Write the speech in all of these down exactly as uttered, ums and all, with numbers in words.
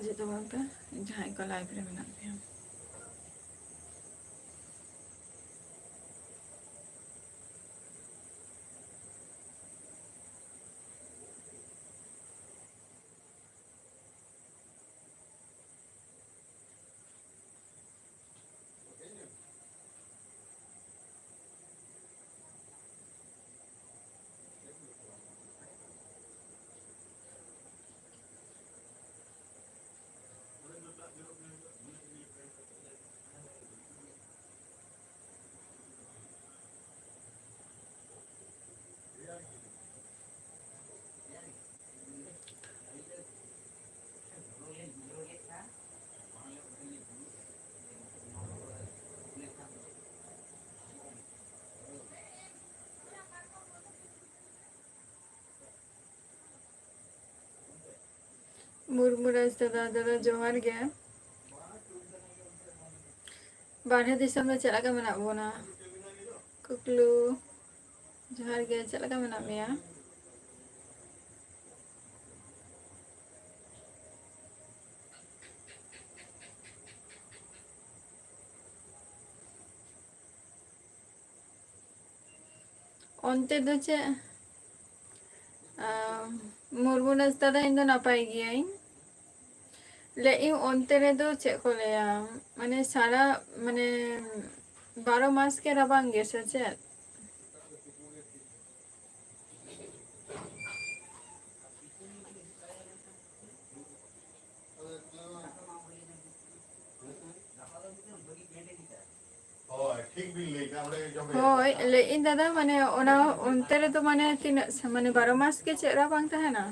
ᱡᱚᱛᱚ ᱵᱚᱞᱛᱮ ᱡᱟᱦᱟᱸᱭ ᱠᱚ live ᱨᱮ ᱢᱮᱱᱟᱜ ᱯᱮᱭᱟ᱾ ᱢᱩᱨᱢᱩ ᱨᱟᱡᱽ ᱫᱟᱫᱟ, ᱫᱟᱫᱟ ᱡᱚᱦᱟᱨ ᱜᱮ᱾ ᱵᱟᱨᱦᱮ ᱫᱤᱥᱚᱢ ᱨᱮ ᱪᱮᱫ ᱞᱮᱠᱟ ᱢᱮᱱᱟᱜ ᱵᱚᱱᱟ? ᱠᱩᱠᱞᱩ, ᱡᱚᱦᱟᱨ ᱜᱮ, ᱪᱮᱫ ᱞᱮᱠᱟ ᱢᱮᱱᱟᱜ ᱢᱮᱭᱟ? ᱚᱱᱛᱮ ᱫᱚ ᱪᱮᱫ? ᱟᱢ, ᱢᱩᱨᱢᱩ ᱱᱟᱡᱽ ᱫᱟᱫᱟ, ᱤᱧ ᱫᱚ ᱱᱟᱯᱟᱭ ᱜᱤᱭᱟᱹᱧ᱾ ᱞᱟᱹᱭᱮᱫ ᱤᱧ, ᱚᱱᱛᱮ ᱨᱮᱫᱚ ᱪᱮᱫ ᱠᱚ ᱞᱟᱹᱭᱟ, ᱢᱟᱱᱮ ᱥᱟᱨᱟ, ᱢᱟᱱᱮ ᱵᱟᱨᱚ ᱢᱟᱥ ᱜᱮ ᱨᱟᱵᱟᱝ ᱜᱮ ᱥᱮ ᱪᱮᱫ? ᱦᱳᱭ, ᱴᱷᱤᱠ ᱵᱤᱱ ᱞᱟᱹᱭ ᱠᱟᱜᱼᱟ, ᱚᱸᱰᱮ ᱡᱚᱢ ᱦᱩᱭᱩᱜᱼᱟ᱾ ᱦᱳᱭ, ᱞᱟᱹᱭᱮᱫ ᱤᱧ ᱫᱟᱫᱟ, ᱢᱟᱱᱮ ᱚᱱᱟ ᱚᱱᱛᱮ ᱨᱮᱫᱚ ᱢᱟᱱᱮ ᱛᱤᱱᱟᱹᱜ ᱥᱮ-, ᱢᱟᱱᱮ ᱵᱟᱨᱚ ᱢᱟᱥ ᱜᱮ ᱪᱮᱫ ᱨᱟᱵᱟᱝ ᱛᱟᱦᱮᱱᱟ?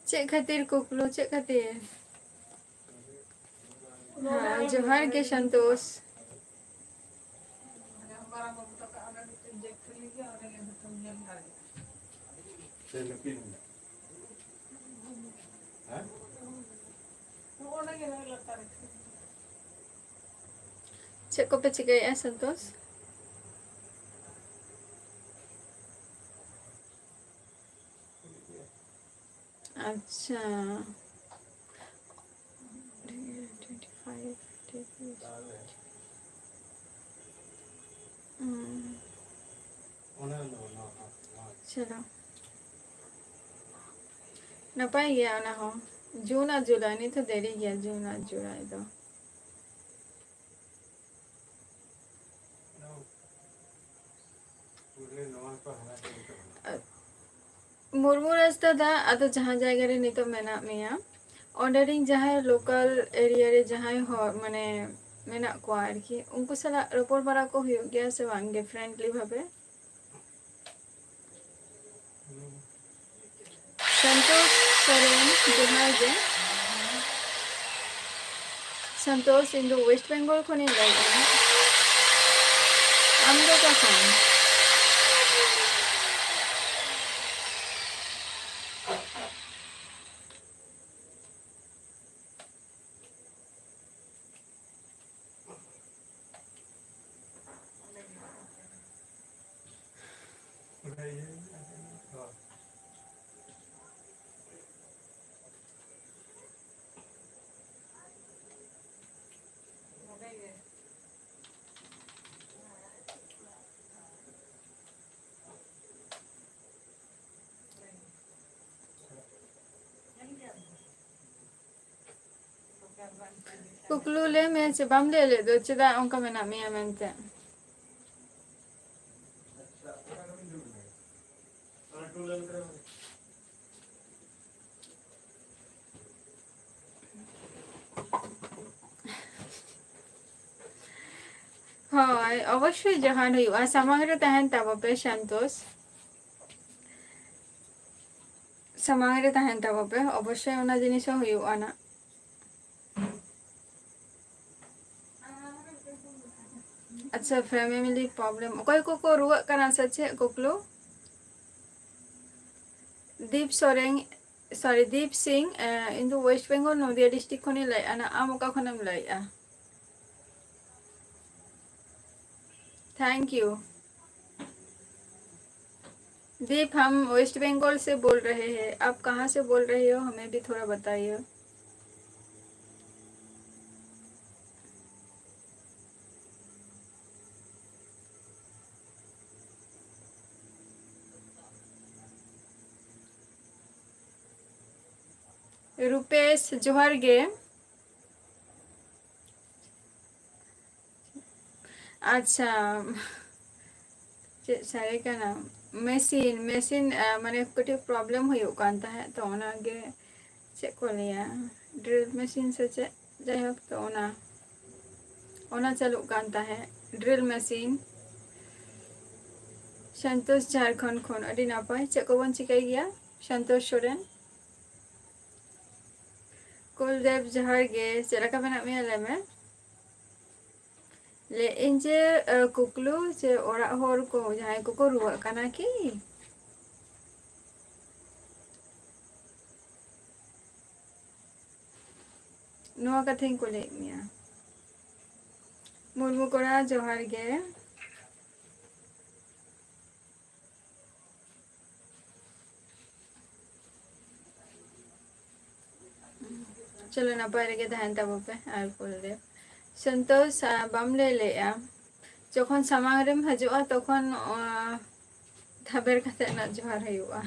ᱪᱮᱫ ᱠᱷᱟᱹᱛᱤᱨ ᱠᱩᱠᱞᱩ, ᱪᱮᱫ ᱠᱷᱟᱹᱛᱤᱨ? ᱦᱮᱸ, ᱡᱚᱦᱟᱨ ᱜᱮ ᱥᱚᱱᱛᱳᱥ᱾ ᱪᱮᱫ ᱠᱚᱯᱮ ᱪᱤᱠᱟᱹᱭᱮᱫᱼᱟ ᱥᱚᱱᱛᱳᱥ? ᱟᱪᱪᱷᱟ, twenty five degrees. ᱦᱩᱸ᱾ ᱪᱚᱞᱚ, ᱱᱟᱯᱟᱭ ᱜᱮᱭᱟ ᱚᱱᱟ ᱦᱚᱸ᱾ ᱡᱩᱱ ᱟᱨ ᱡᱩᱞᱟᱭ, ᱱᱤᱛ ᱦᱚᱸ ᱫᱮᱨᱤ ᱜᱮᱭᱟ ᱡᱩᱱ ᱟᱨ ᱡᱩᱞᱟᱭ ᱫᱚ᱾ ᱢᱩᱨᱢᱩ ᱨᱟᱡᱽ ᱫᱟᱫᱟ, ᱟᱫᱚ ᱡᱟᱦᱟᱸ ᱡᱟᱭᱜᱟ ᱨᱮ ᱱᱤᱛᱚᱜ ᱢᱮᱱᱟᱜ ᱢᱮᱭᱟ, ᱚᱸᱰᱮ ᱨᱮᱱ ᱡᱟᱦᱟᱸᱭ local area ᱨᱮ ᱡᱟᱦᱟᱸᱭ ᱦᱚᱲ, ᱢᱟᱱᱮ, ᱢᱮᱱᱟᱜ ᱠᱚᱣᱟ ᱟᱨᱠᱤ, ᱩᱱᱠᱩ ᱥᱟᱞᱟᱜ ᱨᱚᱯᱚᱲ ᱵᱟᱲᱟ ᱠᱚ ᱦᱩᱭᱩᱜ ᱜᱮᱭᱟ ᱥᱮ ᱵᱟᱝ ᱜᱮ friendly ᱵᱷᱟᱵᱮ? ᱥᱚᱱᱛᱳᱥ ᱥᱚᱨᱮᱱ, ᱡᱚᱦᱟᱨ ᱜᱮ᱾ ᱥᱚᱱᱛᱳᱥ, ᱤᱧ ᱫᱚ West Bengal ᱠᱷᱚᱱᱤᱧ ᱞᱟᱹᱭᱮᱫᱼᱟ᱾ ᱟᱢ ᱫᱚ ᱚᱠᱟ ᱠᱷᱚᱱ? ᱠᱩᱠᱞᱩ ᱞᱟᱹᱭ ᱢᱮ, ᱪᱮᱫ ᱵᱟᱢ ᱞᱟᱹᱭ ᱞᱮᱫ ᱫᱚ, ᱪᱮᱫᱟᱜ ᱚᱱᱠᱟ ᱢᱮᱱᱟᱜ ᱢᱮᱭᱟ ᱢᱮᱱᱛᱮ? ᱦᱳᱭ, ᱚᱵᱚᱥᱥᱳᱭ ᱡᱚᱦᱟᱨ ᱦᱩᱭᱩᱜᱼᱟ, ᱥᱟᱢᱟᱝ ᱨᱮ ᱛᱟᱦᱮᱱ ᱛᱟᱵᱚ ᱯᱮ ᱥᱟᱱᱛᱳᱥ, ᱥᱟᱢᱟᱝ ᱨᱮ ᱛᱟᱦᱮᱱ ᱛᱟᱵᱚ ᱯᱮ, ᱚᱵᱚᱥᱥᱳᱭ ᱚᱱᱟ ᱡᱤᱱᱤᱥ ᱦᱚᱸ ᱦᱩᱭᱩᱜᱼᱟ ᱱᱟᱜ᱾ ᱟᱪᱪᱷᱟ, family problem, ᱚᱠᱚᱭ ᱠᱚᱠᱚ ᱨᱩᱣᱟᱹᱜ ᱠᱟᱱᱟ ᱥᱮ ᱪᱮᱫ ᱠᱩᱠᱞᱩ? ᱫᱤᱯ ᱥᱚᱨᱮᱱ, sorry, ᱫᱤᱯ ᱥᱤᱝ, ᱮ, ᱤᱧ ᱫᱚ West Bengal, ᱱᱚᱫᱤᱭᱟ district ᱠᱷᱚᱱᱤᱧ ᱞᱟᱹᱭᱮᱫᱼᱟ ᱱᱟᱜ᱾ ᱟᱢ ᱚᱠᱟ ᱠᱷᱚᱱᱮᱢ ᱞᱟᱹᱭᱮᱫᱼᱟ? Thank you. दीप, हम वेस्ट बंगाल से बोल रहे हैं, आप कहाँ से बोल रहे हो, हमें भी थोड़ा बताइए। ᱨᱩᱯᱮᱥ, ᱡᱚᱦᱟᱨ ᱜᱮ᱾ ᱟᱪᱪᱷᱟ, ᱪᱮᱫ ᱥᱟᱰᱮ ᱠᱟᱱᱟ? ᱢᱮᱥᱤᱱ, ᱢᱮᱥᱤᱱ, ᱟ, ᱢᱟᱱᱮ ᱠᱟᱹᱴᱤᱡ ᱯᱨᱚᱵᱞᱮᱢ ᱦᱩᱭᱩᱜ ᱠᱟᱱ ᱛᱟᱦᱮᱸᱫ, ᱛᱚ ᱚᱱᱟᱜᱮ, ᱪᱮᱫ ᱠᱚ ᱞᱟᱹᱭᱟ, ᱰᱨᱤᱞ ᱢᱮᱥᱤᱱ ᱥᱮ ᱪᱮᱫ, ᱡᱟᱭᱦᱳᱠ, ᱛᱚ ᱚᱱᱟ, ᱚᱱᱟ ᱪᱟᱹᱞᱩᱜ ᱠᱟᱱ ᱛᱟᱦᱮᱸᱫ, ᱰᱨᱤᱞ ᱢᱮᱥᱤᱱ᱾ ᱥᱚᱱᱛᱳᱥ ᱡᱷᱟᱲᱠᱷᱚᱸᱰ ᱠᱷᱚᱱ, ᱟᱹᱰᱤ ᱱᱟᱯᱟᱭ᱾ ᱪᱮᱫ ᱠᱚᱵᱚᱱ ᱪᱤᱠᱟᱹᱭ ᱜᱮᱭᱟ? ᱥᱚᱱᱛᱳᱥ ᱥᱚᱨᱮᱱ᱾ ᱠᱩᱞᱫᱮᱵ, ᱡᱚᱦᱟᱨ ᱜᱮ, ᱪᱮᱫ ᱞᱮᱠᱟ ᱢᱮᱱᱟᱜ ᱢᱮᱭᱟ, ᱞᱟᱹᱭ ᱢᱮ? ᱞᱟᱹᱭ ᱤᱧ ᱡᱮ, ᱟ, ᱠᱩᱠᱞᱩ ᱡᱮ, ᱚᱲᱟᱜ ᱦᱚᱲ ᱠᱚ ᱡᱟᱦᱟᱸᱭ ᱠᱚᱠᱚ ᱨᱩᱣᱟᱹᱜ ᱠᱟᱱᱟ ᱠᱤ? ᱱᱚᱣᱟ ᱠᱟᱛᱷᱟᱧ ᱠᱩᱞᱤᱭᱮᱫ ᱢᱮᱭᱟ᱾ ᱢᱩᱨᱢᱩ ᱠᱚᱲᱟ, ᱡᱚᱦᱟᱨ ᱜᱮ᱾ ᱪᱚᱞᱚ, ᱱᱟᱯᱟᱭ ᱨᱮᱜᱮ ᱛᱟᱦᱮᱱ ᱛᱟᱵᱚ ᱯᱮ᱾ ᱟᱨ ᱠᱩᱞ ᱨᱮ ᱥᱚᱱᱛᱳᱥ, ᱟ, ᱵᱟᱢ ᱞᱟᱹᱭ ᱞᱮᱜᱼᱟ, ᱡᱚᱠᱷᱚᱱ ᱥᱟᱢᱟᱝ ᱨᱮᱢ ᱦᱤᱡᱩᱜᱼᱟ, ᱛᱚᱠᱷᱚᱱ, ᱟ, ᱛᱟᱵᱮᱨ ᱠᱟᱛᱮ ᱱᱟᱜ ᱡᱚᱦᱟᱨ ᱦᱩᱭᱩᱜᱼᱟ᱾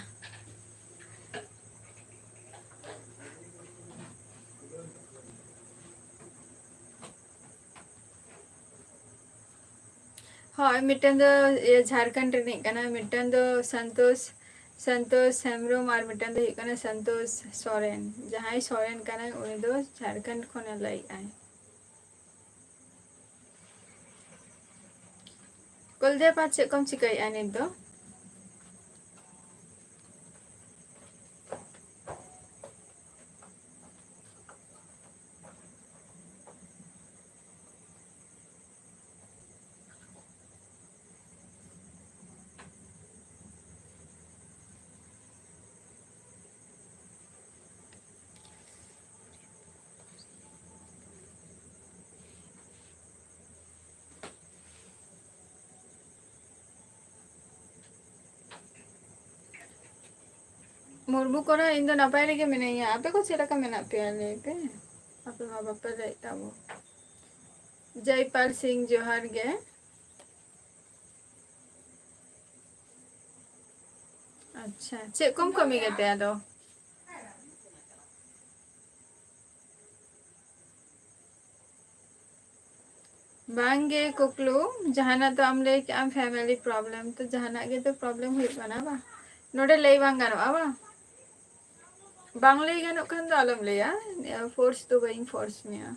ᱦᱳᱭ, ᱢᱤᱫᱴᱟᱝ ᱫᱚ, ᱤᱭᱟᱹ, ᱡᱷᱟᱲᱠᱷᱚᱸᱰ ᱨᱤᱱᱤᱡ ᱠᱟᱱᱟᱭ, ᱢᱤᱫᱴᱟᱝ ᱫᱚ ᱥᱚᱱᱛᱳᱥ, ᱥᱚᱱᱛᱳᱥ ᱦᱮᱢᱵᱨᱚᱢ, ᱟᱨ ᱢᱤᱫᱴᱟᱝ ᱫᱚ ᱦᱩᱭᱩᱜ ᱠᱟᱱᱟ ᱥᱚᱱᱛᱳᱥ ᱥᱚᱨᱮᱱ᱾ ᱡᱟᱦᱟᱸᱭ ᱥᱚᱨᱮᱱ ᱠᱟᱱᱟᱭ, ᱩᱱᱤ ᱫᱚ ᱡᱷᱟᱲᱠᱷᱚᱸᱰ ᱠᱷᱚᱱᱮ ᱞᱟᱹᱭᱮᱜᱼᱟᱭ᱾ ᱠᱩᱞᱫᱮᱵ, ᱟᱨ ᱪᱮᱫ ᱠᱚᱢ ᱪᱤᱠᱟᱹᱭᱮᱜᱼᱟ ᱱᱤᱛ ᱫᱚ? ᱢᱩᱨᱢᱩ ᱠᱚᱲᱟ, ᱤᱧ ᱫᱚ ᱱᱟᱯᱟᱭ ᱨᱮᱜᱮ ᱢᱤᱱᱟᱹᱧᱟ᱾ ᱟᱯᱮ ᱠᱚ ᱪᱮᱫ ᱞᱮᱠᱟ ᱢᱮᱱᱟᱜ ᱯᱮᱭᱟ ᱞᱟᱹᱭ ᱯᱮ? ᱟᱯᱮ ᱢᱟ ᱵᱟᱯᱮ ᱞᱟᱹᱭᱮᱫ ᱛᱟᱵᱚ᱾ ᱡᱚᱭᱯᱟᱞ ᱥᱤᱝ, ᱡᱚᱦᱟᱨ ᱜᱮ᱾ ᱟᱪᱪᱷᱟ, ᱪᱮᱫ ᱠᱚᱢ ᱠᱟᱹᱢᱤ ᱜᱮᱛᱮ ᱟᱫᱚ? ᱵᱟᱝᱜᱮ ᱠᱩᱠᱞᱩ, ᱡᱟᱦᱟᱱᱟᱜ ᱫᱚ ᱟᱢ ᱞᱟᱹᱭ ᱠᱮᱜᱼᱟᱢ family problem, ᱛᱚ ᱡᱟᱦᱟᱱᱟᱜ ᱜᱮᱛᱚ problem ᱦᱩᱭᱩᱜ ᱠᱟᱱᱟ ᱵᱟᱝ? ᱱᱚᱰᱮ ᱞᱟᱹᱭ ᱵᱟᱝ ᱜᱟᱱᱚᱜᱼᱟ ᱵᱟᱝ? ᱵᱟᱝ ᱞᱟᱹᱭ ᱜᱟᱱᱚᱜ ᱠᱷᱟᱱ ᱫᱚ ᱟᱞᱚᱢ ᱞᱟᱹᱭᱟ, force ᱫᱚ ᱵᱟᱹᱧ force ᱢᱮᱭᱟ᱾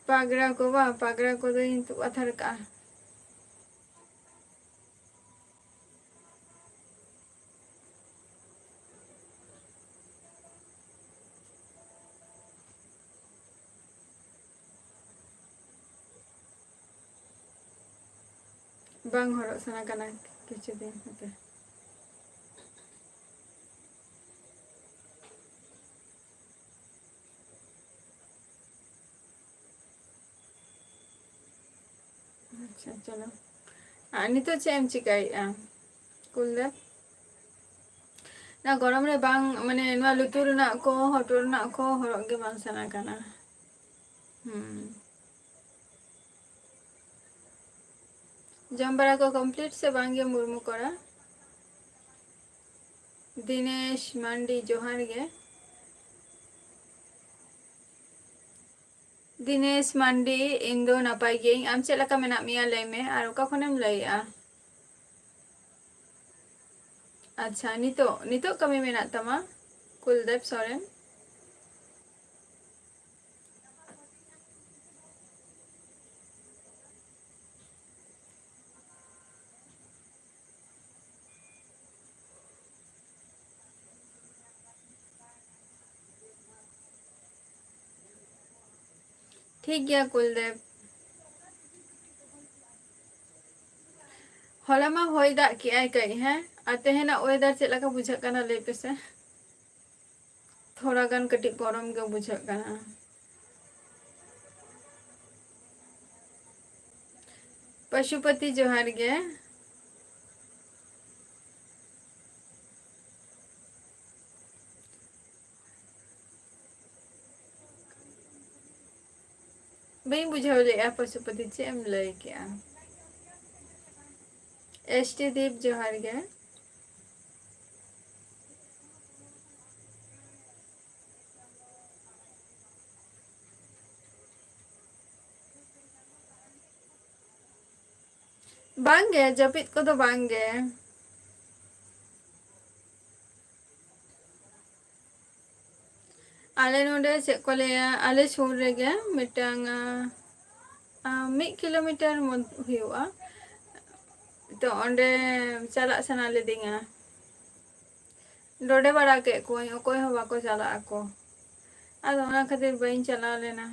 ᱯᱟᱜᱽᱨᱟ ᱠᱚ ᱵᱟᱝ, ᱯᱟᱜᱽᱨᱟ ᱠᱚᱫᱚᱧ ᱛᱩᱫ ᱦᱟᱛᱟᱲ ᱠᱟᱜᱼᱟ᱾ ᱵᱟᱝ ᱦᱚᱨᱚᱜ ᱥᱟᱱᱟ ᱠᱟᱱᱟ ᱠᱤᱪᱷᱩ ᱫᱤᱱ ᱦᱟᱯᱮ᱾ ᱟᱪᱪᱷᱟ, ᱪᱚᱞᱚ᱾ ᱟᱨ ᱱᱤᱛᱚᱜ ᱪᱮᱫ ᱮᱢ ᱪᱤᱠᱟᱹᱭᱮᱫᱼᱟ, ᱠᱩᱞᱫᱮᱵ? ᱱᱚᱣᱟ ᱜᱚᱨᱚᱢ ᱨᱮ ᱵᱟᱝ, ᱢᱟᱱᱮ, ᱱᱚᱣᱟ ᱞᱩᱛᱩᱨ ᱨᱮᱱᱟᱜ ᱠᱚ, ᱦᱚᱴᱚᱜ ᱨᱮᱱᱟᱜ ᱠᱚ ᱦᱚᱨᱚᱜ ᱜᱮ ᱵᱟᱝ ᱥᱟᱱᱟ ᱠᱟᱱᱟ᱾ ᱦᱩᱸ᱾ ᱡᱚᱢ ᱵᱟᱲᱟ ᱠᱚ complete ᱥᱮ ᱵᱟᱝ ᱜᱮ, ᱢᱩᱨᱢᱩ ᱠᱚᱲᱟ? ᱫᱤᱱᱮᱥ ᱢᱟᱱᱰᱤ, ᱡᱚᱦᱟᱨ ᱜᱮ᱾ ᱫᱤᱱᱮᱥ ᱢᱟᱱᱰᱤ, ᱤᱧ ᱫᱚ ᱱᱟᱯᱟᱭ ᱜᱤᱭᱟᱹᱧ, ᱟᱢ ᱪᱮᱫ ᱞᱮᱠᱟ ᱢᱮᱱᱟᱜ ᱢᱮᱭᱟ ᱞᱟᱹᱭ ᱢᱮ, ᱟᱨ ᱚᱠᱟ ᱠᱷᱚᱱᱮᱢ ᱞᱟᱹᱭᱮᱜᱼᱟ? ᱟᱪᱪᱷᱟ, ᱱᱤᱛᱚᱜ, ᱱᱤᱛᱚᱜ ᱠᱟᱹᱢᱤ ᱢᱮᱱᱟᱜ ᱛᱟᱢᱟ, ᱠᱩᱞᱫᱮᱵ ᱥᱚᱨᱮᱱ? ᱴᱷᱤᱠ ᱜᱮᱭᱟ ᱠᱩᱞᱫᱮᱵ᱾ ᱦᱚᱞᱟ ᱢᱟ ᱦᱚᱭ ᱫᱟᱜ ᱠᱮᱜᱼᱟᱭ ᱠᱟᱹᱡ, ᱦᱮᱸ? ᱟᱨ ᱛᱮᱦᱮᱧᱟᱜ weather ᱪᱮᱫ ᱞᱮᱠᱟ ᱵᱩᱡᱷᱟᱹᱜ ᱠᱟᱱᱟ ᱞᱟᱹᱭ ᱯᱮᱥᱮ? ᱛᱷᱚᱲᱟ ᱜᱟᱱ ᱠᱟᱹᱴᱤᱡ ᱜᱚᱨᱚᱢ ᱜᱮ ᱵᱩᱡᱷᱟᱹᱜ ᱠᱟᱱᱟ᱾ ᱯᱚᱥᱩᱯᱚᱛᱤ, ᱡᱚᱦᱟᱨ ᱜᱮ᱾ ᱵᱩᱡᱷᱟᱹᱣ ᱞᱮᱜᱼᱟ ᱯᱚᱥᱩᱯᱚᱛᱤ, ᱪᱮᱫ ᱮᱢ ᱞᱟᱹᱭ ᱠᱮᱜᱼᱟ? ᱮᱥ ᱴᱤ ᱫᱤᱯ, ᱡᱚᱦᱟᱨ ᱜᱮ᱾ ᱵᱟᱝᱜᱮ, ᱡᱟᱹᱯᱤᱫ ᱠᱚᱫᱚ ᱵᱟᱝᱜᱮ᱾ ᱟᱞᱮ ᱱᱚᱰᱮ ᱪᱮᱫ ᱠᱚ ᱞᱟᱹᱭᱟ, ᱟᱞᱮ ᱥᱩᱨ ᱨᱮᱜᱮ ᱢᱤᱫᱴᱟᱝ, ᱟᱸ, ᱟᱸ, ᱢᱤᱫ ᱠᱤᱞᱳᱢᱤᱴᱟᱨ ᱢᱚᱫ-, ᱦᱩᱭᱩᱜᱼᱟ᱾ ᱛᱚ ᱚᱸᱰᱮ ᱪᱟᱞᱟᱜ ᱥᱟᱱᱟ ᱞᱤᱫᱤᱧᱟ᱾ ᱰᱚᱰᱮ ᱵᱟᱲᱟ ᱠᱮᱫ ᱠᱚᱣᱟᱹᱧ, ᱚᱠᱚᱭ ᱦᱚᱸ ᱵᱟᱠᱚ ᱪᱟᱞᱟᱜ ᱟᱠᱚ᱾ ᱟᱫᱚ ᱚᱱᱟ ᱠᱷᱟᱹᱛᱤᱨ ᱵᱟᱹᱧ ᱪᱟᱞᱟᱣ ᱞᱮᱱᱟ᱾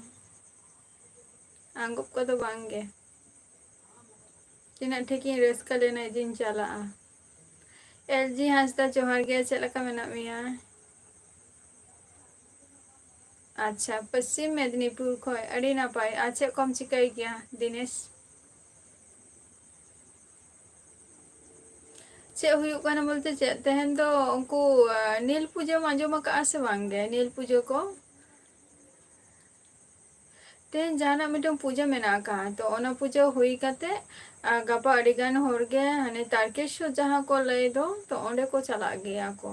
ᱟᱸᱜᱚᱵ ᱠᱚᱫᱚ ᱵᱟᱝ ᱜᱮ᱾ ᱛᱤᱱᱟᱹᱜ ᱴᱷᱤᱠᱤᱧ ᱨᱟᱹᱥᱠᱟᱹ ᱞᱮᱱᱟ ᱡᱮᱧ ᱪᱟᱞᱟᱜᱼᱟ᱾ ᱮᱞ ᱡᱤ ᱦᱟᱸᱥᱫᱟ, ᱡᱚᱦᱟᱨ ᱜᱮ, ᱪᱮᱫ ᱞᱮᱠᱟ ᱢᱮᱱᱟᱜ ᱢᱮᱭᱟ? ᱟᱪᱪᱷᱟ, ᱯᱚᱥᱪᱤᱢ ᱢᱮᱫᱽᱱᱤᱯᱩᱨ ᱠᱷᱚᱱ, ᱟᱹᱰᱤ ᱱᱟᱯᱟᱭ᱾ ᱟᱨ ᱪᱮᱫ ᱠᱚᱢ ᱪᱤᱠᱟᱹᱭ ᱜᱮᱭᱟ ᱫᱤᱱᱮᱥ? ᱪᱮᱫ ᱦᱩᱭᱩᱜ ᱠᱟᱱᱟ ᱵᱚᱞᱛᱮ ᱪᱮᱫ, ᱛᱮᱦᱮᱧ ᱫᱚ ᱩᱱᱠᱩ, ᱟᱸ, ᱱᱤᱞ ᱯᱩᱡᱟᱹᱢ ᱟᱸᱡᱚᱢ ᱟᱠᱟᱫᱼᱟ ᱥᱮ ᱵᱟᱝ ᱜᱮ? ᱱᱤᱞ ᱯᱩᱡᱟᱹ ᱠᱚ? ᱛᱮᱦᱮᱧ ᱡᱟᱦᱟᱱᱟᱜ ᱢᱤᱫᱴᱟᱝ ᱯᱩᱡᱟᱹ ᱢᱮᱱᱟᱜ ᱟᱠᱟᱫᱼᱟ, ᱛᱚ ᱚᱱᱟ ᱯᱩᱡᱟᱹ ᱦᱩᱭ ᱠᱟᱛᱮ, ᱟᱨ ᱜᱟᱯᱟ ᱟᱹᱰᱤ ᱜᱟᱱ ᱦᱚᱲ ᱜᱮ ᱦᱟᱱᱮ ᱛᱟᱨᱠᱮᱥᱣᱚᱨ ᱡᱟᱦᱟᱸ ᱠᱚ ᱞᱟᱹᱭ ᱫᱚ, ᱛᱚ ᱚᱸᱰᱮ ᱠᱚ ᱪᱟᱞᱟᱜ ᱜᱮᱭᱟ ᱠᱚ᱾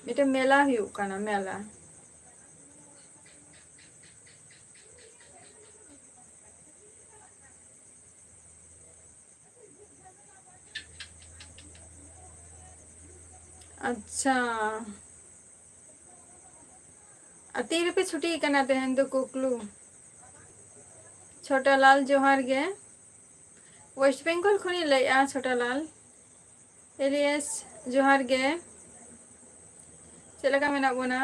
ᱢᱤᱫᱴᱟᱝ ᱢᱮᱞᱟ ᱦᱩᱭᱩᱜ ᱠᱟᱱᱟ, ᱢᱮᱞᱟ᱾ ᱟᱪᱪᱷᱟ, ᱟᱨ ᱛᱤ ᱨᱮᱯᱮ ᱪᱷᱩᱴᱤ ᱠᱟᱱᱟ ᱛᱮᱦᱮᱧ ᱫᱚ ᱠᱩᱠᱞᱩ? ᱪᱷᱳᱴᱟ ᱞᱟᱞ, ᱡᱚᱦᱟᱨ ᱜᱮ᱾ ᱳᱭᱮᱥᱴ ᱵᱮᱝᱜᱚᱞ ᱠᱷᱚᱱᱤᱧ ᱞᱟᱹᱭᱮᱫᱼᱟ, ᱪᱷᱳᱴᱟ ᱞᱟᱞ᱾ ᱮᱞᱤᱭᱟᱥ, ᱡᱚᱦᱟᱨ ᱜᱮ᱾ ᱪᱮᱫ ᱞᱮᱠᱟ ᱢᱮᱱᱟᱜ ᱵᱚᱱᱟ?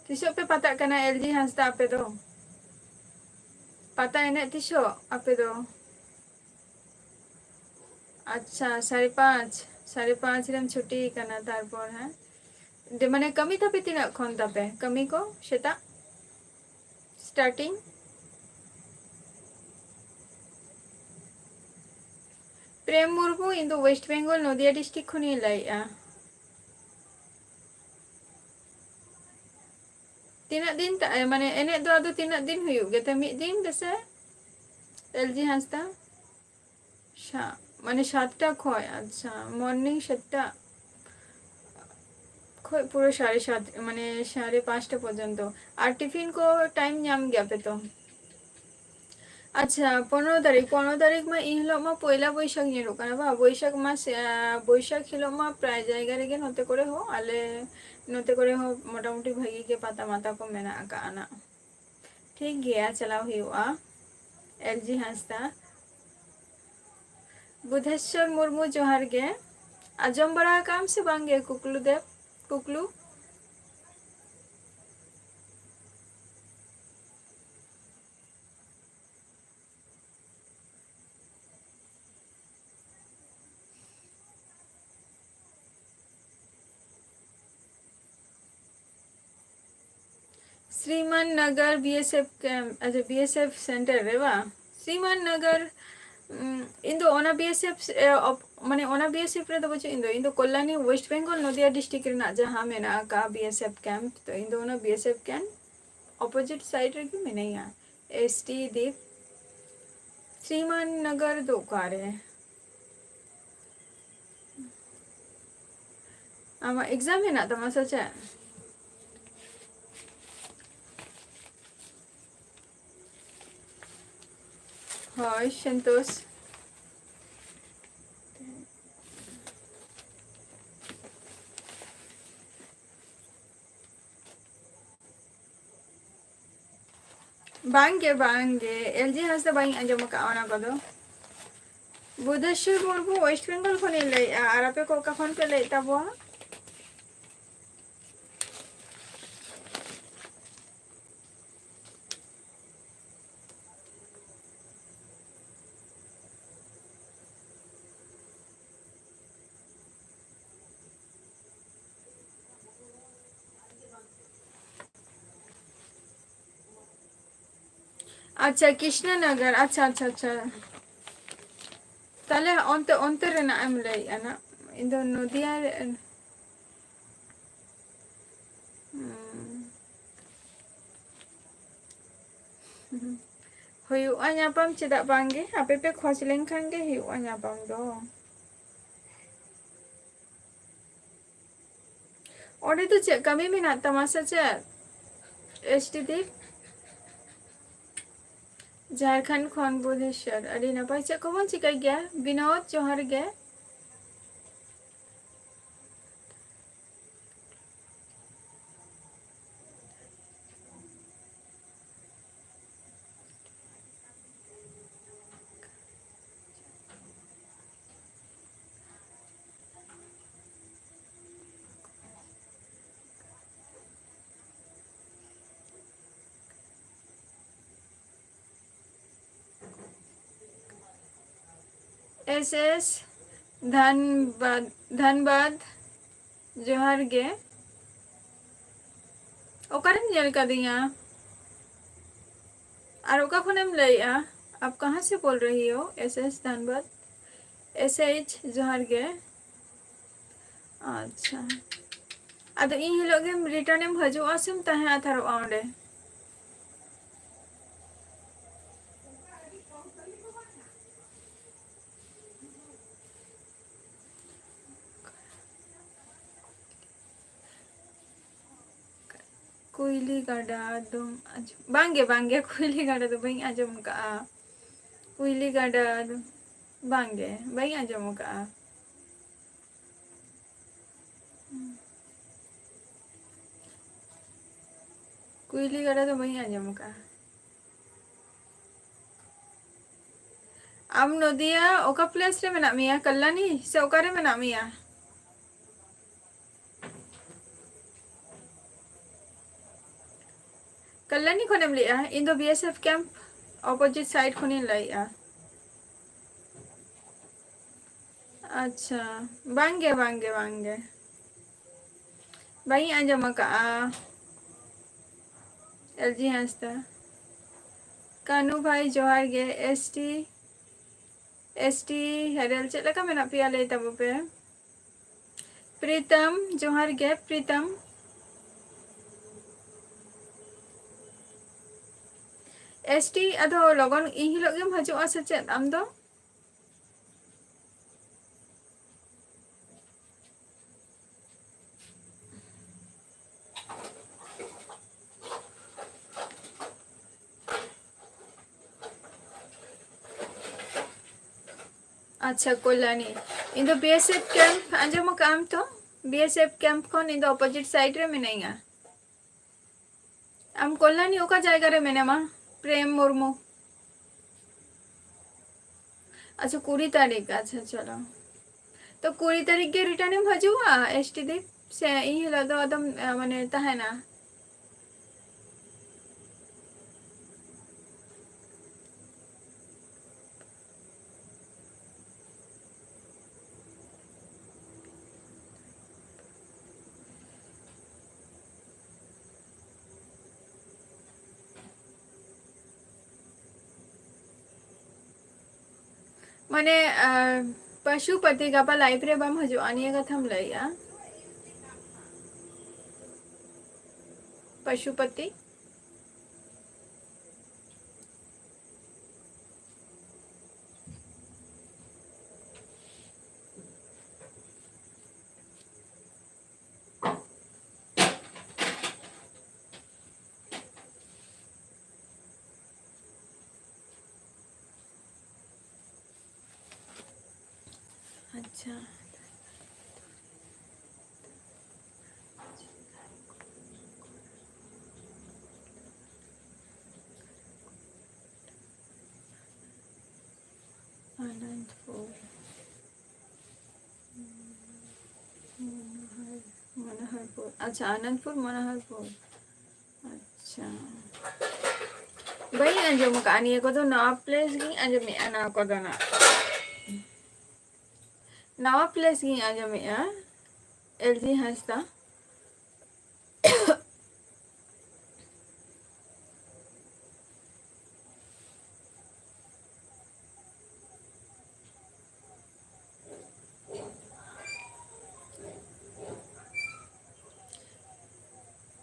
ᱛᱤᱥᱚᱜ ᱯᱮ ᱯᱟᱛᱟᱜ ᱠᱟᱱᱟ ᱮᱞ ᱡᱤ ᱦᱟᱸᱥᱫᱟ ᱟᱯᱮ ᱫᱚ? ᱯᱟᱛᱟ ᱮᱱᱮᱡ ᱛᱤᱥᱚᱜ ᱟᱯᱮ ᱫᱚ? ᱟᱪᱪᱷᱟ, ᱥᱟᱲᱮ ᱯᱟᱸᱪ, ᱥᱟᱲᱮ ᱯᱟᱸᱪ ᱨᱮᱢ ᱪᱷᱩᱴᱤ ᱠᱟᱱᱟ, ᱛᱟᱨᱯᱚᱨ ᱦᱮᱸ᱾ ᱫᱮ, ᱢᱟᱱᱮ, ᱠᱟᱹᱢᱤ ᱛᱟᱯᱮ ᱛᱤᱱᱟᱹᱜ ᱠᱷᱚᱱ ᱛᱟᱯᱮ? ᱠᱟᱹᱢᱤ ᱠᱚ ᱥᱮᱛᱟᱜ starting? ᱯᱨᱮᱢ ᱢᱩᱨᱢᱩ, ᱤᱧ ᱫᱚ West Bengal, ᱱᱚᱫᱤᱭᱟ district ᱠᱷᱚᱱᱤᱧ ᱞᱟᱹᱭᱮᱜᱼᱟ᱾ ᱛᱤᱱᱟᱹᱜ ᱫᱤᱱ ᱛᱟ-, ᱢᱟᱱᱮ, ᱮᱱᱮᱡ ᱫᱚ ᱟᱫᱚ ᱛᱤᱱᱟᱹᱜ ᱫᱤᱱ ᱦᱩᱭᱩᱜ ᱜᱮᱛᱮ? ᱢᱤᱫ ᱫᱤᱱ ᱜᱮᱥᱮ? ᱮᱞ ᱡᱤ ᱦᱟᱸᱥᱫᱟ, ᱥᱟ-, ᱢᱟᱱᱮ, ᱥᱟᱛᱴᱟ ᱠᱷᱚᱡ, ᱟᱪᱪᱷᱟ, morning ᱥᱟᱛᱴᱟ ᱠᱷᱚᱡ ᱯᱩᱨᱟᱹ ᱥᱟᱲᱮ ᱥᱟᱛ, ᱢᱟᱱᱮ, ᱥᱟᱲᱮ ᱯᱟᱸᱪᱴᱟ ᱯᱚᱨᱡᱚᱱᱛᱚ᱾ ᱟᱨ ᱴᱤᱯᱷᱤᱱ ᱠᱚ time ᱧᱟᱢ ᱜᱮᱭᱟ ᱯᱮ ᱛᱚ? ᱟᱪᱪᱷᱟ, ᱯᱚᱱᱨᱚ ᱛᱟᱹᱨᱤᱠᱷ, ᱯᱚᱱᱨᱚ ᱛᱟᱹᱨᱤᱠᱷ ᱢᱟ ᱤᱱ ᱦᱤᱞᱳᱜ ᱢᱟ ᱯᱚᱭᱞᱟ ᱵᱳᱭᱥᱟᱠᱷ ᱧᱩᱨᱩᱜ ᱠᱟᱱᱟ ᱵᱟ? ᱵᱳᱭᱥᱟᱠᱷ ᱢᱟᱥ, ᱟᱸ, ᱵᱳᱭᱥᱟᱠᱷ ᱦᱤᱞᱳᱜ ᱢᱟ ᱯᱨᱟᱭ ᱡᱟᱭᱜᱟ ᱨᱮᱜᱮ ᱱᱚᱛᱮ ᱠᱚᱨᱮ ᱦᱚᱸ, ᱟᱞᱮ ᱱᱚᱛᱮ ᱠᱚᱨᱮ ᱦᱚᱸ ᱢᱚᱴᱟᱢᱩᱴᱤ ᱵᱷᱟᱜᱤ ᱜᱮ ᱯᱟᱛᱟ ᱢᱟᱛᱟ ᱠᱚ ᱢᱮᱱᱟᱜ ᱟᱠᱟᱜᱼᱟ ᱱᱟᱜ᱾ ᱴᱷᱤᱠ ᱜᱮᱭᱟ, ᱪᱟᱞᱟᱣ ᱦᱩᱭᱩᱜᱼᱟ᱾ ᱮᱞ ᱡᱤ ᱦᱟᱸᱥᱫᱟ᱾ ᱵᱩᱫᱷᱮᱥᱥᱚᱨ ᱢᱩᱨᱢᱩ, ᱡᱚᱦᱟᱨ ᱜᱮ᱾ ᱟᱸᱡᱚᱢ ᱵᱟᱲᱟ ᱟᱠᱟᱫ ᱟᱢ ᱥᱮ ᱵᱟᱝ ᱜᱮ ᱠᱩᱠᱞᱩ ᱫᱮᱵ? ᱠᱩᱠᱞᱩ? ᱥᱨᱤᱢᱟᱱ ᱱᱟᱜᱟᱨ ᱵᱤ ᱮᱥ ᱮᱯᱷ camp, ᱟᱪᱪᱷᱟ, ᱵᱤ ᱮᱥ ᱮᱯᱷ center ᱨᱮ ᱵᱟᱝ? ᱥᱨᱤᱢᱟᱱ ᱱᱟᱜᱟᱨ, ᱩᱸ, ᱤᱧ ᱫᱚ ᱚᱱᱟ B S F, A, of-, ᱢᱟᱱᱮ ᱚᱱᱟ ᱵᱤ ᱮᱥ ᱮᱯᱷ ᱨᱮᱫᱚ ᱵᱟᱹᱪᱩᱜ, ᱤᱧ ᱫᱚ, ᱤᱧ ᱫᱚ ᱠᱚᱞᱞᱟᱱᱤ, West Bengal, ᱱᱚᱫᱤᱭᱟ district ᱨᱮᱱᱟᱜ ᱡᱟᱦᱟᱸ ᱢᱮᱱᱟᱜ ᱟᱠᱟᱫ ᱵᱤ ᱮᱥ ᱮᱯᱷ camp, ᱛᱚ ᱤᱧ ᱫᱚ ᱚᱱᱟ B S F camp opposite side ᱨᱮᱜᱮ ᱢᱤᱱᱟᱹᱧᱟ᱾ ᱮᱥ ᱴᱤ ᱫᱤᱯ, ᱥᱨᱤᱢᱟᱱ ᱱᱟᱜᱟᱨ ᱫᱚ ᱚᱠᱟᱨᱮ? ᱟᱢᱟᱜ exam ᱢᱮᱱᱟᱜ ᱛᱟᱢᱟ ᱥᱮ ᱪᱮᱫ? ᱦᱳᱭ, ᱥᱚᱱᱛᱳᱥ᱾ ᱵᱟᱝᱜᱮ, ᱵᱟᱝᱜᱮ, ᱮᱞ ᱡᱤ ᱦᱟᱸᱥᱫᱟ, ᱵᱟᱹᱧ ᱟᱸᱡᱚᱢ ᱟᱠᱟᱫᱼᱟ ᱚᱱᱟ ᱠᱚᱫᱚ᱾ ᱵᱩᱫᱷᱮᱥᱥᱚᱨ ᱢᱩᱨᱢᱩ, West Bengal ᱠᱷᱚᱱᱤᱧ ᱞᱟᱹᱭᱮᱫᱼᱟ᱾ ᱟᱨ ᱟᱯᱮ ᱠᱚ ᱚᱠᱟ ᱠᱷᱚᱱ ᱯᱮ ᱞᱟᱹᱭᱮᱫ ᱛᱟᱵᱚᱣᱟ? ᱟᱪᱪᱷᱟ, ᱠᱨᱤᱥᱱᱚᱱᱚᱜᱚᱨ᱾ ᱟᱪᱪᱷᱟ, ᱟᱪᱪᱷᱟ, ᱟᱪᱪᱷᱟ᱾ ᱛᱟᱦᱞᱮ ᱚᱱᱛᱮ, ᱚᱱᱛᱮ ᱨᱮᱱᱟᱜ ᱮᱢ ᱞᱟᱹᱭᱮᱜᱼᱟ ᱱᱟᱜ᱾ ᱤᱧ ᱫᱚ ᱱᱚᱫᱤᱭᱟ ᱨᱮ, ᱦᱩᱸ᱾ ᱦᱩᱭᱩᱜᱼᱟ ᱧᱟᱯᱟᱢ, ᱪᱮᱫᱟᱜ ᱵᱟᱝᱜᱮ? ᱟᱯᱮ ᱯᱮ ᱠᱷᱚᱡᱽ ᱞᱮᱱᱠᱷᱟᱱ ᱜᱮ ᱦᱩᱭᱩᱜᱼᱟ ᱧᱟᱯᱟᱢ ᱫᱚ᱾ ᱚᱸᱰᱮ ᱫᱚ ᱪᱮᱫ ᱠᱟᱹᱢᱤ ᱢᱮᱱᱟᱜ ᱛᱟᱢᱟ ᱥᱮ ᱪᱮᱫ? ᱮᱥ ᱴᱤ ᱫᱤᱯ, ᱡᱷᱟᱲᱠᱷᱚᱸᱰ ᱠᱷᱚᱱ ᱵᱩᱫᱷᱮᱥᱣᱚᱨ, ᱟᱹᱰᱤ ᱱᱟᱯᱟᱭ᱾ ᱪᱮᱫ ᱠᱚᱵᱚᱱ ᱪᱤᱠᱟᱹᱭ ᱜᱮᱭᱟ? ᱵᱤᱱᱳᱫ, ᱡᱚᱦᱟᱨ ᱜᱮ᱾ ᱮᱥ ᱮᱥ ᱫᱷᱟᱱᱵᱟᱫᱽ, ᱫᱷᱟᱱᱵᱟᱫᱽ, ᱡᱚᱦᱟᱨ ᱜᱮ᱾ ᱚᱠᱟᱨᱮᱢ ᱧᱮᱞ ᱠᱟᱫᱤᱧᱟ? ᱟᱨ ᱚᱠᱟ ᱠᱷᱚᱱᱮᱢ ᱞᱟᱹᱭᱮᱜᱼᱟ? आप कहाँ से बोल रही हो? S S Dhanbad, S H, ᱡᱚᱦᱟᱨ ᱜᱮ᱾ ᱟᱪᱪᱷᱟ, ᱟᱫᱚ ᱤᱧ ᱦᱤᱞᱳᱜ ᱜᱮᱢ return ᱮᱢ ᱦᱤᱡᱩᱜᱼᱟ ᱥᱮᱢ ᱛᱟᱦᱮᱸ ᱦᱟᱛᱟᱲᱚᱜᱼᱟ ᱚᱸᱰᱮ? ᱠᱩᱭᱞᱤ ᱜᱟᱰᱟ ᱫᱚᱢ ᱟᱸᱡᱚᱢ? ᱵᱟᱝᱜᱮ, ᱵᱟᱝᱜᱮ, ᱠᱩᱭᱞᱤ ᱜᱟᱰᱟ ᱫᱚ ᱵᱟᱹᱧ ᱟᱸᱡᱚᱢ ᱟᱠᱟᱫᱼᱟ᱾ ᱠᱩᱭᱞᱤ ᱜᱟᱰᱟ ᱫᱚ ᱵᱟᱝᱜᱮ, ᱵᱟᱹᱧ ᱟᱸᱡᱚᱢ ᱟᱠᱟᱫᱼᱟ᱾ ᱠᱩᱭᱞᱤ ᱜᱟᱰᱟ ᱫᱚ ᱵᱟᱹᱧ ᱟᱸᱡᱚᱢ ᱟᱠᱟᱫᱼᱟ᱾ ᱟᱢ ᱱᱚᱫᱤᱭᱟ ᱚᱠᱟ place ᱨᱮ ᱢᱮᱱᱟᱜ ᱢᱮᱭᱟ? ᱠᱟᱞᱞᱟᱱᱤ ᱥᱮ ᱚᱠᱟᱨᱮ ᱢᱮᱱᱟᱜ ᱢᱮᱭᱟ? ᱠᱟᱞᱞᱟᱱᱤ ᱠᱷᱚᱱᱮᱢ ᱞᱟᱹᱭᱮᱜᱼᱟ? ᱤᱧ ᱫᱚ B S F camp opposite side ᱠᱷᱚᱱᱤᱧ ᱞᱟᱹᱭᱮᱜᱼᱟ᱾ ᱟᱪᱪᱷᱟ, ᱵᱟᱝᱜᱮ, ᱵᱟᱝᱜᱮ, ᱵᱟᱝᱜᱮ, ᱵᱟᱹᱧ ᱟᱸᱡᱚᱢ ᱟᱠᱟᱫᱼᱟ᱾ ᱮᱞ ᱡᱤ ᱦᱟᱸᱥᱫᱟ, ᱛᱟᱱᱩ ᱵᱷᱟᱭ ᱡᱚᱦᱟᱨ ᱜᱮ᱾ ᱮᱥ ᱴᱤ, ᱮᱥ ᱴᱤ ᱦᱮᱨᱮᱞ ᱪᱮᱫ ᱞᱮᱠᱟ ᱢᱮᱱᱟᱜ ᱯᱮᱭᱟ ᱞᱟᱹᱭ ᱛᱟᱵᱚ ᱯᱮ᱾ ᱯᱨᱤᱛᱟᱢ ᱡᱚᱦᱟᱨ ᱜᱮ ᱯᱨᱤᱛᱟᱢ᱾ ᱮᱥ ᱴᱤ ᱟᱫᱚ ᱞᱚᱜᱚᱱ ᱤᱧ ᱦᱤᱞᱳᱜ ᱜᱮᱢ ᱦᱤᱡᱩᱜᱼᱟ ᱥᱮ ᱪᱮᱫ ᱟᱢ ᱫᱚ? ᱟᱪᱪᱷᱟ ᱠᱚᱞᱭᱟᱱᱤ, ᱤᱧ ᱫᱚ ᱵᱤ ᱮᱥ ᱮᱯᱷ ᱠᱮᱢᱯ ᱟᱸᱡᱚᱢ ᱟᱠᱟᱫ ᱟᱢ ᱛᱚ? ᱵᱤ ᱮᱥ ᱮᱯᱷ ᱠᱮᱢᱯ ᱠᱷᱚᱱ ᱤᱧ ᱫᱚ ᱚᱯᱳᱡᱤᱴ ᱥᱟᱭᱤᱰ ᱨᱮ ᱢᱤᱱᱟᱹᱧᱟ᱾ ᱟᱢ ᱠᱚᱞᱭᱟᱱᱤ ᱚᱠᱟ ᱡᱟᱭᱜᱟ ᱨᱮ ᱢᱮᱱᱟᱢᱟ? ᱯᱨᱮᱢ ᱢᱩᱨᱢᱩ᱾ ᱟᱪᱪᱷᱟ ᱠᱩᱲᱤ ᱛᱟᱹᱨᱤᱠᱷ, ᱟᱪᱪᱷᱟ ᱪᱚᱞᱚ᱾ ᱛᱚ ᱠᱩᱲᱤ ᱛᱟᱹᱨᱤᱠᱷ ᱜᱮ ᱨᱤᱴᱟᱨᱱ ᱮᱢ ᱦᱤᱡᱩᱜᱼᱟ ᱮᱥ ᱴᱤ ᱫᱤ? ᱥᱮ ᱤᱧ ᱦᱤᱞᱳᱜ ᱫᱚ ᱟᱫᱚᱢ ᱮ, ᱢᱟᱱᱮ ᱛᱟᱦᱮᱱᱟ? ᱢᱟᱱᱮ ᱟᱨ ᱯᱚᱥᱩᱯᱚᱛᱤ ᱜᱟᱯᱟ ᱞᱟᱭᱤᱵᱷ ᱨᱮ ᱵᱟᱢ ᱦᱤᱡᱩᱜᱼᱟ, ᱱᱤᱭᱟᱹ ᱠᱟᱛᱷᱟᱢ ᱞᱟᱹᱭᱮᱜᱼᱟ? ᱯᱚᱥᱩᱯᱚᱛᱤ᱾ ᱟᱪᱪᱷᱟ᱾ ᱟᱱᱚᱱᱫᱯᱩᱨ᱾ ᱢᱚᱱᱳᱦᱚᱨ, ᱢᱚᱱᱳᱦᱚᱨᱯᱩᱨ᱾ ᱟᱪᱪᱷᱟ, ᱟᱱᱚᱱᱫᱯᱩᱨ, ᱢᱚᱱᱳᱦᱚᱨᱯᱩᱨ᱾ ᱟᱪᱪᱷᱟ᱾ ᱵᱟᱹᱧ ᱟᱸᱡᱚᱢ ᱟᱠᱟᱫᱼᱟ ᱱᱤᱭᱟᱹ ᱠᱚᱫᱚ, ᱱᱟᱣᱟ ᱯᱞᱮᱥ ᱜᱤᱧ ᱟᱸᱡᱚᱢᱮᱫᱼᱟ ᱱᱚᱣᱟ ᱠᱚᱫᱚ ᱱᱟᱜ᱾ ᱱᱟᱣᱟ ᱯᱞᱮᱥ ᱜᱤᱧ ᱟᱸᱡᱚᱢᱮᱫᱼᱟ, ᱮᱞ ᱡᱤ ᱦᱟᱸᱥᱫᱟ᱾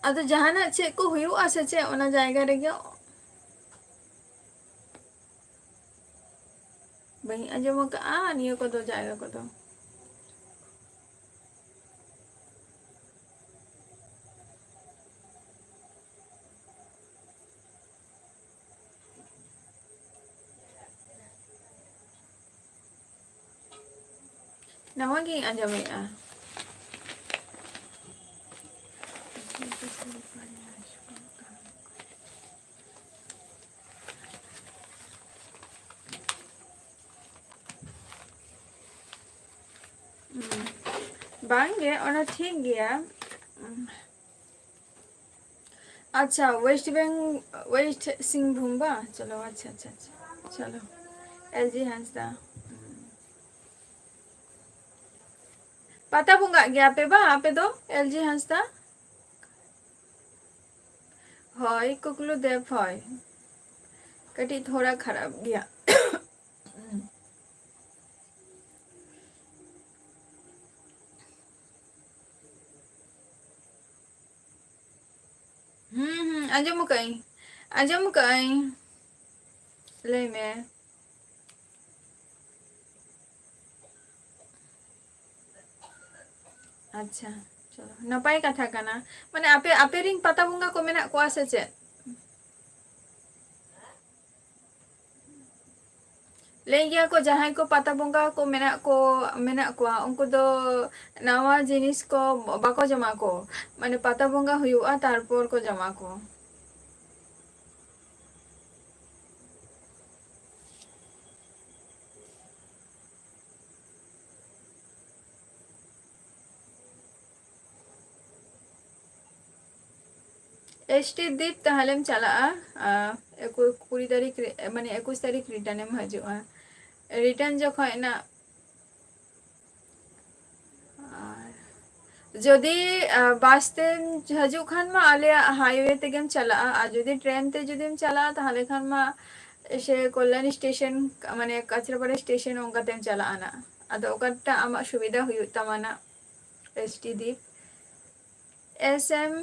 ᱟᱫᱚ ᱡᱟᱦᱟᱱᱟᱜ ᱪᱮᱫ ᱠᱚ ᱦᱩᱭᱩᱜᱼᱟ ᱥᱮ ᱪᱮᱫ, ᱚᱱᱟ ᱡᱟᱭᱜᱟ ᱨᱮᱜᱮ ᱵᱟᱹᱧ ᱟᱸᱡᱚᱢ ᱟᱠᱟᱫᱼᱟ ᱱᱤᱭᱟᱹ ᱠᱚᱫᱚ, ᱡᱟᱭᱜᱟ ᱠᱚᱫᱚ᱾ ᱱᱟᱣᱟ ᱜᱤᱧ ᱟᱸᱡᱚᱢᱮᱜᱼᱟ᱾ ᱦᱩᱸ᱾ ᱵᱟᱝᱜᱮ, ᱚᱱᱟ ᱴᱷᱤᱠ ᱜᱮᱭᱟ᱾ ᱟᱪᱪᱷᱟ, West Beng-, West ᱥᱤᱝᱵᱷᱩᱢ ᱵᱟ? ᱪᱚᱞᱚ, ᱟᱪᱪᱷᱟ, ᱟᱪᱪᱷᱟ, ᱟᱪᱪᱷᱟ᱾ ᱪᱚᱞᱚ᱾ ᱮᱞ ᱡᱤ ᱦᱟᱸᱥᱫᱟ᱾ ᱯᱟᱛᱟ ᱵᱚᱸᱜᱟᱜ ᱜᱮᱭᱟ ᱯᱮ ᱵᱟ, ᱟᱯᱮ ᱫᱚ? ᱮᱞ ᱡᱤ ᱦᱟᱸᱥᱫᱟ? ᱦᱳᱭ, ᱠᱩᱠᱞᱩ ᱫᱮᱵ, ᱦᱳᱭ᱾ ᱠᱟᱹᱴᱤᱡ ᱛᱷᱚᱲᱟ ᱠᱷᱟᱨᱟᱯ ᱜᱮᱭᱟ᱾ ᱦᱩᱸ, ᱦᱩᱸ, ᱟᱸᱡᱚᱢ ᱟᱠᱟᱫᱟᱹᱧ, ᱟᱸᱡᱚᱢ ᱟᱠᱟᱫᱟᱹᱧ᱾ ᱞᱟᱹᱭ ᱢᱮ᱾ ᱟᱪᱪᱷᱟ, ᱪᱚᱞᱚ, ᱱᱟᱯᱟᱭ ᱠᱟᱛᱷᱟ ᱠᱟᱱᱟ᱾ ᱢᱟᱱᱮ, ᱟᱯᱮ, ᱟᱯᱮ ᱨᱮᱱ ᱯᱟᱛᱟ ᱵᱚᱸᱜᱟ ᱠᱚ ᱢᱮᱱᱟᱜ ᱠᱚᱣᱟ ᱥᱮ ᱪᱮᱫ? ᱞᱟᱹᱭ ᱜᱮᱭᱟ ᱠᱚ, ᱡᱟᱦᱟᱸᱭ ᱠᱚ ᱯᱟᱛᱟ ᱵᱚᱸᱜᱟ ᱠᱚ ᱢᱮᱱᱟᱜ ᱠᱚ, ᱢᱮᱱᱟᱜ ᱠᱚᱣᱟ, ᱩᱱᱠᱩ ᱫᱚ ᱱᱟᱣᱟ ᱡᱤᱱᱤᱥ ᱠᱚ ᱵᱟᱠᱚ ᱡᱚᱢᱟ ᱠᱚ, ᱢᱟᱱᱮ, ᱯᱟᱛᱟ ᱵᱚᱸᱜᱟ ᱦᱩᱭᱩᱜᱼᱟ, ᱛᱟᱨᱯᱚᱨ ᱠᱚ ᱡᱚᱢᱟ ᱠᱚ᱾ ᱮᱥ ᱴᱤ ᱫᱤᱯ, ᱛᱟᱦᱞᱮᱢ ᱪᱟᱞᱟᱜᱼᱟ, ᱟᱨ ᱮᱠᱩ-, ᱠᱩᱲᱤ ᱛᱟᱹᱨᱤᱠᱷ ᱨᱮ, ᱢᱟᱱᱮ, ᱮᱠᱩᱥ ᱛᱟᱹᱨᱤᱠᱷ return ᱮᱢ ᱦᱤᱡᱩᱜᱼᱟ᱾ Return ᱡᱚᱠᱷᱚᱱ ᱱᱟᱜ, ᱟᱨ ᱡᱩᱫᱤ, ᱟ, bus ᱛᱮᱢ ᱦᱤᱡᱩᱜ ᱠᱷᱟᱱ ᱢᱟ ᱟᱞᱮᱭᱟᱜ highway ᱛᱮᱜᱮᱢ ᱪᱟᱞᱟᱜᱼᱟ, ᱟᱨ ᱡᱩᱫᱤ train ᱛᱮ ᱡᱩᱫᱤᱢ ᱪᱟᱞᱟᱜᱼᱟ, ᱛᱟᱦᱞᱮ ᱠᱷᱟᱱ ᱢᱟ ᱥᱮ ᱠᱚᱞᱭᱟᱱᱤ station, ᱢᱟᱱᱮ, ᱠᱟᱪᱨᱟᱯᱟᱲᱟ station, ᱚᱱᱠᱟ ᱛᱮᱢ ᱪᱟᱞᱟᱜᱼᱟ ᱱᱟᱜ᱾ ᱟᱫᱚ ᱚᱠᱟᱴᱟᱜ ᱟᱢᱟᱜ ᱥᱩᱵᱤᱫᱷᱟ ᱦᱩᱭᱩᱜ ᱛᱟᱢᱟ ᱱᱟᱜ, ᱮᱥ ᱴᱤ ᱫᱤᱯ? S M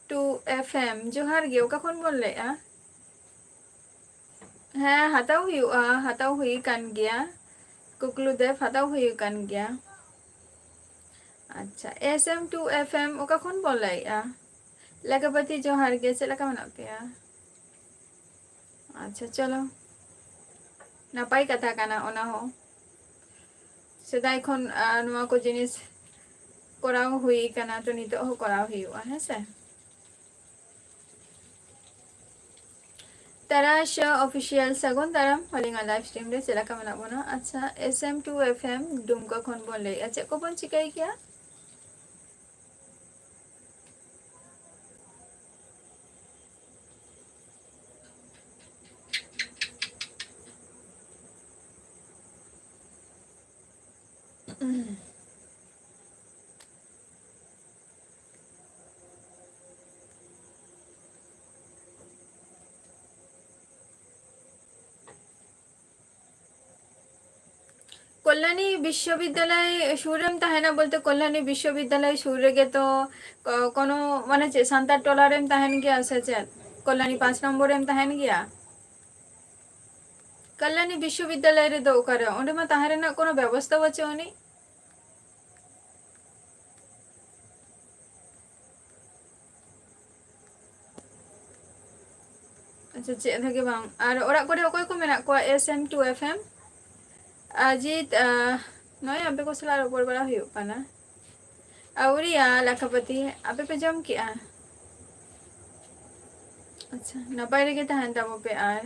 two F M, ᱡᱚᱦᱟᱨ ᱜᱮ, ᱚᱠᱟ ᱠᱷᱚᱱ ᱵᱚᱱ ᱞᱟᱹᱭᱮᱜᱼᱟ? ᱦᱮᱸ, ᱦᱟᱛᱟᱣ ᱦᱩᱭᱩᱜᱼᱟ, ᱦᱟᱛᱟᱣ ᱦᱩᱭ ᱟᱠᱟᱱ ᱜᱮᱭᱟ᱾ ᱠᱩᱠᱞᱩ ᱫᱮᱵ, ᱦᱟᱛᱟᱣ ᱦᱩᱭ ᱟᱠᱟᱱ ᱜᱮᱭᱟ᱾ ᱟᱪᱪᱷᱟ, S M two F M, ᱚᱠᱟ ᱠᱷᱚᱱ ᱵᱚᱱ ᱞᱟᱹᱭᱮᱜᱼᱟ? ᱞᱮᱠᱟᱯᱟᱹᱛᱤ, ᱡᱚᱦᱟᱨ ᱜᱮ, ᱪᱮᱫ ᱞᱮᱠᱟ ᱢᱮᱱᱟᱜ ᱯᱮᱭᱟ? ᱟᱪᱪᱷᱟ, ᱪᱚᱞᱚ, ᱱᱟᱯᱟᱭ ᱠᱟᱛᱷᱟ ᱠᱟᱱᱟ ᱚᱱᱟ ᱦᱚᱸ᱾ ᱥᱮᱫᱟᱭ ᱠᱷᱚᱱ, ᱟ, ᱱᱚᱣᱟ ᱠᱚ ᱡᱤᱱᱤᱥ ᱠᱚᱨᱟᱣ ᱦᱩᱭ ᱠᱟᱱᱟ, ᱛᱚ ᱱᱤᱛᱚᱜ ᱦᱚᱸ ᱠᱚᱨᱟᱣ ᱦᱩᱭᱩᱜᱼᱟ, ᱦᱮᱸ ᱥᱮ? ᱛᱟᱨᱟᱥ ᱚᱯᱷᱤᱥᱤᱭᱟᱞ, ᱥᱟᱹᱜᱩᱱ ᱫᱟᱨᱟᱢ ᱟᱹᱞᱤᱧᱟᱜ ᱞᱟᱭᱤᱵᱷ ᱥᱴᱨᱤᱢ ᱨᱮ᱾ ᱪᱮᱫ ᱞᱮᱠᱟ ᱢᱮᱱᱟᱜ ᱵᱚᱱᱟ? ᱟᱪᱪᱷᱟ, S M two F M ᱰᱩᱢᱠᱟ ᱠᱷᱚᱱ ᱵᱚᱱ ᱞᱟᱹᱭᱮᱫᱼᱟ᱾ ᱪᱮᱫ ᱠᱚᱵᱚᱱ ᱪᱤᱠᱟᱹᱭ ᱜᱮᱭᱟ? ᱠᱚᱞᱞᱟᱱᱤ ᱵᱤᱥᱥᱚᱵᱤᱫᱽᱫᱟᱞᱚᱭ ᱥᱩᱨ ᱨᱮᱢ ᱛᱟᱦᱮᱱᱟ ᱵᱚᱞᱛᱮ, ᱠᱚᱞᱞᱟᱱᱤ ᱵᱤᱥᱥᱚᱵᱤᱫᱽᱫᱟᱞᱚᱭ ᱥᱩᱨ ᱨᱮᱜᱮ ᱛᱚ, ᱠᱚ-, ᱠᱳᱱᱳ, ᱢᱟᱱᱮ ᱪᱮᱫ, ᱥᱟᱱᱛᱟᱲ ᱴᱚᱞᱟ ᱨᱮᱢ ᱛᱟᱦᱮᱱ ᱜᱮᱭᱟ ᱥᱮ ᱪᱮᱫ? ᱠᱚᱞᱞᱟᱱᱤ ᱯᱟᱸᱪ ᱱᱚᱢᱵᱚᱨ ᱨᱮᱢ ᱛᱟᱦᱮᱱ ᱜᱮᱭᱟ? ᱠᱚᱞᱞᱟᱱᱤ ᱵᱤᱥᱥᱚᱵᱤᱫᱽᱫᱟᱞᱚᱭ ᱨᱮᱫᱚ ᱚᱠᱟᱨᱮ? ᱚᱸᱰᱮ ᱢᱟ ᱛᱟᱦᱮᱸ ᱨᱮᱱᱟᱜ ᱠᱳᱱᱳ ᱵᱮᱵᱚᱥᱛᱷᱟ ᱵᱟᱹᱪᱩᱜ ᱟᱹᱱᱤᱡ᱾ ᱟᱪᱪᱷᱟ, ᱪᱮᱫ ᱦᱚᱸ ᱜᱮ ᱵᱟᱝ᱾ ᱟᱨ ᱚᱲᱟᱜ ᱠᱚᱨᱮ ᱚᱠᱚᱭ ᱠᱚ ᱢᱮᱱᱟᱜ ᱠᱚᱣᱟ? S M two F M, Ajit, ᱟᱦ, ᱱᱚᱜᱼᱚᱭ ᱟᱯᱮ ᱠᱚ ᱥᱟᱞᱟᱜ ᱨᱚᱯᱚᱲ ᱵᱟᱲᱟ ᱦᱩᱭᱩᱜ ᱠᱟᱱᱟ᱾ ᱟᱹᱣᱨᱤᱭᱟ ᱞᱮᱠᱷᱟᱯᱟᱹᱛᱤ, ᱟᱯᱮ ᱯᱮ ᱡᱚᱢ ᱠᱮᱜᱼᱟ? ᱟᱪᱪᱷᱟ, ᱱᱟᱯᱟᱭ ᱨᱮᱜᱮ ᱛᱟᱦᱮᱱ ᱛᱟᱵᱚ ᱯᱮ᱾ ᱟᱨ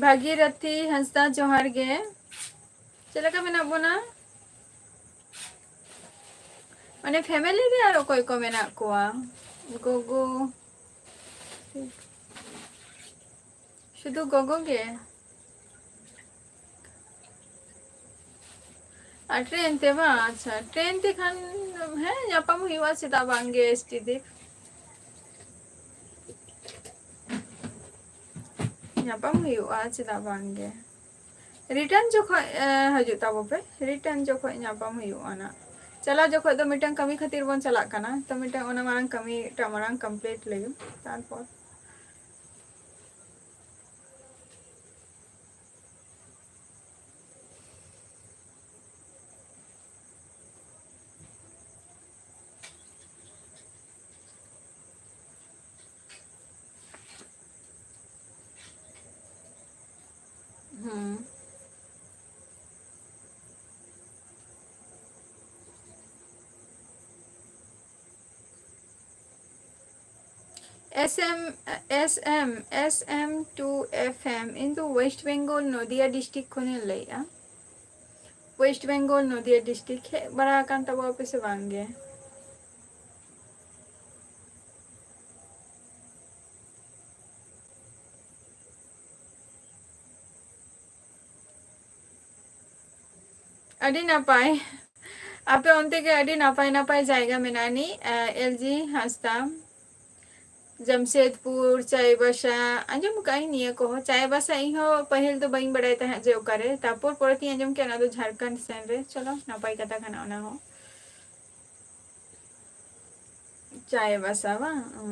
ᱵᱷᱟᱜᱤᱨᱚᱛᱷᱤ ᱦᱟᱸᱥᱫᱟ, ᱡᱚᱦᱟᱨ ᱜᱮ᱾ ᱪᱮᱫ ᱞᱮᱠᱟ ᱢᱮᱱᱟᱜ ᱵᱚᱱᱟ? ᱢᱟᱱᱮ, family ᱨᱮ ᱟᱨ ᱚᱠᱚᱭ ᱠᱚ ᱢᱮᱱᱟᱜ ᱠᱚᱣᱟ? ᱜᱚᱜᱚ, ᱥᱩᱫᱷᱩ ᱜᱚᱜᱚ ᱜᱮ? ᱟᱨ ᱴᱨᱮᱱ ᱛᱮ ᱵᱟᱝ? ᱟᱪᱪᱷᱟ, ᱴᱨᱮᱱ ᱛᱮ ᱠᱷᱟᱱ ᱦᱮᱸ, ᱧᱟᱯᱟᱢ ᱦᱩᱭᱩᱜᱼᱟ, ᱪᱮᱫᱟᱜ ᱵᱟᱝ ᱜᱮ, ᱮᱥ ᱴᱤ ᱫᱤᱯ᱾ ᱧᱟᱯᱟᱢ ᱦᱩᱭᱩᱜᱼᱟ, ᱪᱮᱫᱟᱜ ᱵᱟᱝ ᱜᱮ᱾ ᱨᱤᱴᱟᱨᱱ ᱡᱚᱠᱷᱚᱡ, ᱮ, ᱦᱤᱡᱩᱜ ᱛᱟᱵᱚ ᱯᱮ, ᱨᱤᱴᱟᱨᱱ ᱡᱚᱠᱷᱚᱡ ᱧᱟᱯᱟᱢ ᱦᱩᱭᱩᱜᱼᱟ ᱱᱟᱜ᱾ ᱪᱟᱞᱟᱣ ᱡᱚᱠᱷᱚᱡ ᱫᱚ ᱢᱤᱫᱴᱟᱝ ᱠᱟᱹᱢᱤ ᱠᱷᱟᱹᱛᱤᱨ ᱵᱚᱱ ᱪᱟᱞᱟᱜ ᱠᱟᱱᱟ, ᱛᱚ ᱢᱤᱫᱴᱟᱝ ᱚᱱᱟ ᱢᱟᱨᱟᱝ ᱠᱟᱹᱢᱤ, ᱢᱤᱫᱴᱟᱝ ᱢᱟᱨᱟᱝ ᱠᱚᱢᱯᱞᱤᱴ ᱞᱟᱹᱜᱤᱫ, ᱛᱟᱨᱯᱚᱨ ᱦᱩᱸ᱾ S M, S M, S M two F M, ᱤᱧ ᱫᱚ West Bengal ᱱᱚᱫᱤᱭᱟ district ᱠᱷᱚᱱᱤᱧ ᱞᱟᱹᱭᱮᱜᱼᱟ᱾ West Bengal ᱱᱚᱫᱤᱭᱟ district ᱦᱮᱡ ᱵᱟᱲᱟ ᱟᱠᱟᱱ ᱛᱟᱵᱚ ᱟᱯᱮ ᱥᱮ ᱵᱟᱝ ᱜᱮ? ᱟᱹᱰᱤ ᱱᱟᱯᱟᱭ᱾ ᱟᱯᱮ ᱚᱱᱛᱮ ᱜᱮ ᱟᱹᱰᱤ ᱱᱟᱯᱟᱭ ᱱᱟᱯᱟᱭ ᱡᱟᱭᱜᱟ ᱢᱮᱱᱟᱜᱼᱟ ᱱᱤ, ᱮ, ᱮᱞ ᱡᱤ ᱦᱟᱸᱥᱫᱟ, ᱡᱟᱢᱥᱮᱫᱽᱯᱩᱨ, ᱪᱟᱭᱵᱟᱥᱟ, ᱟᱸᱡᱚᱢ ᱟᱠᱟᱫ ᱟᱹᱧ ᱱᱤᱭᱟᱹ ᱠᱚᱦᱚᱸ᱾ ᱪᱟᱭᱵᱟᱥᱟ ᱤᱧ ᱦᱚᱸ ᱯᱟᱹᱦᱤᱞ ᱫᱚ ᱵᱟᱹᱧ ᱵᱟᱲᱟᱭ ᱛᱟᱦᱮᱸᱫ ᱡᱮ ᱚᱠᱟᱨᱮ, ᱛᱟᱨᱯᱚᱨ ᱯᱚᱨᱮ ᱛᱤᱧ ᱟᱸᱡᱚᱢ ᱠᱮᱫᱟ ᱚᱱᱟ ᱫᱚ ᱡᱷᱟᱲᱠᱷᱚᱸᱰ ᱥᱮᱱ ᱨᱮ᱾ ᱪᱚᱞᱚ, ᱱᱟᱯᱟᱭ ᱠᱟᱛᱷᱟ ᱠᱟᱱᱟ ᱚᱱᱟ ᱦᱚᱸ᱾ ᱪᱟᱭᱵᱟᱥᱟ ᱵᱟᱝ? ᱚ᱾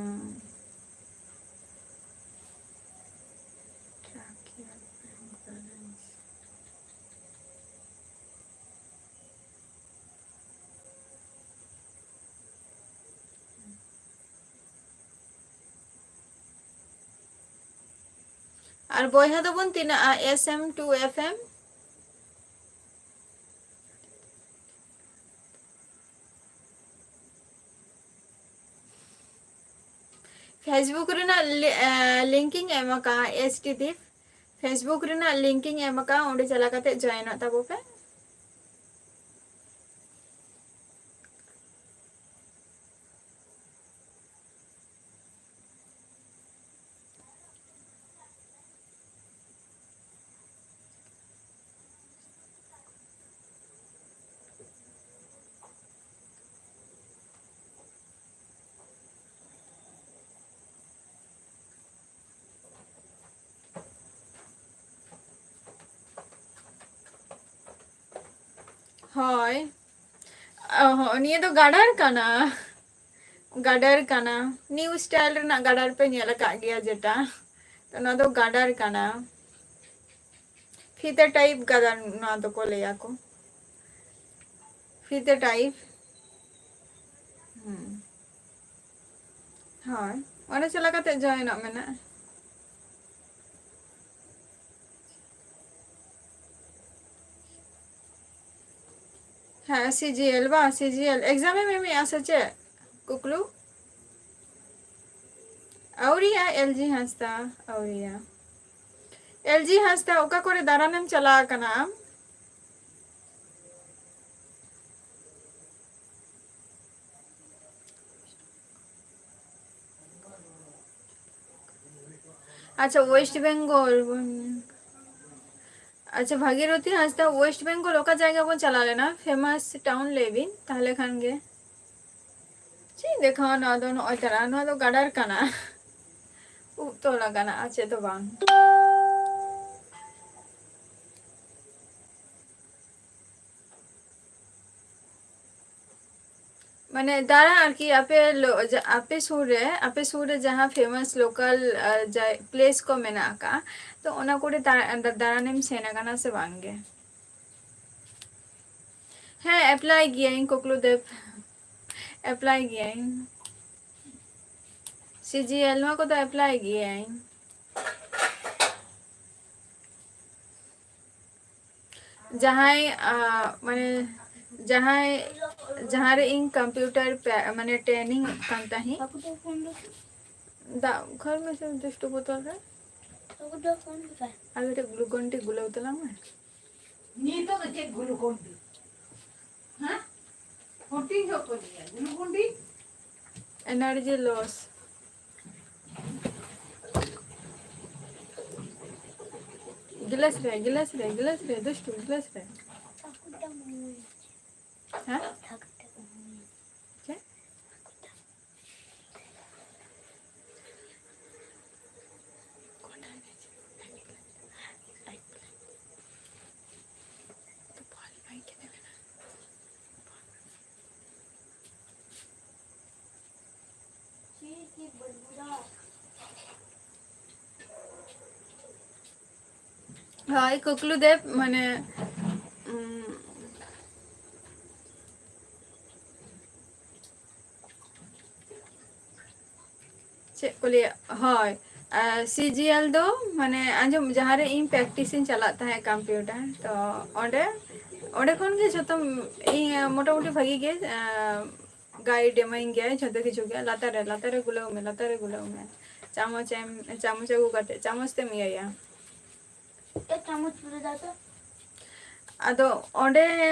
ᱟᱨ ᱵᱚᱭᱦᱟ ᱫᱚᱵᱚᱱ ᱛᱤᱱᱟᱹᱜᱼᱟ? S M two F M? Facebook ᱨᱮᱱᱟᱜ ᱞᱤ-, ᱮ, link ᱤᱧ ᱮᱢ ᱟᱠᱟᱫᱼᱟ, S T ᱫᱤᱯ᱾ Facebook ᱨᱮᱱᱟᱜ link ᱤᱧ ᱮᱢ ᱟᱠᱟᱫᱼᱟ, ᱚᱸᱰᱮ ᱪᱟᱞᱟᱣ ᱠᱟᱛᱮ joinᱚᱜ ᱛᱟᱵᱚ ᱯᱮ᱾ ᱦᱳᱭ᱾ ᱚ ᱦᱚᱸ, ᱱᱤᱭᱟᱹ ᱫᱚ ᱜᱟᱰᱟᱨ ᱠᱟᱱᱟ᱾ ᱜᱟᱰᱟᱨ ᱠᱟᱱᱟ᱾ ᱱᱤᱭᱩ ᱥᱴᱟᱭᱤᱞ ᱨᱮᱱᱟᱜ ᱜᱟᱰᱟᱨ ᱯᱮ ᱧᱮᱞ ᱟᱠᱟᱫ ᱜᱮᱭᱟ ᱡᱮᱴᱟ᱾ ᱛᱚ ᱱᱚᱣᱟ ᱫᱚ ᱜᱟᱰᱟᱨ ᱠᱟᱱᱟ᱾ ᱯᱷᱤᱛᱟᱹ ᱴᱟᱭᱤᱯ ᱜᱟᱰᱟᱨ ᱱᱚᱣᱟ ᱫᱚᱠᱚ ᱞᱟᱹᱭᱟ ᱠᱚ᱾ ᱯᱷᱤᱛᱟᱹ ᱴᱟᱭᱤᱯ᱾ ᱦᱩᱸ᱾ ᱦᱳᱭ, ᱚᱸᱰᱮ ᱪᱟᱞᱟᱣ ᱠᱟᱛᱮ ᱡᱚᱭᱮᱱᱚᱜ ᱢᱮ ᱱᱟᱜ᱾ ᱦᱮᱸ, ᱥᱤᱡᱤᱮᱞ ᱵᱟᱝ, ᱥᱤᱡᱤᱮᱞ ᱮᱠᱡᱟᱢ ᱮᱢ ᱮᱢᱮᱜᱼᱟ ᱥᱮ ᱪᱮᱫ? ᱠᱩᱠᱞᱩ? ᱟᱹᱣᱨᱤᱭᱟ, ᱮᱞ ᱡᱤ ᱦᱟᱸᱥᱫᱟ, ᱟᱹᱣᱨᱤᱭᱟ᱾ ᱮᱞ ᱡᱤ ᱦᱟᱸᱥᱫᱟ, ᱚᱠᱟ ᱠᱚᱨᱮ ᱫᱟᱬᱟᱱᱮᱢ ᱪᱟᱞᱟᱣ ᱟᱠᱟᱱᱟ ᱟᱢ? ᱟᱪᱪᱷᱟ, ᱳᱭᱮᱥᱴ ᱵᱮᱝᱜᱚᱞ ᱵᱚᱱ, ᱟᱪᱪᱷᱟ, ᱵᱷᱟᱜᱤᱨᱚᱛᱷᱤ ᱦᱟᱸᱥᱫᱟ, ᱳᱭᱮᱥᱴ ᱵᱮᱝᱜᱚᱞ ᱚᱠᱟ ᱡᱟᱭᱜᱟ ᱵᱚᱱ ᱪᱟᱞᱟᱣ ᱞᱮᱱᱟ? ᱯᱷᱮᱢᱟᱥ ᱴᱟᱣᱩᱱ ᱞᱟᱹᱭ ᱵᱤᱱ, ᱛᱟᱦᱞᱮ ᱠᱷᱟᱱ ᱜᱮ᱾ ᱪᱮᱫ ᱤᱧ ᱫᱮᱠᱷᱟᱣᱟ? ᱱᱚᱣᱟ ᱫᱚ ᱱᱚᱜᱼᱚᱭ ᱛᱟᱨᱟ, ᱱᱚᱣᱟ ᱫᱚ ᱜᱟᱰᱟᱨ ᱠᱟᱱᱟ᱾ ᱩᱵ ᱛᱚᱞ ᱟᱠᱟᱱᱟ, ᱟᱨ ᱪᱮᱫ ᱫᱚ ᱵᱟᱝ᱾ ᱢᱟᱱᱮ ᱫᱟᱬᱟ ᱟᱨᱠᱤ, ᱟᱯᱮ ᱞᱚ-, ᱡᱟ-, ᱟᱯᱮ ᱥᱩᱨ ᱨᱮ, ᱟᱯᱮ ᱥᱩᱨ ᱨᱮ ᱡᱟᱦᱟᱸ ᱯᱷᱮᱢᱟᱥ ᱞᱳᱠᱟᱞ, ᱟ, ᱡᱟ-, ᱯᱞᱮᱥ ᱠᱚ ᱢᱮᱱᱟᱜ ᱟᱠᱟᱫᱼᱟ, ᱛᱚ ᱚᱱᱟ ᱠᱚᱨᱮ ᱫᱟ-, ᱫᱟ-, ᱫᱟᱬᱟᱱᱮᱢ ᱥᱮᱱ ᱟᱠᱟᱱᱟ ᱥᱮ ᱵᱟᱝ ᱜᱮ? ᱦᱮᱸ, ᱮᱯᱞᱟᱭ ᱜᱤᱭᱟᱹᱧ ᱠᱩᱠᱞᱩ ᱫᱮᱵ, ᱮᱯᱞᱟᱭ ᱜᱤᱭᱟᱹᱧ᱾ ᱥᱤᱡᱤᱮᱞ ᱱᱚᱣᱟ ᱠᱚᱫᱚ ᱮᱯᱞᱟᱭ ᱜᱤᱭᱟᱹᱧ᱾ ᱡᱟᱦᱟᱸᱭ, ᱟ, ᱢᱟᱱᱮ, ᱡᱟᱦᱟᱸᱭ, ᱡᱟᱦᱟᱸ ᱨᱮ ᱤᱧ ᱠᱚᱢᱯᱤᱭᱩᱴᱟᱨ ᱯᱮ-, ᱢᱟᱱᱮ, ᱴᱨᱮᱱᱤᱝ ᱮᱫ ᱠᱟᱱ ᱛᱟᱦᱮᱸᱫ᱾ ᱫᱟᱜ ᱠᱷᱟᱹᱲ ᱢᱮᱥᱮ ᱰᱤᱥᱴᱩ ᱵᱳᱛᱚᱞ ᱨᱮ᱾ ᱟᱨ ᱠᱟᱹᱴᱤᱡ ᱜᱞᱩᱠᱚᱱ ᱰᱤ ᱜᱩᱞᱟᱹᱣ ᱛᱟᱞᱟᱝ ᱢᱮ᱾ ᱱᱤᱛᱚᱜ ᱫᱚ ᱪᱮᱫ ᱜᱞᱩᱠᱚᱱ ᱰᱤ? ᱦᱮᱸ? ᱦᱩᱰᱤᱧ ᱡᱚᱦᱚᱜ ᱠᱚ ᱞᱟᱹᱭᱟ, Glucon D. Energy loss. Glass ᱨᱮ, ᱜᱤᱞᱟᱹᱥ ᱨᱮ, ᱜᱤᱞᱟᱹᱥ ᱨᱮ, ᱫᱩᱥᱴᱩ, ᱜᱤᱞᱟᱹᱥ ᱨᱮ᱾ ᱦᱮᱸ? ᱪᱮᱫ? ᱦᱳᱭ, ᱠᱩᱠᱞᱩ ᱫᱮᱵ, ᱢᱟᱱᱮ, ᱩᱸ, ᱪᱮᱫ ᱠᱚ ᱞᱟᱹᱭᱟ, ᱦᱳᱭ, ᱟᱨ ᱥᱤ ᱡᱤ ᱮᱞ ᱫᱚ, ᱢᱟᱱᱮ, ᱟᱸᱡᱚᱢ, ᱡᱟᱦᱟᱸ ᱨᱮ ᱤᱧ practice ᱤᱧ ᱪᱟᱞᱟᱜ ᱛᱟᱦᱮᱸᱫ computer, ᱛᱚ ᱚᱸᱰᱮ, ᱚᱸᱰᱮ ᱠᱷᱚᱱ ᱜᱮ ᱡᱷᱚᱛᱚ ᱤᱧ ᱢᱚᱴᱟᱢᱩᱴᱤ ᱵᱷᱟᱜᱤ ᱜᱮ, ᱟᱸ, guide ᱮᱢᱟᱹᱧ ᱜᱮᱭᱟᱭ ᱡᱷᱚᱛᱚ ᱠᱤᱪᱷᱩ ᱜᱮ, ᱞᱟᱛᱟᱨ ᱨᱮ, ᱞᱟᱛᱟᱨ ᱨᱮ ᱜᱩᱞᱟᱹᱣ ᱢᱮ, ᱞᱟᱛᱟᱨ ᱨᱮ ᱜᱩᱞᱟᱹᱣ ᱢᱮ, ᱪᱟᱢᱚᱪ ᱮᱢ, ᱪᱟᱢᱚᱪ ᱟᱹᱜᱩ ᱠᱟᱛᱮ ᱪᱟᱢᱚᱪ ᱛᱮᱢ ᱤᱭᱟᱹᱭᱟ᱾ ᱮ, ᱪᱟᱢᱚᱪ ᱯᱩᱨᱟᱹ ᱫᱟᱣ ᱛᱚ᱾ ᱟᱫᱚ ᱚᱸᱰᱮ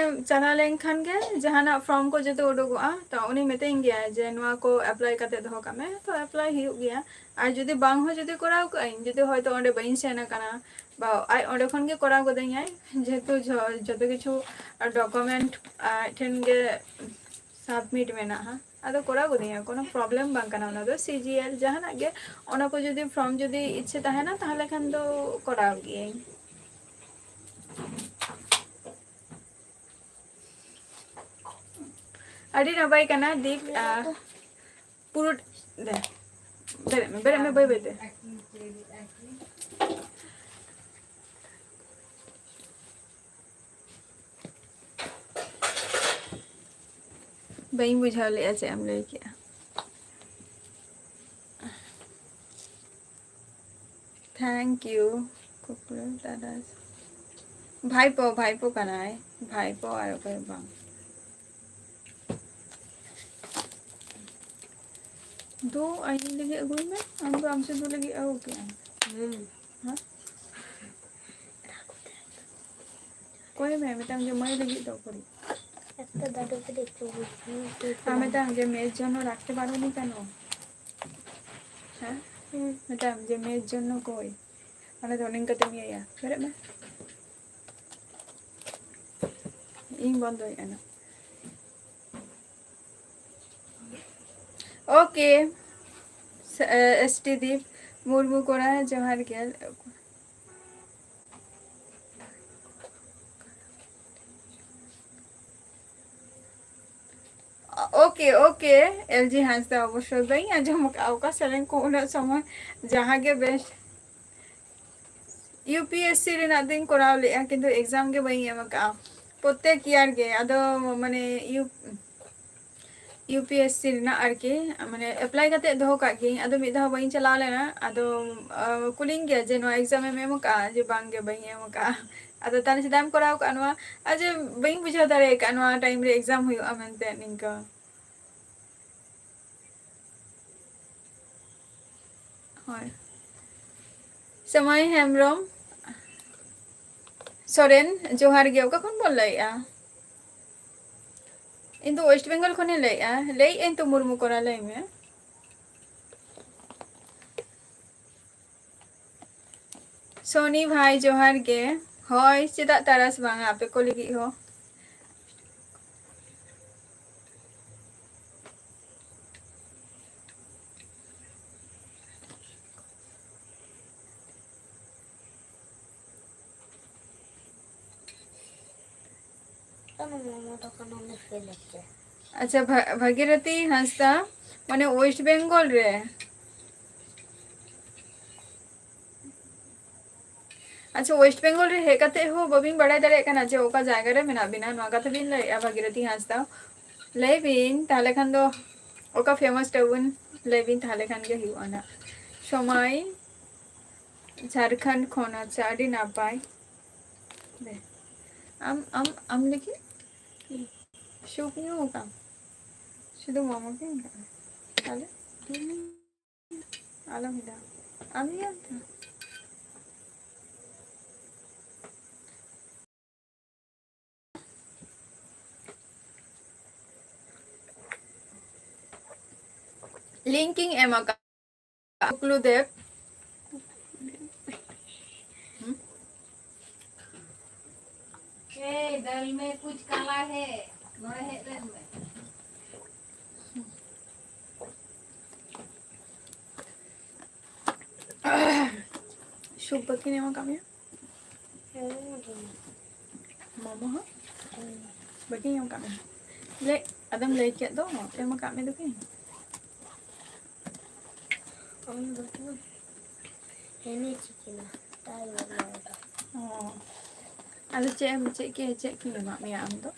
ᱪᱟᱞᱟᱣ ᱞᱮᱱᱠᱷᱟᱱ ᱜᱮ ᱡᱟᱦᱟᱱᱟᱜ form ᱠᱚ ᱡᱚᱛᱚ ᱩᱰᱩᱠᱚᱜᱼᱟ, ᱛᱚ ᱩᱱᱤ ᱢᱤᱛᱟᱹᱧ ᱜᱮᱭᱟ ᱡᱮ ᱱᱚᱣᱟ ᱠᱚ apply ᱠᱟᱛᱮ ᱫᱚᱦᱚ ᱠᱟᱜ ᱢᱮ, ᱛᱚ apply ᱦᱩᱭᱩᱜ ᱜᱮᱭᱟ᱾ ᱟᱨ ᱡᱩᱫᱤ ᱵᱟᱝ ᱦᱚᱸ ᱡᱩᱫᱤ ᱠᱚᱨᱟᱣ ᱠᱟᱜ ᱟᱹᱧ, ᱡᱩᱫᱤ ᱦᱚᱭᱛᱳ ᱚᱸᱰᱮ ᱵᱟᱹᱧ ᱥᱮᱱ ᱟᱠᱟᱱᱟ, ᱵᱟ ᱟᱡ ᱚᱸᱰᱮ ᱠᱷᱚᱱ ᱜᱮ ᱠᱚᱨᱟᱣ ᱜᱚᱫᱟᱹᱧᱟᱭ, ᱡᱮᱦᱮᱛᱩ ᱡᱷᱚ-, ᱡᱚᱛᱚ ᱠᱤᱪᱷᱩ document ᱟᱡ ᱴᱷᱮᱱ ᱜᱮ submit ᱢᱮᱱᱟᱜᱼᱟ᱾ ᱟᱫᱚ ᱠᱚᱨᱟᱣ ᱜᱚᱫᱟᱹᱧ, ᱠᱳᱱᱳ problem ᱵᱟᱝ ᱠᱟᱱᱟ ᱚᱱᱟ ᱫᱚ᱾ ᱥᱤ ᱡᱤ ᱮᱞ ᱡᱟᱦᱟᱱᱟᱜ ᱜᱮ, ᱚᱱᱟ ᱠᱚ ᱡᱩᱫᱤ form ᱡᱩᱫᱤ ᱤᱪᱪᱷᱟᱹ ᱛᱟᱦᱮᱱᱟ, ᱛᱟᱦᱚᱞᱮ ᱠᱷᱟᱱ ᱫᱚ ᱠᱚᱨᱟᱣ ᱜᱤᱭᱟᱹᱧ᱾ ᱟᱹᱰᱤ ᱱᱟᱯᱟᱭ ᱠᱟᱱᱟ ᱫᱤᱯ, ᱟᱨ ᱯᱩᱨᱟᱹ ᱫᱮ, ᱵᱮᱨᱮᱫ ᱢᱮ, ᱵᱮᱨᱮᱫ ᱢᱮ, ᱵᱟᱹᱭ ᱵᱟᱹᱭ ᱛᱮ᱾ ᱵᱟᱹᱧ ᱵᱩᱡᱷᱟᱹᱣ ᱞᱮᱫᱼᱟ ᱪᱮᱫ ᱮᱢ ᱞᱟᱹᱭ ᱠᱮᱫᱼᱟ᱾ Thank you. ᱠᱩᱠᱞᱩ ᱫᱟᱫᱟ᱾ ᱵᱷᱟᱭᱯᱳ, ᱵᱷᱟᱭᱯᱳ ᱠᱟᱱᱟᱭ᱾ ᱵᱷᱟᱭᱯᱳ ᱟᱨ ᱚᱠᱚᱭ ᱵᱟᱝ᱾ ᱫᱩ ᱟᱭ ᱞᱟᱹᱜᱤᱫ ᱟᱹᱜᱩᱭ ᱢᱮ᱾ ᱟᱢ ᱫᱚ ᱟᱢ ᱥᱩᱫᱷᱩ ᱞᱟᱹᱜᱤᱫ ᱟᱹᱜᱩ ᱠᱮᱜᱼᱟᱢ᱾ ᱦᱩᱸ᱾ ᱦᱮᱸ? ᱚᱠᱚᱭ ᱢᱮ? ᱢᱤᱫᱴᱟᱝ ᱡᱮ ᱢᱟᱹᱭ ᱞᱟᱹᱜᱤᱫ ᱫᱚ ᱠᱩᱲᱤ᱾ একটা দাদুকে দেখতে বলছি। ᱟᱨ ᱢᱤᱫᱴᱟᱝ ᱡᱮ ᱢᱮᱭᱮᱨ ᱡᱚᱱᱱᱚ ᱨᱟᱠᱷᱛᱮ ᱯᱟᱨোনি ᱠᱮᱱ? ᱦᱮᱸ? ᱦᱩᱸ᱾ ᱢᱤᱫᱴᱟᱝ ᱡᱮ ᱢᱮᱭᱮᱨ ᱡᱚᱱᱱᱚ ᱠᱚᱭ? ᱚᱱᱟ ᱫᱚ ᱱᱤᱝᱠᱟᱹ ᱛᱮᱢ ᱤᱭᱟᱹᱭᱟ᱾ ᱵᱮᱨᱮᱫ ᱢᱮ᱾ ᱤᱧ ᱵᱚᱱᱫᱚᱭᱮᱫᱼᱟ ᱱᱟᱜ᱾ OK᱾ ᱥᱮ, ᱮ, ᱮᱥ ᱴᱤ ᱫᱤᱯ ᱢᱩᱨᱢᱩ ᱠᱚᱲᱟ, ᱡᱚᱦᱟᱨ ᱜᱮ᱾ OK, OK, ᱮᱞ ᱡᱤ ᱦᱟᱸᱥᱫᱟ, ᱚᱵᱚᱥᱥᱳᱭ ᱵᱟᱹᱧ ᱟᱸᱡᱚᱢ ᱟᱠᱟᱫᱼᱟ ᱚᱠᱟ ᱥᱮᱨᱮᱧ ᱠᱚ ᱩᱱᱟᱹᱜ ᱥᱚᱢᱚᱭ, ᱡᱟᱦᱟᱸ ᱜᱮ ᱵᱮᱥ᱾ ᱤᱭᱩ ᱯᱤ ᱮᱥ ᱥᱤ ᱨᱮᱱᱟᱜ ᱫᱚᱧ ᱠᱚᱨᱟᱣ ᱞᱮᱫᱼᱟ, ᱠᱤᱱᱛᱩ ᱮᱠᱡᱟᱢ ᱜᱮ ᱵᱟᱹᱧ ᱮᱢ ᱟᱠᱟᱫᱼᱟ᱾ ᱯᱨᱚᱛᱮᱠ ᱤᱭᱟᱨ ᱜᱮ, ᱟᱫᱚ ᱢᱟᱱᱮ U U P S C ᱨᱮᱱᱟᱜ ᱟᱨᱠᱤ, ᱢᱟᱱᱮ ᱮᱯᱞᱟᱭ ᱠᱟᱛᱮ ᱫᱚᱦᱚ ᱠᱟᱜ ᱜᱤᱭᱟᱹᱧ, ᱟᱫᱚ ᱢᱤᱫ ᱫᱷᱟᱣ ᱵᱟᱹᱧ ᱪᱟᱞᱟᱣ ᱞᱮᱱᱟ᱾ ᱟᱫᱚ ᱟᱸ, ᱠᱩᱞᱤᱧ ᱜᱮᱭᱟ ᱡᱮ, "ᱱᱚᱣᱟ ᱮᱠᱡᱟᱢ ᱮᱢ ᱮᱢ ᱟᱠᱟᱫᱼᱟ?" ᱡᱮ, "ᱵᱟᱝ ᱜᱮ, ᱵᱟᱹᱧ ᱮᱢ ᱟᱠᱟᱫᱼᱟ᱾" ᱟᱫᱚ ᱛᱟᱦᱞᱮ ᱪᱮᱫᱟᱜ ᱮᱢ ᱠᱚᱨᱟᱣ ᱠᱟᱜᱼᱟ ᱱᱚᱣᱟ? ᱟᱨ ᱡᱮ ᱵᱟᱹᱧ ᱵᱩᱡᱷᱟᱹᱣ ᱫᱟᱲᱮ ᱟᱠᱟᱫᱼᱟ ᱱᱚᱣᱟ ᱴᱟᱭᱤᱢ ᱨᱮ ᱮᱠᱡᱟᱢ ᱦᱩᱭᱩᱜᱼᱟ ᱢᱮᱱᱛᱮ ᱱᱤᱝᱠᱟᱹ᱾ ᱦᱳᱭ᱾ ᱥᱚᱢᱟᱭ ᱦᱮᱢᱵᱨᱚᱢ ᱥᱚᱨᱮᱱ, ᱡᱚᱦᱟᱨ ᱜᱮ᱾ ᱚᱠᱟ ᱠᱷᱚᱱ ᱵᱚᱱ ᱞᱟᱹᱭᱮᱜᱼᱟ? ᱤᱧ ᱫᱚ ᱳᱭᱮᱥᱴ ᱵᱮᱝᱜᱚᱞ ᱠᱷᱚᱱᱤᱧ ᱞᱟᱹᱭᱮᱜᱼᱟ᱾ ᱞᱟᱹᱭᱮᱜᱼᱟᱹᱧ ᱛᱚ, ᱢᱩᱨᱢᱩ ᱠᱚᱨᱟ, ᱞᱟᱹᱭ ᱢᱮ᱾ ᱥᱚᱱᱤ ᱵᱷᱟᱭ, ᱡᱚᱦᱟᱨ ᱜᱮ᱾ ᱦᱳᱭ, ᱪᱮᱫᱟᱜ ᱛᱟᱨᱟᱥ ᱵᱟᱝᱟ, ᱟᱯᱮ ᱠᱚ ᱞᱟᱹᱜᱤᱫ ᱦᱚᱸ᱾ ᱟᱪᱪᱷᱟ, ᱵᱷᱟ-, ᱵᱷᱟᱜᱤᱨᱚᱛᱤ ᱦᱟᱸᱥᱫᱟ, ᱢᱟᱱᱮ ᱳᱭᱮᱥᱴ ᱵᱮᱝᱜᱚᱞ ᱨᱮ᱾ ᱟᱪᱪᱷᱟ, ᱳᱭᱮᱥᱴ ᱵᱮᱝᱜᱚᱞ ᱨᱮ ᱦᱮᱡ ᱠᱟᱛᱮ ᱦᱚᱸ ᱵᱟᱹᱵᱤᱱ ᱵᱟᱲᱟᱭ ᱫᱟᱲᱮᱭᱟᱜ ᱠᱟᱱᱟ ᱡᱮ ᱚᱠᱟ ᱡᱟᱭᱜᱟ ᱨᱮ ᱢᱮᱱᱟᱜ ᱵᱤᱱᱟ, ᱱᱚᱣᱟ ᱠᱟᱛᱷᱟ ᱵᱤᱱ ᱞᱟᱹᱭᱮᱜᱼᱟ, ᱵᱷᱟᱜᱤᱨᱚᱛᱤ ᱦᱟᱸᱥᱫᱟ? ᱞᱟᱹᱭ ᱵᱤᱱ ᱛᱟᱦᱞᱮ ᱠᱷᱟᱱ ᱫᱚ, ᱚᱠᱟ ᱯᱷᱮᱢᱟᱥ ᱛᱟᱵᱚᱱ? ᱞᱟᱹᱭ ᱵᱤᱱ ᱛᱟᱦᱞᱮ ᱠᱷᱟᱱ ᱜᱮ ᱦᱩᱭᱩᱜᱼᱟ ᱱᱟᱜ᱾ ᱥᱚᱢᱟᱭ, ᱡᱷᱟᱲᱠᱷᱚᱸᱰ ᱠᱷᱚᱱ᱾ ᱟᱪᱪᱷᱟ, ᱟᱹᱰᱤ ᱱᱟᱯᱟᱭ᱾ ᱫᱮ, ᱟᱢ, ᱟᱢ, ᱟᱢ ᱞᱟᱹᱜᱤᱫ ᱥᱩᱯ ᱧᱩ ᱟᱠᱟᱢ? ᱥᱩᱫᱷᱩ ᱢᱟᱢᱟ ᱜᱮ ᱢᱮᱱᱟᱜᱼᱟ᱾ ᱛᱟᱦᱞᱮ? ᱟᱞᱚᱢ ᱦᱤᱞᱟᱹᱣᱟ᱾ ᱟᱢ ᱜᱮᱭᱟᱢ ᱛᱚ? ᱞᱤᱝᱠ ᱤᱧ ᱮᱢ ᱟᱠᱟᱫ ᱠᱩᱠᱞᱩ ᱫᱮᱵ᱾ ᱦᱩᱸ? ए, दल में कुछ काला है, ᱱᱚᱰᱮ ᱦᱮᱡ ᱞᱮᱱ ᱢᱮ᱾ ᱥᱩᱯ ᱵᱟᱹᱠᱤᱱ ᱮᱢ ᱟᱠᱟᱫ ᱢᱮᱭᱟ? ᱢᱟᱢᱟ ᱦᱚᱸ? ᱵᱟᱹᱠᱤᱱ ᱮᱢ ᱟᱠᱟᱫ ᱢᱮᱭᱟ? ᱞᱟᱹᱭ, ᱟᱫᱚᱢ ᱞᱟᱹᱭ ᱠᱮᱫ ᱫᱚ, ᱮᱢ ᱟᱠᱟᱫ ᱢᱮ ᱫᱚᱠᱤᱱ᱾ ᱚᱱ ᱫᱚ ᱮᱱᱮᱡ ᱠᱤᱱᱟ᱾ ᱚ᱾ ᱟᱫᱚ ᱪᱮᱫ ᱮᱢ, ᱪᱮᱫ ᱠᱮ, ᱪᱮᱫ ᱠᱤᱱ ᱮᱢᱟᱜ ᱢᱮᱭᱟ ᱟᱢ ᱫᱚ?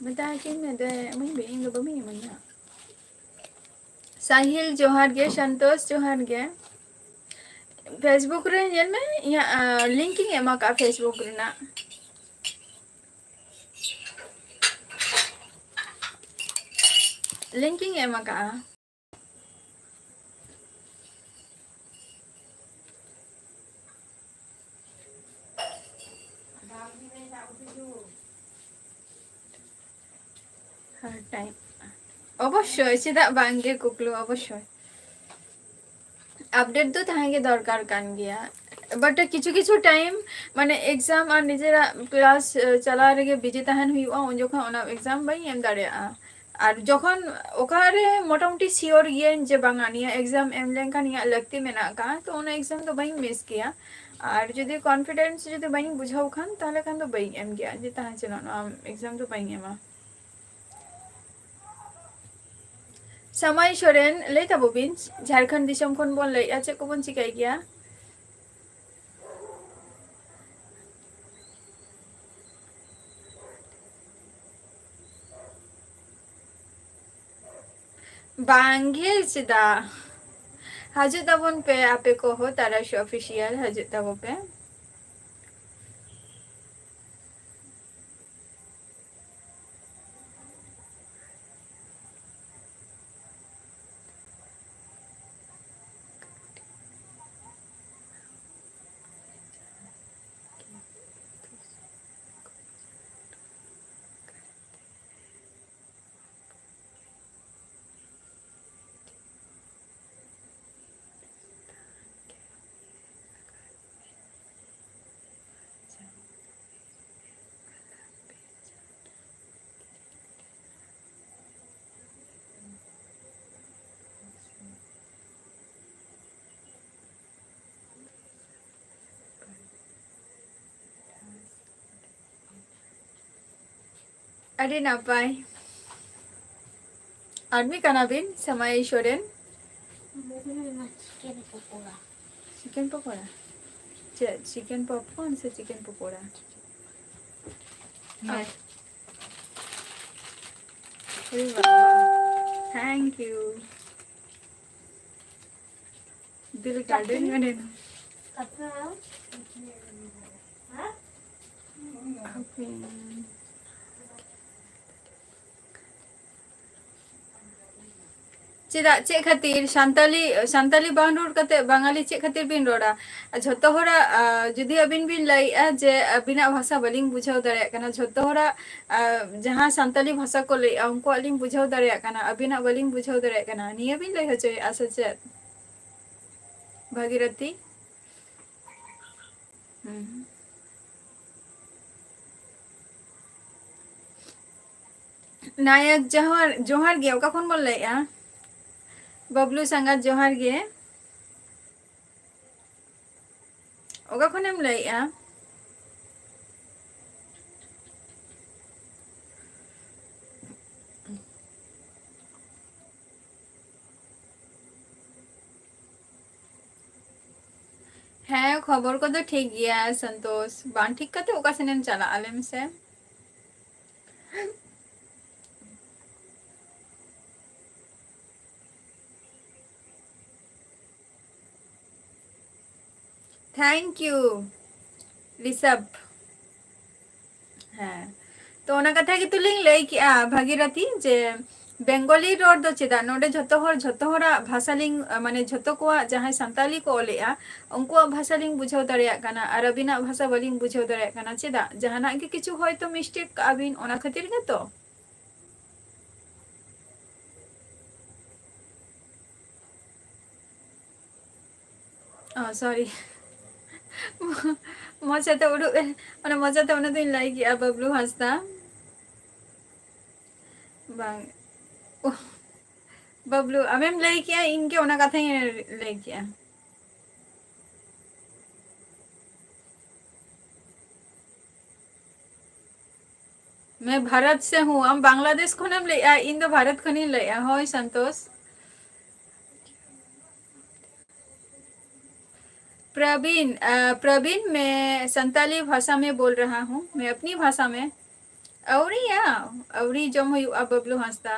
ᱢᱮᱛᱟᱭ ᱠᱤᱱ ᱢᱮ, ᱫᱮ, ᱤᱢᱟᱹᱧ ᱵᱮ, ᱤᱧ ᱫᱚ ᱵᱟᱹᱧ ᱤᱢᱟᱹᱧᱟ᱾ ᱥᱟᱦᱤᱞ ᱡᱚᱦᱟᱨ ᱜᱮ, ᱥᱟᱱᱛᱳᱥ ᱡᱚᱦᱟᱨ ᱜᱮ᱾ Facebook ᱨᱮ ᱧᱮᱞ ᱢᱮ, ᱤᱧᱟᱹᱜ, ᱟᱸ, link ᱤᱧ ᱮᱢ ᱟᱠᱟᱫᱼᱟ Facebook ᱨᱮᱱᱟᱜ᱾ Link ᱤᱧ ᱮᱢ ᱟᱠᱟᱫᱼᱟ᱾ Hard time. ᱚᱵᱚᱥᱥᱳᱭ, ᱪᱮᱫᱟᱜ ᱵᱟᱝ ᱜᱮ ᱠᱩᱠᱞᱩ, ᱚᱵᱚᱥᱥᱳᱭ᱾ Update ᱫᱚ ᱛᱟᱦᱮᱸ ᱜᱮ ᱫᱚᱨᱠᱟᱨ ᱠᱟᱱ ᱜᱮᱭᱟ᱾ But ᱠᱤᱪᱷᱩ ᱠᱤᱪᱷᱩ time, ᱢᱟᱱᱮ, exam ᱟᱨ ᱱᱤᱡᱮᱨᱟᱜ class, ᱮ, ᱪᱟᱞᱟᱣ ᱨᱮᱜᱮ busy ᱛᱟᱦᱮᱱ ᱦᱩᱭᱩᱜᱼᱟ, ᱩᱱ ᱡᱚᱠᱷᱚᱱ ᱚᱱᱟ exam ᱵᱟᱹᱧ ᱮᱢ ᱫᱟᱲᱮᱭᱟᱜᱼᱟ᱾ ᱟᱨ ᱡᱚᱠᱷᱚᱱ ᱚᱠᱟᱨᱮ ᱢᱚᱴᱟᱢᱩᱴᱤ sure ᱜᱤᱭᱟᱹᱧ ᱡᱮ ᱵᱟᱝᱟ, ᱱᱤᱭᱟᱹ exam ᱮᱢ ᱞᱮᱱᱠᱷᱟᱱ ᱤᱧᱟᱹᱜ ᱞᱟᱹᱠᱛᱤ ᱢᱮᱱᱟᱜ ᱟᱠᱟᱫᱼᱟ, ᱛᱚ ᱚᱱᱟ exam ᱫᱚ ᱵᱟᱹᱧ miss ᱜᱮᱭᱟ᱾ ᱟᱨ ᱡᱩᱫᱤ confidence ᱡᱩᱫᱤ ᱵᱟᱹᱧ ᱵᱩᱡᱷᱟᱹᱣ ᱠᱷᱟᱱ, ᱛᱟᱦᱚᱞᱮ ᱠᱷᱟᱱ ᱫᱚ ᱵᱟᱹᱧ ᱮᱢ ᱜᱮᱭᱟ, ᱡᱮ ᱛᱟᱦᱮᱸ ᱦᱚᱪᱚᱱᱚᱜ, ᱱᱚᱣᱟ exam ᱫᱚ ᱵᱟᱹᱧ ᱮᱢᱟ᱾ ᱥᱟᱢᱟᱭ ᱥᱚᱨᱮᱱ, ᱞᱟᱹᱭ ᱛᱟᱵᱚ ᱵᱤᱱ, ᱡᱷᱟᱲᱠᱷᱚᱸᱰ ᱫᱤᱥᱚᱢ ᱠᱷᱚᱱ ᱵᱚᱱ ᱞᱟᱹᱭᱮᱫᱼᱟ, ᱪᱮᱫ ᱠᱚᱵᱚᱱ ᱪᱤᱠᱟᱹᱭ ᱜᱮᱭᱟ? ᱵᱟᱝᱜᱮ, ᱪᱮᱫᱟᱜ? ᱦᱤᱡᱩᱜ ᱛᱟᱵᱚᱱ ᱯᱮ ᱟᱯᱮ ᱠᱚᱦᱚᱸ, ᱛᱟᱨᱟᱥ Official ᱦᱤᱡᱩᱜ ᱛᱟᱵᱚ ᱯᱮ᱾ ᱟᱹᱰᱤ ᱱᱟᱯᱟᱭ᱾ ᱟᱨ ᱢᱤᱫ ᱠᱟᱱᱟ ᱵᱤᱱ, ᱥᱟᱢᱟᱭ ᱥᱚᱨᱮᱱ᱾ ᱪᱤᱠᱮᱱ ᱯᱚᱠᱚᱲᱟ᱾ ᱪᱤᱠᱮᱱ ᱯᱚᱠᱚᱲᱟ? ᱪᱮᱫ, ᱪᱤᱠᱮᱱ ᱯᱚᱯᱠᱚᱨᱱ ᱥᱮ ᱪᱤᱠᱮᱱ ᱯᱚᱠᱚᱲᱟ? ᱦᱮᱸ᱾ ᱟᱨᱮ ᱵᱟᱵᱟ, thank you. ᱫᱤᱞ ᱜᱟᱨᱰᱮᱱ ᱢᱮᱱᱟᱜᱼᱟ᱾ ᱪᱮᱫᱟᱜ, ᱪᱮᱫ ᱠᱷᱟᱹᱛᱤᱨ ᱥᱟᱱᱛᱟᱞᱤ, ᱥᱟᱱᱛᱟᱞᱤ ᱵᱟᱝ ᱨᱚᱲ ᱠᱟᱛᱮ ᱵᱟᱝᱟᱞᱤ ᱪᱮᱫ ᱠᱷᱟᱹᱛᱤᱨ ᱵᱤᱱ ᱨᱚᱲᱟ? ᱟᱨ ᱡᱷᱚᱛᱚ ᱦᱚᱲᱟᱜ, ᱟᱨ ᱡᱩᱫᱤ ᱟᱹᱵᱤᱱ ᱵᱤᱱ ᱞᱟᱹᱭᱮᱜᱼᱟ ᱡᱮ ᱟᱹᱵᱤᱱᱟᱜ ᱵᱷᱟᱥᱟ ᱵᱟᱹᱞᱤᱧ ᱵᱩᱡᱷᱟᱹᱣ ᱫᱟᱲᱮᱭᱟᱜ ᱠᱟᱱᱟ, ᱡᱷᱚᱛᱚ ᱦᱚᱲᱟᱜ, ᱟᱨ ᱡᱟᱦᱟᱸ ᱥᱟᱱᱛᱟᱞᱤ ᱵᱷᱟᱥᱟ ᱠᱚ ᱞᱟᱹᱭᱮᱜᱼᱟ, ᱩᱱᱠᱩᱣᱟᱜ ᱞᱤᱧ ᱵᱩᱡᱷᱟᱹᱣ ᱫᱟᱲᱮᱭᱟᱜ ᱠᱟᱱᱟ, ᱟᱹᱵᱤᱱᱟᱜ ᱵᱟᱹᱞᱤᱧ ᱵᱩᱡᱷᱟᱹᱣ ᱫᱟᱲᱮᱭᱟᱜ ᱠᱟᱱᱟ, ᱱᱤᱭᱟᱹ ᱵᱤᱱ ᱞᱟᱹᱭ ᱦᱚᱪᱚᱭᱮᱜᱼᱟ ᱥᱮ ᱪᱮᱫ? ᱵᱷᱟᱜᱤᱨᱚᱛᱤ? ᱦᱩᱸ᱾ ᱱᱟᱭᱚᱠ ᱡᱚᱦᱟᱨ, ᱡᱚᱦᱟᱨ ᱜᱮ᱾ ᱚᱠᱟ ᱠᱷᱚᱱ ᱵᱚᱱ ᱞᱟᱹᱭᱮᱜᱼᱟ? ᱵᱟᱵᱞᱩ ᱥᱟᱸᱜᱟᱛ ᱡᱚᱦᱟᱨ ᱜᱮ᱾ ᱚᱠᱟ ᱠᱷᱚᱱᱮᱢ ᱞᱟᱹᱭᱮᱜᱼᱟ? ᱦᱮᱸ, ᱠᱷᱚᱵᱚᱨ ᱠᱚᱫᱚ ᱴᱷᱤᱠ ᱜᱮᱭᱟ ᱥᱚᱱᱛᱳᱥ᱾ ᱵᱟᱝ ᱴᱷᱤᱠ ᱠᱟᱛᱮ ᱚᱠᱟ ᱥᱮᱱᱮᱢ ᱪᱟᱞᱟᱜᱼᱟ, ᱞᱟᱹᱭ ᱢᱮᱥᱮ? Thank you, ᱨᱤᱥᱟᱵᱷ᱾ ᱦᱮᱸ, ᱛᱚ ᱚᱱᱟ ᱠᱟᱛᱷᱟ ᱜᱮᱛᱚ ᱞᱤᱧ ᱞᱟᱹᱭ ᱠᱮᱜᱼᱟ, ᱵᱷᱟᱜᱤᱨᱚᱛᱤ, ᱡᱮ ᱵᱮᱝᱜᱚᱞᱤ ᱨᱚᱲ ᱫᱚ ᱪᱮᱫᱟᱜ? ᱱᱚᱰᱮ ᱡᱷᱚᱛᱚ ᱦᱚᱲ, ᱡᱷᱚᱛᱚ ᱦᱚᱲᱟᱜ ᱵᱷᱟᱥᱟ ᱞᱤᱧ, ᱢᱟᱱᱮ, ᱡᱷᱚᱛᱚ ᱠᱚᱣᱟᱜ ᱡᱟᱦᱟᱸᱭ ᱥᱟᱱᱛᱟᱞᱤ ᱠᱚ ᱚᱞᱮᱜᱼᱟ, ᱩᱱᱠᱩᱣᱟᱜ ᱵᱷᱟᱥᱟ ᱞᱤᱧ ᱵᱩᱡᱷᱟᱹᱣ ᱫᱟᱲᱮᱭᱟᱜ ᱠᱟᱱᱟ, ᱟᱨ ᱟᱹᱵᱤᱱᱟᱜ ᱵᱷᱟᱥᱟ ᱵᱟᱹᱞᱤᱧ ᱵᱩᱡᱷᱟᱹᱣ ᱫᱟᱲᱮᱭᱟᱜ ᱠᱟᱱᱟ᱾ ᱪᱮᱫᱟᱜ? ᱡᱟᱦᱟᱱᱟᱜ ᱜᱮ ᱠᱤᱪᱷᱩ ᱦᱚᱭᱛᱳ mistake ᱠᱟᱜᱼᱟ ᱵᱤᱱ, ᱚᱱᱟ ᱠᱷᱟᱹᱛᱤᱨ ᱜᱮᱛᱚ᱾ ᱚ, sorry᱾ ᱢᱚᱪᱟᱛᱮ ᱩᱰᱩᱠ ᱮᱱ, ᱢᱟᱱᱮ, ᱢᱚᱪᱟᱛᱮ ᱚᱱᱟ ᱫᱚᱧ ᱞᱟᱹᱭ ᱠᱮᱜᱼᱟ, ᱵᱟᱵᱞᱩ ᱦᱟᱸᱥᱫᱟ᱾ ᱵᱟᱝ᱾ ᱳᱦ, ᱵᱟᱵᱞᱩ, ᱟᱢᱮᱢ ᱞᱟᱹᱭ ᱠᱮᱜᱼᱟ, ᱤᱧ ᱜᱮ ᱚᱱᱟ ᱠᱟᱛᱷᱟᱧ ᱞᱟᱹᱭ ᱠᱮᱜᱼᱟ᱾ मैं भारत से हूँ, ᱟᱢ ᱵᱟᱝᱞᱟᱫᱮᱥ ᱠᱷᱚᱱᱮᱢ ᱞᱟᱹᱭᱮᱜᱼᱟ, ᱤᱧ ᱫᱚ ᱵᱷᱟᱨᱚᱛ ᱠᱷᱚᱱᱤᱧ ᱞᱟᱹᱭᱮᱜᱼᱟ᱾ ᱦᱳᱭ, ᱥᱚᱱᱛᱳᱥ᱾ प्रवीण, अ, प्रवीण, मैं संताली भाषा में बोल रहा हूँ, मैं अपनी भाषा में। ᱟᱹᱣᱨᱤᱭᱟ, ᱟᱹᱣᱨᱤ ᱡᱚᱢ ᱦᱩᱭᱩᱜᱼᱟ, ᱵᱟᱵᱞᱩ ᱦᱟᱸᱥᱫᱟ᱾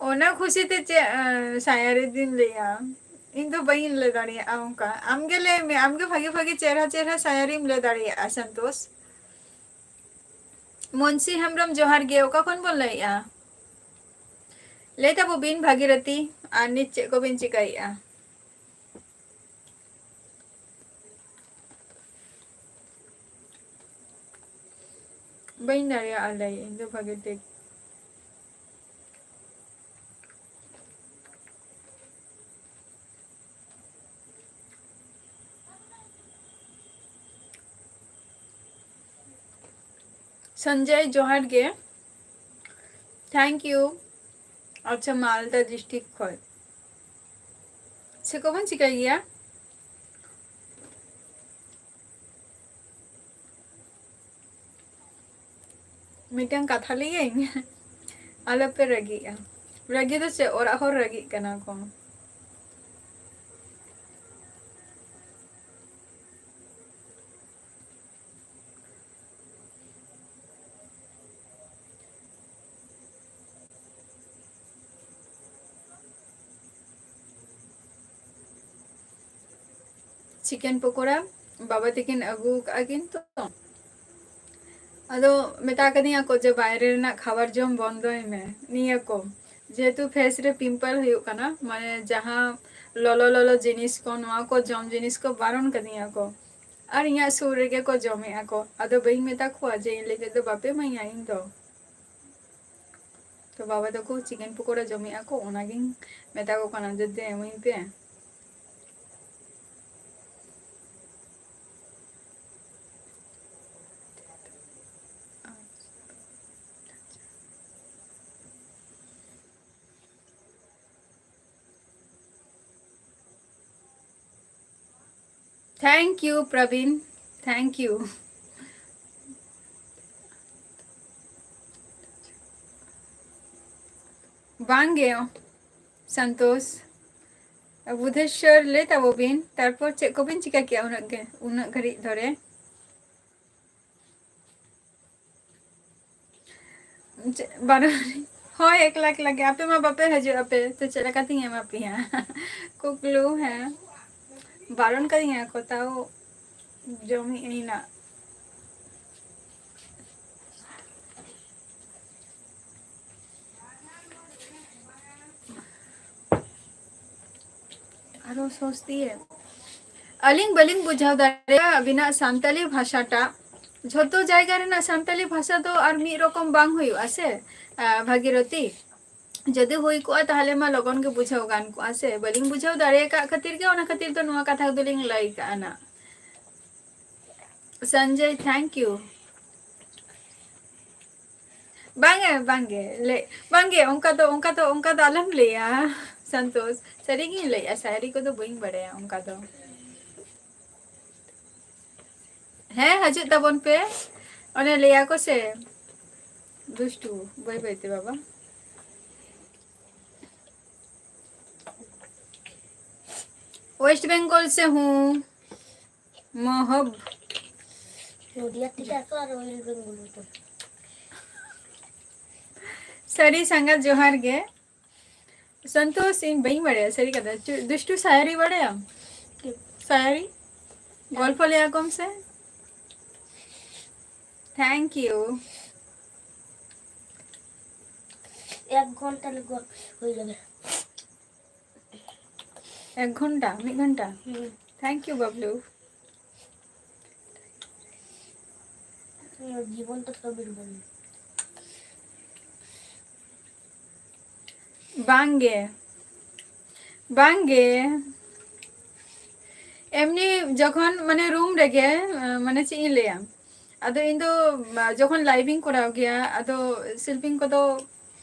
ᱚᱱᱟ ᱠᱷᱩᱥᱤ ᱛᱮ ᱪᱮᱫ, ᱮ, ᱥᱟᱭᱟᱨᱤ ᱫᱤᱱ ᱞᱟᱹᱭᱟ? ᱤᱧ ᱫᱚ ᱵᱟᱹᱧ ᱞᱟᱹᱭ ᱫᱟᱲᱮᱭᱟᱜᱼᱟ ᱚᱱᱠᱟ᱾ ᱟᱢ ᱜᱮ ᱞᱟᱹᱭ ᱢᱮ, ᱟᱢ ᱜᱮ ᱵᱷᱟᱜᱮ ᱵᱷᱟᱜᱮ ᱪᱮᱦᱨᱟ ᱪᱮᱦᱨᱟ ᱥᱟᱭᱟᱨᱤᱢ ᱞᱟᱹᱭ ᱫᱟᱲᱮᱭᱟᱜᱼᱟ, ᱥᱚᱱᱛᱳᱥ᱾ ᱢᱩᱱᱥᱤ ᱦᱮᱢᱵᱨᱚᱢ, ᱡᱚᱦᱟᱨ ᱜᱮ᱾ ᱚᱠᱟ ᱠᱷᱚᱱ ᱵᱚᱱ ᱞᱟᱹᱭᱮᱜᱼᱟ? ᱞᱟᱹᱭ ᱛᱟᱵᱚ ᱵᱤᱱ ᱵᱷᱟᱜᱤᱨᱚᱛᱤ, ᱟᱨ ᱱᱤᱛ ᱪᱮᱫ ᱠᱚᱵᱤᱱ ᱪᱤᱠᱟᱹᱭᱮᱜᱼᱟ? ᱵᱟᱹᱧ ᱫᱟᱲᱮᱭᱟᱜᱼᱟ ᱞᱟᱹᱭ, ᱤᱧ ᱫᱚ ᱵᱷᱟᱜᱮ ᱴᱷᱤᱠ᱾ ᱥᱚᱧᱡᱚᱭ, ᱡᱚᱦᱟᱨ ᱜᱮ᱾ Thank you. ᱟᱪᱪᱷᱟ, ᱢᱟᱞᱫᱟ district ᱠᱷᱚᱡ᱾ ᱪᱮᱫ ᱠᱚᱵᱚᱱ ᱪᱤᱠᱟᱹᱭ ᱜᱮᱭᱟ? ᱢᱤᱫᱴᱟᱝ ᱠᱟᱛᱷᱟ ᱞᱟᱹᱭᱟᱹᱧ? ᱟᱞᱚᱯᱮ ᱨᱟᱹᱜᱤᱜᱼᱟ᱾ ᱨᱟᱹᱜᱤ ᱫᱚ ᱪᱮᱫ, ᱚᱲᱟᱜ ᱦᱚᱲ ᱨᱟᱹᱜᱤᱜ ᱠᱟᱱᱟ ᱠᱚ᱾ Chicken ᱯᱚᱠᱚᱲᱟ ᱵᱟᱵᱟ ᱛᱟᱹᱠᱤᱱ ᱟᱹᱜᱩ ᱠᱟᱜᱼᱟ ᱠᱤᱱ ᱛᱚ, ᱟᱫᱚ ᱢᱮᱛᱟ ᱠᱟᱫᱤᱧᱟ ᱠᱚ ᱡᱮ ᱵᱟᱭᱨᱮ ᱨᱮᱱᱟᱜ ᱠᱷᱟᱵᱟᱨ ᱡᱚᱢ ᱵᱚᱱᱫᱚᱭ ᱢᱮ, ᱱᱤᱭᱟᱹ ᱠᱚ, ᱡᱮᱦᱮᱛᱩ face ᱨᱮ pimple ᱦᱩᱭᱩᱜ ᱠᱟᱱᱟ, ᱢᱟᱱᱮ ᱡᱟᱦᱟᱸ ᱞᱚᱞᱚ ᱞᱚᱞᱚ ᱡᱤᱱᱤᱥ ᱠᱚ, ᱱᱚᱣᱟ ᱠᱚ ᱡᱚᱢ ᱡᱤᱱᱤᱥ ᱠᱚ ᱵᱟᱨᱚᱱ ᱠᱟᱫᱤᱧᱟ ᱠᱚ, ᱟᱨ ᱤᱧᱟᱹᱜ ᱥᱩᱨ ᱨᱮᱜᱮ ᱠᱚ ᱡᱚᱢᱮᱜᱼᱟ ᱠᱚ᱾ ᱟᱫᱚ ᱵᱟᱹᱧ ᱢᱮᱛᱟ ᱠᱚᱣᱟ ᱡᱮ ᱤᱧ ᱞᱟᱹᱜᱤᱫ ᱫᱚ ᱵᱟᱯᱮ ᱮᱢᱟᱹᱧᱟ ᱤᱧ ᱫᱚ᱾ ᱛᱚ ᱵᱟᱵᱟ ᱛᱟᱠᱚ chicken ᱯᱚᱠᱚᱲᱟ ᱡᱚᱢᱮᱜᱼᱟ ᱠᱚ, ᱚᱱᱟᱜᱤᱧ ᱢᱮᱛᱟ ᱠᱚ ᱠᱟᱱᱟ ᱡᱮ ᱫᱮ ᱮᱢᱟᱹᱧ ᱯᱮ᱾ Thank you, ᱯᱨᱚᱵᱤᱱ᱾ Thank you. ᱵᱟᱝ ᱜᱮ, ᱥᱚᱱᱛᱳᱥ᱾ ᱵᱩᱫᱷᱮᱥᱣᱚᱨ ᱞᱟᱹᱭ ᱛᱟᱵᱚ ᱵᱤᱱ, ᱛᱟᱨᱯᱚᱨ ᱪᱮᱫ ᱠᱚᱵᱤᱱ ᱪᱤᱠᱟ ᱠᱮᱜᱼᱟ ᱩᱱᱟᱹᱜ ᱜᱮ, ᱩᱱᱟᱹᱜ ᱜᱷᱟᱹᱲᱤᱡ ᱫᱷᱚᱨᱮ? ᱪᱮᱫ, ᱵᱟᱨᱚᱱ? ᱦᱳᱭ, ᱮᱠᱞᱟ ᱮᱠᱞᱟ ᱜᱮ᱾ ᱟᱯᱮ ᱢᱟ ᱵᱟᱯᱮ ᱦᱤᱡᱩᱜ ᱟᱯᱮ, ᱛᱚ ᱪᱮᱫ ᱞᱮᱠᱟᱛᱤᱧ ᱮᱢᱟ ᱯᱮᱭᱟ? ᱠᱩᱠᱞᱩ, ᱦᱮᱸ, ᱵᱟᱨᱚᱱ ᱠᱟᱫᱤᱧᱟ ᱠᱚ, ᱛᱟᱣ ᱡᱚᱢᱮᱫ ᱟᱹᱧ ᱱᱟᱜ᱾ ᱟᱨᱚ ᱥᱚᱥᱛᱤᱭᱮ, ᱟᱹᱞᱤᱧ ᱵᱟᱹᱞᱤᱧ ᱵᱩᱡᱷᱟᱹᱣ ᱫᱟᱲᱮᱭᱟᱜᱼᱟ ᱟᱹᱵᱤᱱᱟᱜ ᱥᱟᱱᱛᱟᱞᱤ ᱵᱷᱟᱥᱟᱴᱟᱜ᱾ ᱡᱷᱚᱛᱚ ᱡᱟᱭᱜᱟ ᱨᱮᱱᱟᱜ ᱥᱟᱱᱛᱟᱞᱤ ᱵᱷᱟᱥᱟ ᱫᱚ ᱟᱨ ᱢᱤᱫ ᱨᱚᱠᱚᱢ ᱵᱟᱝ ᱦᱩᱭᱩᱜᱼᱟ ᱥᱮ, ᱟᱸ, ᱵᱷᱟᱜᱤᱨᱚᱛᱤ᱾ ᱡᱩᱫᱤ ᱦᱩᱭ ᱠᱚᱜᱼᱟ, ᱛᱟᱦᱞᱮ ᱢᱟ ᱞᱚᱜᱚᱱ ᱜᱮ ᱵᱩᱡᱷᱟᱹᱣ ᱜᱟᱱ ᱠᱚᱜᱼᱟ ᱥᱮ᱾ ᱵᱟᱹᱞᱤᱧ ᱵᱩᱡᱷᱟᱹᱣ ᱫᱟᱲᱮ ᱟᱠᱟᱫ ᱠᱷᱟᱹᱛᱤᱨ ᱜᱮ, ᱚᱱᱟ ᱠᱷᱟᱹᱛᱤᱨ ᱫᱚ ᱱᱚᱣᱟ ᱠᱟᱛᱷᱟ ᱫᱚᱞᱤᱧ ᱞᱟᱹᱭ ᱠᱟᱜᱼᱟ ᱱᱟᱜ᱾ Sanjay, thank you. ᱵᱟᱝᱜᱮ, ᱵᱟᱝᱜᱮ, ᱞᱟᱹᱭ, ᱵᱟᱝᱜᱮ, ᱚᱱᱠᱟ ᱫᱚ, ᱚᱱᱠᱟ ᱫᱚ, ᱚᱱᱠᱟ ᱫᱚ ᱟᱞᱚᱢ ᱞᱟᱹᱭᱟ, ᱥᱚᱱᱛᱳᱥ᱾ ᱥᱟᱹᱨᱤᱜᱤᱧ ᱞᱟᱹᱭᱮᱜᱼᱟ, ᱥᱟᱭᱨᱤ ᱠᱚᱫᱚ ᱵᱟᱹᱧ ᱵᱟᱲᱟᱭᱟ ᱚᱱᱠᱟ ᱫᱚ᱾ ᱦᱮᱸ, ᱦᱤᱡᱩᱜ ᱛᱟᱵᱚᱱ ᱯᱮ᱾ ᱚᱱᱮ ᱞᱟᱹᱭᱟ ᱠᱚ ᱥᱮ, ᱫᱩᱥᱴᱩ, ᱵᱟᱹᱭ ᱵᱟᱹᱭ ᱛᱮ ᱵᱟᱵᱟ᱾ West Bengal से हूँ, महब। নদিয়ার থেকে আসো আর ওয়েস্ট বেঙ্গল হতো। ᱥᱟᱹᱨᱤ ᱥᱟᱸᱜᱟᱛ ᱡᱚᱦᱟᱨ ᱜᱮ᱾ ᱥᱚᱱᱛᱳᱥ, ᱤᱧ ᱵᱟᱹᱧ ᱵᱟᱲᱟᱭᱟ ᱥᱟᱹᱨᱤ ᱠᱟᱛᱷᱟ᱾ ᱪᱩ-, ᱫᱩᱥᱴᱩ ᱥᱟᱭᱟᱨᱤ ᱵᱟᱲᱟᱭᱟᱢ? ᱥᱟᱭᱟᱨᱤ? ᱜᱚᱞᱯᱷᱚ ᱞᱟᱹᱭᱟ ᱠᱚᱢ ᱥᱮ᱾ Thank you. এক ঘন্টা লেগে হয়ে যাবে। এক ঘন্টা? ᱢᱤᱫ ᱜᱷᱚᱱᱴᱟ? হুম। Thank you, Bablu. ᱡᱤᱵᱚᱱ ᱛᱚ ᱥᱚᱵᱤᱨ ᱵᱚᱱ᱾ ᱵᱟᱝᱜᱮ, ᱵᱟᱝᱜᱮ᱾ ᱮᱢᱱᱤ ᱡᱚᱠᱷᱚᱱ ᱢᱟᱱᱮ ᱨᱩᱢ ᱨᱮᱜᱮ, ᱢᱟᱱᱮ ᱪᱮᱫ ᱤᱧ ᱞᱟᱹᱭᱟ, ᱟᱫᱚ ᱤᱧ ᱫᱚ ᱡᱚᱠᱷᱚᱱ ᱞᱟᱭᱤᱵᱷ ᱤᱧ ᱠᱚᱨᱟᱣ ᱜᱮᱭᱟ, ᱟᱫᱚ ᱥᱤᱞᱯᱤᱝ ᱠᱚᱫᱚ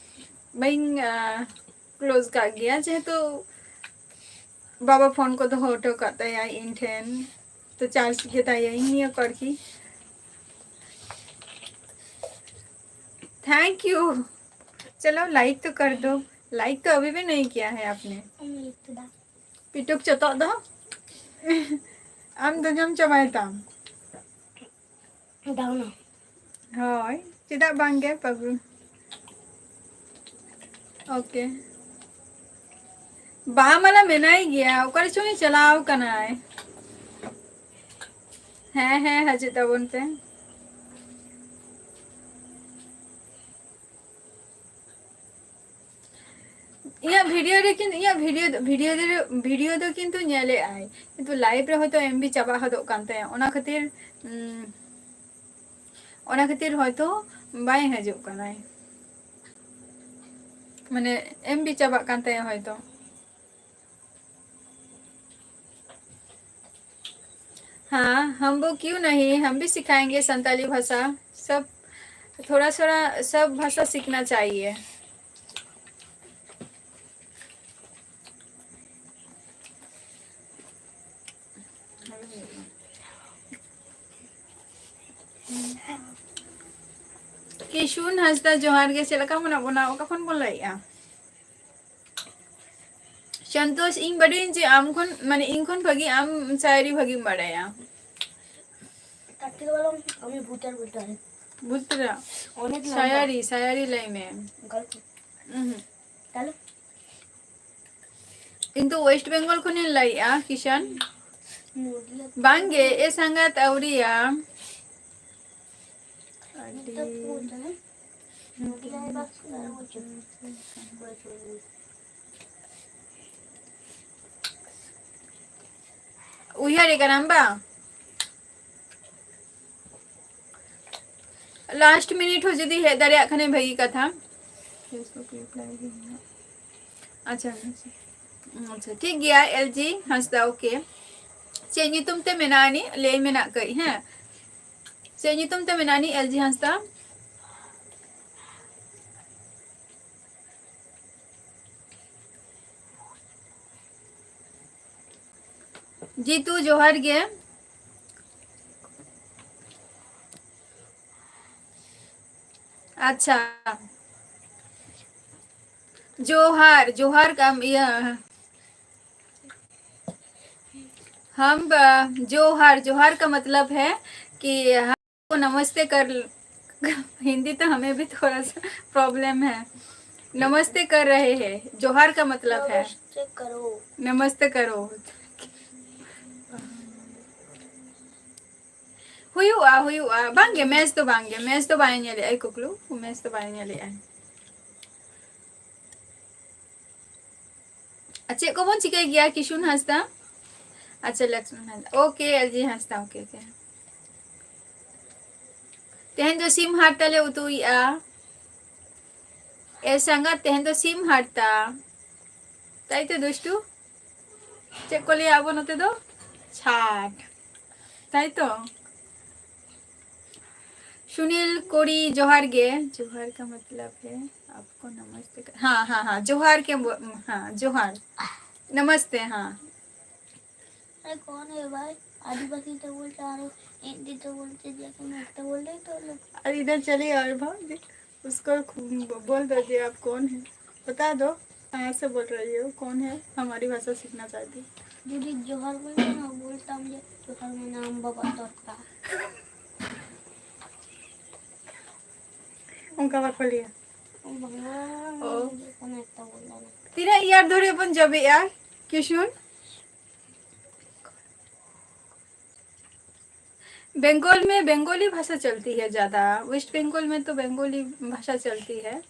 ᱵᱟᱹᱧ, ᱟᱸ, ᱠᱞᱳᱡᱽ ᱠᱟᱜ ᱜᱮᱭᱟ, ᱡᱮᱦᱮᱛᱩ ᱵᱟᱵᱟ ᱯᱷᱳᱱ ᱠᱚ ᱫᱚᱦᱚ ᱦᱚᱴᱚ ᱠᱟᱜ ᱛᱟᱭᱟ ᱤᱧ ᱴᱷᱮᱱ, ᱛᱚ ᱪᱟᱨᱡᱽ ᱜᱮ ᱛᱟᱭᱟᱧ, ᱱᱤᱭᱟᱹ ᱠᱚ ᱟᱨᱠᱤ᱾ Thank you. चलो, लाइक तो कर दो, लाइक तो अभी भी नहीं किया है आपने। ᱯᱤᱴᱩᱠ ᱪᱚᱛᱚᱜ ᱫᱚ᱾ ᱟᱢ ᱫᱚ ᱡᱚᱢ ᱪᱟᱵᱟᱭ ᱛᱟᱢ᱾ ᱫᱟᱣᱱᱟ᱾ ᱦᱳᱭ, ᱪᱮᱫᱟᱜ ᱵᱟᱝ ᱜᱮ ᱯᱟᱹᱜᱩ᱾ ᱳᱠᱮ᱾ ᱵᱟ ᱢᱟᱞᱟ ᱢᱮᱱᱟᱭ ᱜᱮᱭᱟ, ᱚᱠᱟ ᱨᱮᱪᱚᱝ ᱪᱟᱞᱟᱣ ᱠᱟᱱᱟᱭ᱾ ᱦᱮᱸ, ᱦᱮᱸ, ᱦᱤᱡᱩᱜ ᱛᱟᱵᱚᱱ ᱯᱮ᱾ ᱤᱧᱟᱹᱜ ᱵᱷᱤᱰᱤᱭᱳ ᱨᱮ ᱠᱤᱱ-, ᱤᱧᱟᱹᱜ ᱵᱷᱤᱰᱤᱭᱳ ᱫᱚ, ᱵᱷᱤᱰᱤᱭᱳ ᱫᱚ, ᱵᱷᱤᱰᱤᱭᱳ ᱫᱚ ᱠᱤᱱᱛᱩ ᱧᱮᱞᱮᱫ ᱟᱭ, ᱠᱤᱱᱛᱩ ᱞᱟᱭᱤᱵᱷ ᱨᱮ ᱦᱚᱭᱛᱳ ᱮᱢ ᱵᱤ ᱪᱟᱵᱟ ᱦᱚᱫᱚᱜ ᱠᱟᱱ ᱛᱟᱭᱟ, ᱚᱱᱟ ᱠᱷᱟᱹᱛᱤᱨ, ᱩᱸ, ᱚᱱᱟ ᱠᱷᱟᱹᱛᱤᱨ ᱦᱚᱭᱛᱳ ᱵᱟᱭ ᱦᱤᱡᱩᱜ ᱠᱟᱱᱟᱭ, ᱢᱟᱱᱮ ᱮᱢ ᱵᱤ ᱪᱟᱵᱟᱜ ᱠᱟᱱ ᱛᱟᱭᱟ ᱦᱚᱭᱛᱳ᱾ हाँ, हम वो क्यों नहीं, हम भी सिखाएंगे संताली भाषा। सब थोड़ा थोड़ा सब भाषा सीखना चाहिए। ᱠᱤᱥᱩᱱ ᱦᱟᱸᱥᱫᱟ ᱡᱚᱦᱟᱨ ᱜᱮ, ᱪᱮᱫ ᱞᱮᱠᱟ ᱢᱮᱱᱟᱜ ᱵᱚᱱᱟ? ᱚᱠᱟ ᱠᱷᱚᱱ ᱵᱚᱱ ᱞᱟᱹᱭᱮᱜᱼᱟ? ᱥᱚᱱᱛᱳᱥ, ᱤᱧ ᱵᱟᱰᱟᱭᱟᱹᱧ ᱡᱮ ᱟᱢ ᱠᱷᱚᱱ, ᱢᱟᱱᱮ, ᱤᱧ ᱠᱷᱚᱱ ᱵᱷᱟᱜᱤ ᱟᱢ ᱥᱟᱭᱨᱤ ᱵᱷᱟᱜᱤᱢ ᱵᱟᱰᱟᱭᱟ᱾ কাটতে বলো, আমি ভুটার বলতে পারি। ভুটরা? অনেক লম্বা। সায়ারি, সায়ারি লাইমে। গল্প। উহুম। তাহলে? কিন্তু ওয়েস্ট বেঙ্গল ᱠᱷᱚᱱᱤᱧ ᱞᱟᱹᱭᱮᱜᱼᱟ, ᱠᱤᱥᱟᱱ᱾ ᱱᱚᱫᱤᱭᱟ᱾ ᱵᱟᱝᱜᱮ, ᱮ ᱥᱟᱸᱜᱟᱛ ᱟᱹᱣᱨᱤᱭᱟ᱾ ᱟᱹᱰᱤ ᱱᱚᱫᱤᱭᱟ ᱵᱟᱥ ᱟᱨ ᱵᱚᱪᱷᱚᱨ᱾ ᱩᱭᱦᱟᱹᱨᱮ ᱠᱟᱱᱟᱢ ᱵᱟᱝ? ᱞᱟᱥᱴ ᱢᱤᱱᱤᱴ ᱦᱚᱸ ᱡᱩᱫᱤ ᱦᱮᱡ ᱫᱟᱲᱮᱭᱟᱜ ᱠᱷᱟᱱᱮ ᱵᱷᱟᱹᱜᱤ ᱠᱟᱛᱷᱟ᱾ Facebook reply ᱜᱮ ᱢᱮᱱᱟᱜ᱾ ᱟᱪᱪᱷᱟ, ᱟᱪᱪᱷᱟ, ᱟᱪᱪᱷᱟ, ᱴᱷᱤᱠ ᱜᱮᱭᱟ, ᱮᱞ ᱡᱤ ᱦᱟᱸᱥᱫᱟ, ᱳᱠᱮ᱾ ᱪᱮᱫ ᱧᱩᱛᱩᱢ ᱛᱮ ᱢᱮᱱᱟᱜᱼᱟ ᱱᱤ? ᱞᱟᱹᱭ ᱢᱮ ᱱᱟᱜ ᱠᱟᱹᱡ, ᱦᱮᱸ᱾ ᱪᱮᱫ ᱧᱩᱛᱩᱢ ᱛᱮ ᱢᱮᱱᱟᱜᱼᱟ ᱱᱤ, ᱮᱞ ᱡᱤ ᱦᱟᱸᱥᱫᱟ? ᱡᱤᱛᱩ, ᱡᱚᱦᱟᱨ ᱜᱮ᱾ ᱟᱪᱪᱷᱟ, ᱡᱚᱦᱟᱨ, ᱡᱚᱦᱟᱨ ᱠᱟᱢ, ᱤᱭᱟᱹ, हम ब-, जोहार, जोहार का मतलब है कि हम आपको नमस्ते कर, हिंदी तो हमें भी थोड़ा सा प्रॉब्लम है। नमस्ते कर रहे हैं, जोहार का मतलब है नमस्ते करो। नमस्ते करो। ᱦᱩᱭᱩᱜᱼᱟ, ᱦᱩᱭᱩᱜᱼᱟ᱾ ᱵᱟᱝᱜᱮ, ᱢᱮᱪ ᱫᱚ ᱵᱟᱝᱜᱮ, ᱢᱮᱪ ᱫᱚ ᱵᱟᱭ ᱧᱮᱞᱮᱜᱼᱟᱭ ᱠᱩᱠᱞᱩ, ᱢᱮᱪ ᱫᱚ ᱵᱟᱭ ᱧᱮᱞᱮᱜᱼᱟᱭ᱾ ᱟᱨ ᱪᱮᱫ ᱠᱚᱵᱚᱱ ᱪᱤᱠᱟᱹᱭ ᱜᱮᱭᱟ ᱠᱤᱥᱩᱱ ᱦᱟᱸᱥᱫᱟ? ᱟᱪᱪᱷᱟ, ᱞᱚᱠᱥᱢᱚᱱ ᱦᱟᱸᱥᱫᱟ᱾ OK, ᱮᱞ ᱡᱤ ᱦᱟᱸᱥᱫᱟ, OK, OK᱾ ᱛᱮᱦᱮᱧ ᱫᱚ ᱥᱤᱢ ᱦᱟᱨᱛᱟ ᱞᱮ ᱩᱛᱩᱭᱮᱜᱼᱟ᱾ ᱮ ᱥᱟᱸᱜᱟᱛ, ᱛᱮᱦᱮᱧ ᱫᱚ ᱥᱤᱢ ᱦᱟᱨᱛᱟ᱾ ᱛᱟᱭ ᱛᱚ ᱫᱩᱥᱴᱩ? ᱪᱮᱫ ᱠᱚ ᱞᱟᱹᱭᱟ ᱟᱵᱚ ᱱᱚᱛᱮ ᱫᱚ? ᱪᱷᱟᱴ᱾ ᱛᱟᱭ ᱛᱚ? सुनील कोरी, जोहार गे। जोहार का मतलब है आपको नमस्ते कर, हाँ, हाँ, हाँ, जोहार के बो-, हाँ, जोहार। नमस्ते, हाँ। अरे कौन है भाई? आदिवासी तो बोलते आ रहे हो, हिंदी तो बोलते, जैसे मैं तो बोल रही तो लोग। अरे इधर चलिए और भाग दे। उसको खु-, ब-, बोल दो जी आप कौन है। बता दो, कहाँ से बोल रही हो, कौन है, हमारी भाषा सीखना चाहती। যদি জোহার বলতে না বলতাম যে জোহার মানে আম বাবা তরকা। उनका बात बोलिए। ও। কোনো একটা বললাম। ᱛᱤᱱᱟᱹᱜ ᱤᱭᱟᱨ ᱫᱷᱚᱨᱮ ᱵᱚᱱ ᱡᱚᱵᱮᱜᱼᱟ, ᱠᱤᱥᱩᱱ? बंगाल में बंगाली भाषा चलती है ज़्यादा। वेस्ट बंगाल में तो बंगाली भाषा चलती है।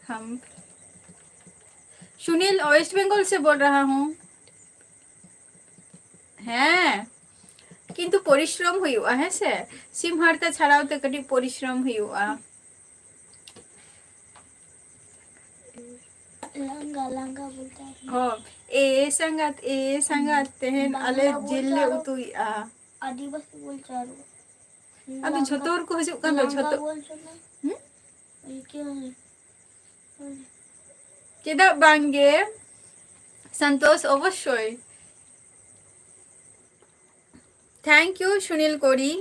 हम सुनील, वेस्ट बंगाल से बोल रहा हूँ। ᱦᱮᱸ, ᱠᱤᱱᱛᱩ ᱯᱚᱨᱤᱥᱨᱚᱢ ᱦᱩᱭᱩᱜᱼᱟ, ᱦᱮᱸ ᱥᱮ? ᱥᱤᱢ ᱦᱟᱨᱛᱟ ᱪᱷᱟᱲᱟᱣ ᱛᱮ ᱠᱟᱹᱴᱤᱡ ᱯᱚᱨᱤᱥᱨᱚᱢ ᱦᱩᱭᱩᱜᱼᱟ᱾ ᱞᱟᱸᱜᱟ, ᱞᱟᱸᱜᱟ ᱵᱚᱞᱛᱮ ᱦᱚᱸ, ᱮ ᱥᱟᱸᱜᱟᱛ, ᱮ ᱥᱟᱸᱜᱟᱛ, ᱛᱮᱦᱮᱧ ᱟᱞᱮ ᱞᱟᱸᱜᱟ ᱡᱤᱞ ᱞᱮ ᱵᱚᱞᱛᱮ ᱟᱨᱚ ᱩᱛᱩᱭᱮᱜᱼᱟ᱾ ᱟᱹᱫᱤᱵᱟᱹᱥᱤ ᱵᱚᱞᱛᱮ ᱟᱨᱚ ᱟᱫᱚ ᱞᱟᱸᱜᱟ, ᱡᱷᱚᱛᱚ ᱦᱚᱲ ᱠᱚ ᱦᱤᱡᱩᱜ ᱠᱟᱱ ᱫᱚ, ᱞᱟᱸᱜᱟ ᱡᱷᱚᱛᱚ᱾ ᱵᱚᱞᱛᱮ ᱢᱟ ᱦᱩᱸ? ᱤᱭᱟᱹ, ᱪᱮᱫᱟᱜ ᱵᱟᱝᱜᱮ ᱥᱚᱱᱛᱳᱥ, ᱚᱵᱚᱥᱥᱳᱭ᱾ Thank you Sunil ᱠᱳᱨᱤ᱾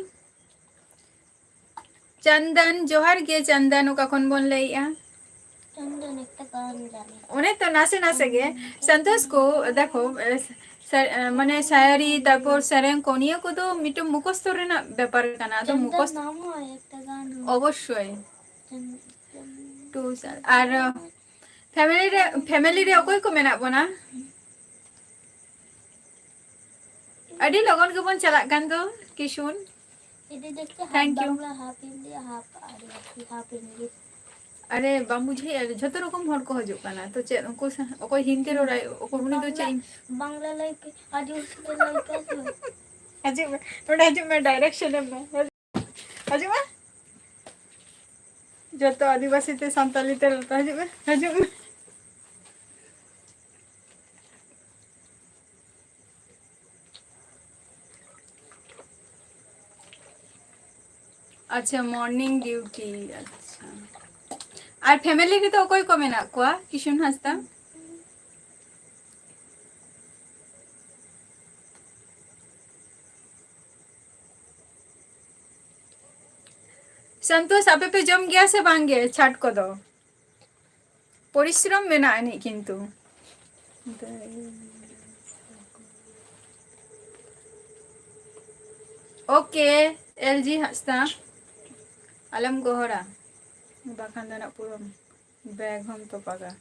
ᱪᱟᱱᱫᱟᱱ, ᱡᱚᱦᱟᱨ ᱜᱮ ᱪᱟᱱᱫᱟᱱ, ᱚᱠᱟ ᱠᱷᱚᱱ ᱵᱚᱱ ᱞᱟᱹᱭᱮᱜᱼᱟ? ᱪᱟᱱᱫᱟᱱ ᱮᱠᱴᱟ ᱠᱟᱱ ᱡᱟᱱᱮ᱾ ᱚᱱᱮ ᱛᱚ ᱱᱟᱥᱮ ᱱᱟᱥᱮ ᱜᱮ᱾ ᱥᱚᱱᱛᱳᱥ ᱠᱚ, ᱫᱮᱠᱷᱳ, ᱮ, ᱥᱮ-, ᱢᱟᱱᱮ ᱥᱟᱭᱟᱨᱤ, ᱛᱟᱨᱯᱚᱨ ᱥᱮᱨᱮᱧ ᱠᱚ, ᱱᱤᱭᱟᱹ ᱠᱚᱫᱚ ᱢᱤᱫᱴᱟᱝ ᱢᱩᱠᱷᱚᱥᱛᱚ ᱨᱮᱱᱟᱜ ᱵᱮᱯᱟᱨ ᱠᱟᱱᱟ᱾ ᱟᱫᱚ ᱪᱚᱱᱫᱚᱱ ᱢᱩᱠᱷᱚᱥ-, ᱱᱟᱢ ᱦᱚᱸ ᱮᱠᱴᱟ ᱜᱟᱱ ᱚᱵᱚᱥᱥᱳᱭ᱾ ᱪᱚᱱ-, ᱪᱚᱱ-, ᱴᱩ ᱥᱟ-, ᱟᱨ ᱯᱷᱮᱢᱮᱞᱤ ᱨᱮ, ᱯᱷᱮᱢᱮᱞᱤ ᱨᱮ ᱚᱠᱚᱭ ᱠᱚ ᱢᱮᱱᱟᱜ ᱵᱚᱱᱟ? ᱟᱹᱰᱤ ᱞᱚᱜᱚᱱ ᱜᱮᱵᱚᱱ ᱪᱟᱞᱟᱜ ᱠᱟᱱ ᱫᱚ, ᱠᱤᱥᱩᱱ᱾ ᱫᱤᱫᱤ ᱫᱮᱠᱷᱛᱮ half thank you. Bangla, half Hindi, half Adivasi, half English᱾ ᱟᱨᱮ, ᱵᱟᱢ ᱵᱩᱡᱷᱟᱹᱣᱮᱫᱼᱟ? ᱡᱷᱚᱛᱚ ᱨᱚᱠᱚᱢ ᱦᱚᱲ ᱠᱚ ᱦᱤᱡᱩᱜ ᱠᱟᱱᱟ᱾ ᱛᱚ ᱪᱮᱫ ᱩᱱᱠᱩ ᱥᱟ-, ᱚᱠᱚᱭ ᱦᱤᱱᱫᱤ ᱨᱚᱲᱟᱭ, ᱚᱠᱚᱭ ᱩᱱᱤ ᱫᱚ ᱪᱮᱫ ᱵᱟᱝᱞᱟ, ᱤᱧ ᱵᱟᱝᱞᱟ ᱞᱟᱹᱭ ᱯᱮ, ᱟᱹᱫᱤᱵᱟᱹᱥᱤ ᱛᱮ ᱞᱟᱹᱭ ᱯᱮ ᱥᱮ᱾ ᱦᱤᱡᱩᱜ ᱢᱮ, ᱱᱚᱰᱮ ᱦᱤᱡᱩᱜ ᱢᱮ, ᱰᱟᱭᱨᱮᱠᱥᱚᱱ ᱮᱢ ᱢᱮ᱾ ᱦᱤᱡᱩᱜ ᱢᱮ᱾ ᱡᱚᱛᱚ ᱟᱹᱫᱤᱵᱟᱹᱥᱤ ᱛᱮ, ᱥᱟᱱᱛᱟᱞᱤ ᱛᱮ ᱨᱚᱲ ᱯᱮ᱾ ᱦᱤᱡᱩᱜ ᱢᱮ, ᱦᱤᱡᱩᱜ ᱢᱮ᱾ ᱟᱪᱪᱷᱟ, morning duty, ᱟᱪᱪᱷᱟ᱾ ᱟᱨ ᱯᱷᱮᱢᱮᱞᱤ ᱨᱮᱫᱚ ᱚᱠᱚᱭ ᱠᱚ ᱢᱮᱱᱟᱜ ᱠᱚᱣᱟ, ᱠᱤᱥᱩᱱ ᱦᱟᱸᱥᱫᱟ? ᱥᱚᱱᱛᱳᱥ, ᱟᱯᱮ ᱯᱮ ᱡᱚᱢ ᱜᱮᱭᱟ ᱥᱮ ᱵᱟᱝ ᱜᱮ ᱪᱷᱟᱴ ᱠᱚᱫᱚ? ᱯᱚᱨᱤᱥᱨᱚᱢ ᱢᱮᱱᱟᱜ ᱟᱹᱱᱤᱡ ᱠᱤᱱᱛᱩ᱾ ᱳᱠᱮ, ᱮᱞ ᱡᱤ ᱦᱟᱸᱥᱫᱟ, ᱟᱞᱚᱢ ᱜᱚᱦᱚᱲᱟ, ᱵᱟᱠᱷᱟᱱ ᱫᱚ ᱱᱟᱜ ᱯᱩᱨᱟᱹ ᱵᱮᱜᱽ ᱦᱚᱢ ᱛᱚᱯᱟᱜᱟ᱾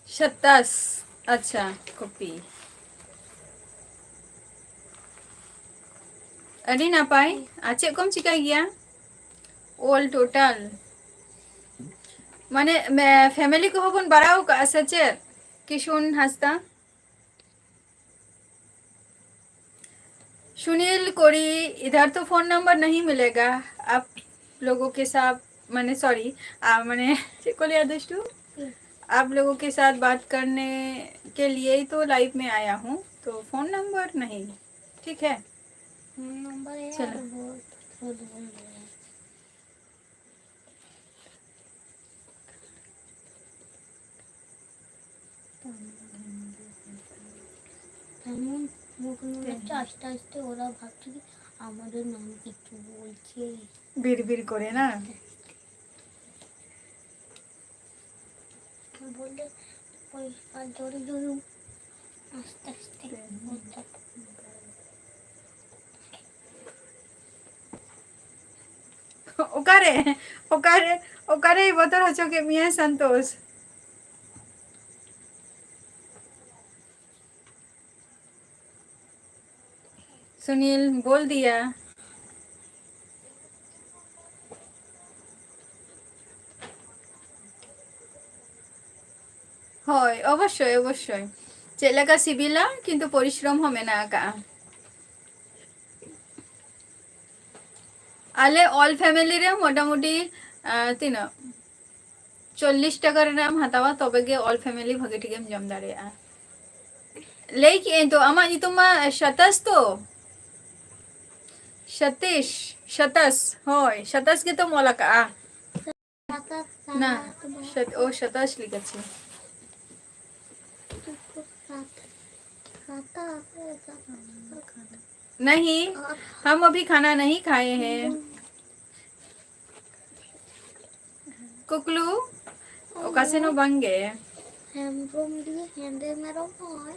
ᱥᱟᱛᱟᱥ, ᱟᱪᱪᱷᱟ, ᱠᱚᱯᱤ᱾ ᱟᱹᱰᱤ ᱱᱟᱯᱟᱭ᱾ ᱟᱨ ᱪᱮᱫ ᱠᱚᱢ ᱪᱤᱠᱟᱹᱭ ᱜᱮᱭᱟ? ᱚᱞ ᱴᱳᱴᱟᱞ᱾ ᱢᱟᱱᱮ, ᱢᱮ-, ᱯᱷᱮᱢᱮᱞᱤ ᱠᱚᱦᱚᱸ ᱵᱚᱱ ᱵᱟᱲᱟᱣ ᱠᱟᱜᱼᱟ ᱥᱮ ᱪᱮᱫ? ᱠᱤᱥᱩᱱ ᱦᱟᱸᱥᱫᱟ᱾ सुनील कोरी, इधर तो फोन नंबर नहीं मिलेगा। आप लोगों के साथ, माने, सॉरी, आ, माने, चेक को लिया दुष्टू? आप लोगों के साथ बात करने के लिए ही तो लाइव में आया हूँ, तो फोन नंबर नहीं, ठीक है? फोन नंबर है चलो। यार, बहुत, बहुत, बहुत, बहुत। তেমন মুখ নড়াচ্ছে, আস্তে আস্তে ওরা ভাবছে কি আমাদের নাম কিছু বলছে। বিড়বিড় করে না? বললে পরিষ্কার জোরে জোরে আস্তে আস্তে বলতে। ᱚᱠᱟᱨᱮ ᱚᱠᱟᱨᱮ ᱚᱠᱟᱨᱮᱭ ᱵᱚᱛᱚᱨ ᱦᱚᱪᱚ ᱠᱮᱫ ᱢᱮᱭᱟ ᱥᱟᱱᱛᱳᱥ? ᱥᱩᱱᱤᱞ ᱵᱚᱞ ᱫᱤᱭᱟ᱾ ᱦᱳᱭ, ᱚᱵᱚᱥᱥᱳᱭ, ᱚᱵᱚᱥᱥᱳᱭ᱾ ᱪᱮᱫ ᱞᱮᱠᱟ ᱥᱤᱵᱤᱞᱟ, ᱠᱤᱱᱛᱩ ᱯᱚᱨᱤᱥᱨᱚᱢ ᱦᱚᱸ ᱢᱮᱱᱟᱜ ᱟᱠᱟᱜᱼᱟ᱾ ᱟᱞᱮ all family ᱨᱮ ᱢᱚᱴᱟᱢᱩᱴᱤ, ᱟᱸ, ᱛᱤᱱᱟᱹᱜ? ᱪᱚᱞᱞᱤᱥ ᱴᱟᱠᱟ ᱨᱮᱱᱟᱜ ᱮᱢ ᱦᱟᱛᱟᱣᱟ, ᱛᱚᱵᱮ ᱜᱮ all family ᱵᱷᱟᱜᱮ ᱴᱷᱤᱠ ᱮᱢ ᱡᱚᱢ ᱫᱟᱲᱮᱭᱟᱜᱼᱟ᱾ ᱞᱟᱹᱭ ᱠᱮᱜ ᱟᱹᱧ ᱛᱚ, ᱟᱢᱟᱜ ᱧᱩᱛᱩᱢ ᱢᱟ ᱥᱟᱛᱟᱥ ᱛᱚ? ᱥᱟᱛᱤᱥ, ᱥᱟᱛᱟᱥ, ᱦᱳᱭ, ᱥᱟᱛᱟᱥ ᱜᱮᱛᱚᱢ ᱚᱞ ᱟᱠᱟᱜᱼᱟ᱾ ᱥᱟᱛᱟᱥ, ᱱᱟ, ᱥᱟᱛᱟᱥ᱾ ᱥᱟᱛ-, ᱳ, ᱥᱟᱛᱟᱥ ᱞᱮᱠᱟᱪᱷᱮ᱾ ᱥᱟᱛᱟᱥ, ᱥᱟᱛᱟᱥ᱾ नहीं, हम अभी खाना नहीं खाए हैं। ᱠᱩᱠᱞᱩ, ᱚᱠᱟ ᱥᱮᱱ ᱦᱚᱸ ᱵᱟᱝ ᱜᱮ᱾ ᱦᱮᱢᱵᱨᱚᱢ ᱫᱤᱭᱮ ᱦᱮᱸᱫᱮ ᱢᱮᱨᱚᱢ ᱦᱚᱸ᱾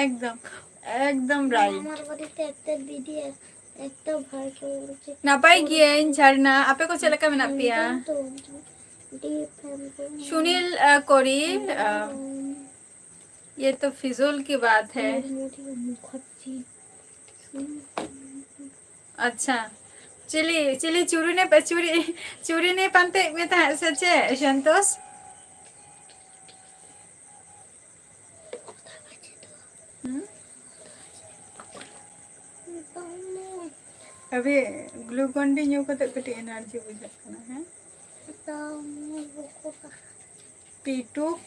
ᱮᱠᱫᱚᱢ, ᱮᱠᱫᱚᱢ right᱾ আমার বাড়িতে একটা দিদি, একটা ভাই কেউ বলছে, ᱱᱟᱯᱟᱭ ᱜᱤᱭᱟᱹᱧ ᱡᱷᱟᱨᱱᱟ, ᱟᱯᱮ ᱠᱚ ᱪᱮᱫ ᱞᱮᱠᱟ ᱢᱮᱱᱟᱜ ᱯᱮᱭᱟ? ᱦᱮᱢᱵᱨᱚᱢ ᱛᱚ, ᱰᱤᱯ ᱦᱮᱢᱵᱨᱚᱢ। सुनील, अ, कोरी, अ, ᱦᱮᱢᱵᱨᱚᱢ। ये तो फिजूल की बात है। मुर्मू थी, वो मुखर्जी। अच्छा, ᱪᱤᱞᱤ, ᱪᱤᱞᱤ ᱪᱩᱨᱤ ᱱᱮ, ᱪᱩᱨᱤ, ᱪᱩᱨᱤ ᱱᱮ ᱯᱟᱱᱛᱮ ᱢᱮ ᱛᱟᱦᱮᱸᱫ ᱥᱮ ᱪᱮᱫ, ᱥᱚᱱᱛᱳᱥ? ᱦᱩᱸ? ᱟᱵᱮ, Glucon-D ᱧᱩ ᱠᱟᱛᱮ ᱠᱟᱹᱴᱤᱡ energy ᱵᱩᱡᱷᱟᱹᱜ ᱠᱟᱱᱟ, ᱦᱮᱸ? ᱯᱤᱴᱩᱠ᱾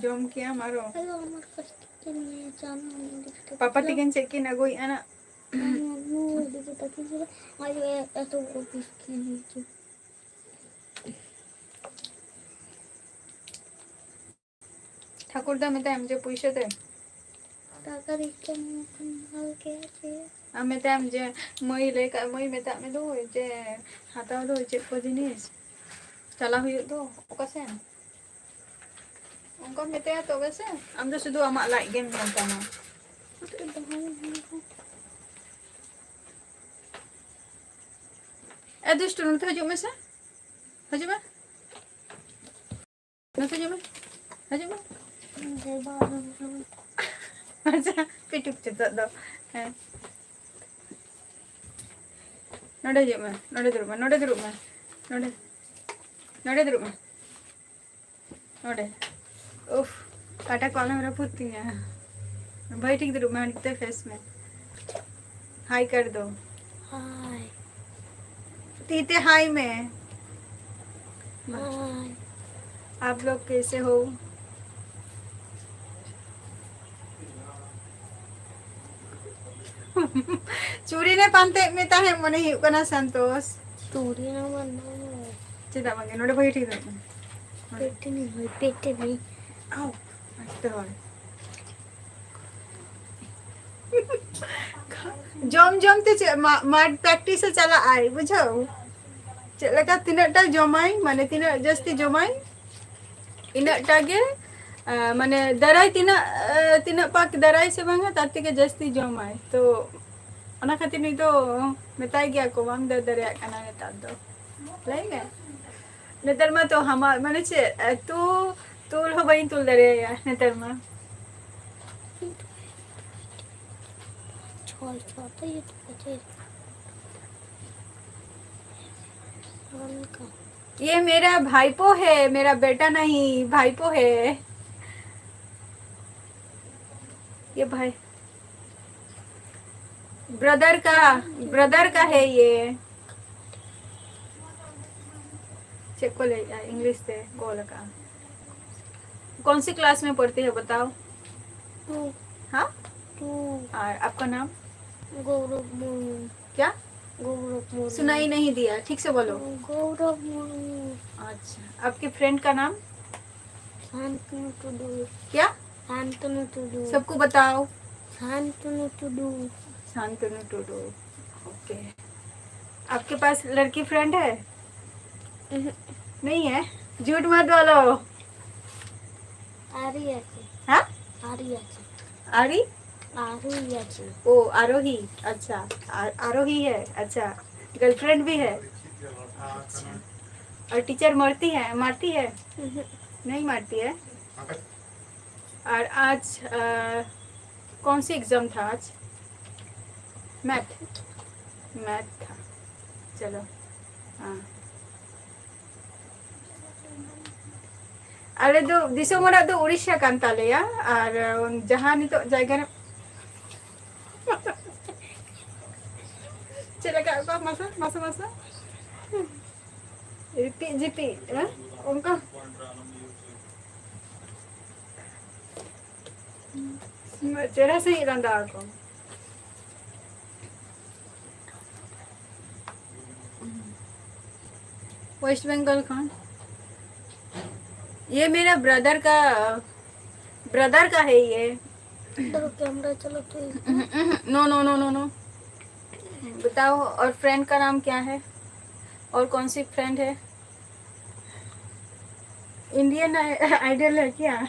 ᱡᱚᱢ ᱠᱮᱜᱼᱟᱢ ᱟᱨᱚ? ᱟᱭᱳ, আমার কাছ থেকে নিয়ে যান, আমি দেখতে পাপা পাচ্ছি না। ᱛᱤᱠᱤᱱ ᱪᱮᱫ ᱠᱤᱱ ᱟᱹᱜᱩᱭᱮᱫᱼᱟ ᱱᱟᱜ? আমি আমিও ওদিকে তাকিয়ে ছিলাম, আয়ো, এ-, এত বড় পিস খেয়ে নিয়েছে। ᱴᱷᱟᱹᱠᱩᱨ ᱫᱟ ᱢᱮᱛᱟᱭᱟᱢ ᱡᱮ ᱯᱩᱭᱥᱟᱹ ᱫᱮ᱾ ᱴᱟᱠᱟ ᱫᱤᱛᱮᱢ ᱠᱷᱟᱱ ᱵᱷᱟᱜᱮ ᱜᱮ᱾ ᱟᱢ ᱢᱮᱛᱟᱭᱟᱢ ᱡᱮ ᱢᱟᱹᱭ ᱞᱟᱹᱭ ᱠᱟᱜ, ᱢᱟᱹᱭ ᱢᱮᱛᱟᱜ ᱢᱮ ᱫᱚ ᱡᱮ ᱦᱟᱛᱟᱣ ᱫᱚ ᱪᱮᱫ ᱠᱚ ᱡᱤᱱᱤᱥ ᱪᱟᱞᱟᱣ ᱦᱩᱭᱩᱜ ᱫᱚ ᱚᱠᱟ ᱥᱮᱱ? ᱚᱱᱠᱟᱢ ᱢᱮᱛᱟᱭᱟ ᱛᱚᱵᱮ ᱥᱮ᱾ ᱟᱢ ᱫᱚ ᱥᱩᱫᱷᱩ ᱟᱢᱟᱜ ᱞᱟᱡ ᱜᱮᱢ ᱧᱮᱞ ᱛᱟᱢᱟ᱾ ᱮ ᱫᱩᱥᱴᱩ, ᱱᱚᱛᱮ ᱦᱤᱡᱩᱜ ᱢᱮᱥᱮ, ᱦᱤᱡᱩᱜ ᱢᱮ, ᱱᱚᱛᱮ ᱦᱤᱡᱩᱜ ᱢᱮ, ᱦᱤᱡᱩᱜ ᱢᱮ᱾ ᱟᱪᱪᱷᱟ, ᱯᱤᱴᱩᱠ ᱪᱮᱫᱟᱜ ᱫᱚ᱾ ᱦᱮᱸ, ᱱᱚᱰᱮ ᱦᱤᱡᱩᱜ ᱢᱮ, ᱱᱚᱰᱮ ᱫᱩᱲᱩᱵ ᱢᱮ, ᱱᱚᱰᱮ ᱫᱩᱲᱩᱵ ᱢᱮ, ᱱᱚᱰᱮ, ᱱᱚᱰᱮ ᱫᱩᱲᱩᱵ ᱢᱮ, ᱱᱚᱰᱮ᱾ ᱩᱯᱷ, ᱠᱟᱴᱟ ᱠᱚ ᱟᱞᱚᱢ ᱨᱟᱹᱯᱩᱫ ᱛᱤᱧᱟ᱾ ᱵᱷᱟᱹᱜᱤ ᱴᱷᱤᱠ ᱫᱩᱲᱩᱵ ᱢᱮ, ᱦᱟᱱᱛᱮ ᱯᱷᱮᱥ ᱢᱮ᱾ ᱦᱟᱭ ᱠᱟᱨ ᱫᱚ᱾ ᱦᱟᱭ᱾ ᱛᱤ ᱛᱮ ᱦᱟᱭ ᱢᱮ᱾ ᱦᱟᱭ᱾ आप लोग कैसे हो? ᱪᱩᱲᱤ ᱞᱮ ᱯᱟᱱᱛᱮᱭᱮᱫ ᱢᱮ ᱛᱟᱦᱮᱸᱫ, ᱢᱚᱱᱮ ᱦᱩᱭᱩᱜ ᱠᱟᱱᱟ, ᱥᱟᱱᱛᱳᱥ᱾ ᱪᱩᱲᱤ ᱦᱚᱸ ᱵᱟᱹᱱᱩᱜ᱾ ᱪᱮᱫᱟᱜ ᱵᱟᱝᱜᱮ? ᱱᱚᱰᱮ ᱵᱷᱟᱹᱜᱤ ᱴᱷᱤᱠ ᱫᱚ᱾ ᱯᱮᱴᱮᱱᱤ ᱦᱳᱭ, ᱯᱮᱴᱮᱱᱤ᱾ ᱟᱣ, ᱟᱥᱛᱮ ᱦᱚᱭ᱾ ᱡᱚᱢ ᱡᱚᱢ ᱛᱮ ᱪᱮᱫ ᱢᱟ-, ᱢᱟᱴᱷ practice ᱮ ᱪᱟᱞᱟᱜ ᱟᱭ, ᱵᱩᱡᱷᱟᱹᱣ? ᱪᱮᱫ ᱞᱮᱠᱟ ᱛᱤᱱᱟᱹᱜ ᱴᱟ ᱡᱚᱢᱟᱭ, ᱢᱟᱱᱮ ᱛᱤᱱᱟᱹᱜ ᱡᱟᱹᱥᱛᱤ ᱡᱚᱢᱟᱭ, ᱤᱱᱟᱹᱜ ᱴᱟ ᱜᱮ, ᱟ, ᱢᱟᱱᱮ ᱫᱟᱨᱟᱭ ᱛᱤᱱᱟᱹᱜ, ᱟ, ᱛᱤᱱᱟᱹᱜ ᱯᱟᱠ ᱫᱟᱨᱟᱭ ᱥᱮ ᱵᱟᱝᱟ, ᱛᱟᱨ ᱛᱷᱮᱠᱮ ᱡᱟᱹᱥᱛᱤ ᱡᱚᱢᱟᱭ᱾ ᱛᱚ ᱚᱱᱟ ᱠᱷᱟᱹᱛᱤᱨ ᱱᱩᱭ ᱫᱚ ᱢᱮᱛᱟᱭ ᱜᱮᱭᱟ ᱠᱚ, ᱵᱟᱢ ᱫᱟᱹᱲ ᱫᱟᱲᱮᱭᱟᱜ ᱠᱟᱱᱟ ᱱᱮᱛᱟᱨ ᱫᱚ᱾ ᱞᱟᱹᱭ ᱢᱮ᱾ ᱱᱮᱛᱟᱨ ᱢᱟ ᱛᱚ ᱦᱟᱢᱟᱞ, ᱢᱟᱱᱮ ᱪᱮᱫ, ᱮ, ᱛᱩ-, ᱛᱩᱞ ᱦᱚᱸ ᱵᱟᱹᱧ ᱛᱩᱞ ᱫᱟᱲᱮᱭᱟᱭᱟ ᱱᱮᱛᱟᱨ ᱢᱟ᱾ ᱪᱷᱚᱭ ᱪᱷᱚ ᱛᱮ ᱤᱭᱟᱹ ᱛᱮ ᱯᱟᱪᱮ ᱨᱟᱱ ᱠᱟ᱾ ये मेरा भाईपो है, मेरा बेटा नहीं, भाईपो है। ये भाई, ब्रदर का, ब्रदर का है ये। चेक को ले, इंग्लिश से कॉल का। कौन सी क्लास में पढ़ती है, बताओ। टू। हाँ? टू। और आपका नाम? गौरव मुर्मू। क्या? गौरव मुर्मू। सुनाई नहीं दिया, ठीक से बोलो। गौरव मुर्मू। अच्छा, आपके फ्रेंड का नाम? শান্তনু টুডু। क्या? শান্তনু টুডু। सबको बताओ। শান্তনু টুডু। शांतनु टुडू। ओके। आपके पास लड़की फ्रेंड है? नहीं है। झूठ मत बोलो। আরই আছে। हाँ? আরই আছে। आरी? আরই আছে। ओ, आरोही। अच्छा। आ- आरोही है। अच्छा। गर्लफ्रेंड भी है। अच्छा। और टीचर मारती है? मारती है? नहीं मारती है। और आज अ, कौन सी एग्जाम था आज? मैथ। मैथ था। चलो। हाँ। ᱟᱞᱮ ᱫᱚ ᱫᱤᱥᱚᱢ ᱚᱲᱟᱜ ᱫᱚ ᱩᱲᱤᱥᱥᱟ ᱠᱟᱱ ᱛᱟᱞᱮᱭᱟ᱾ ᱟᱨ ᱡᱟᱦᱟᱸ ᱱᱤᱛᱚᱜ ᱡᱟᱭᱜᱟ ᱨᱮ ᱪᱮᱫ ᱞᱮᱠᱟ ᱠᱚ ᱢᱟᱥᱮ ᱢᱟᱥᱮ ᱢᱟᱥᱮ ᱨᱤᱯᱤᱫ ᱡᱤᱯᱤᱫ, ᱦᱮᱸ? ᱚᱱᱠᱟ ᱪᱮᱦᱨᱟ ᱥᱟᱺᱦᱤᱡ ᱞᱟᱸᱫᱟ ᱟᱠᱚ᱾ वेस्ट बंगाल कौन? ये मेरा ब्रदर का, ब्रदर का है ये। तो कैमरा चला तो। No no no no no. बताओ, और फ्रेंड का नाम क्या है? और कौन सी फ्रेंड है? इंडियन आइडल है क्या?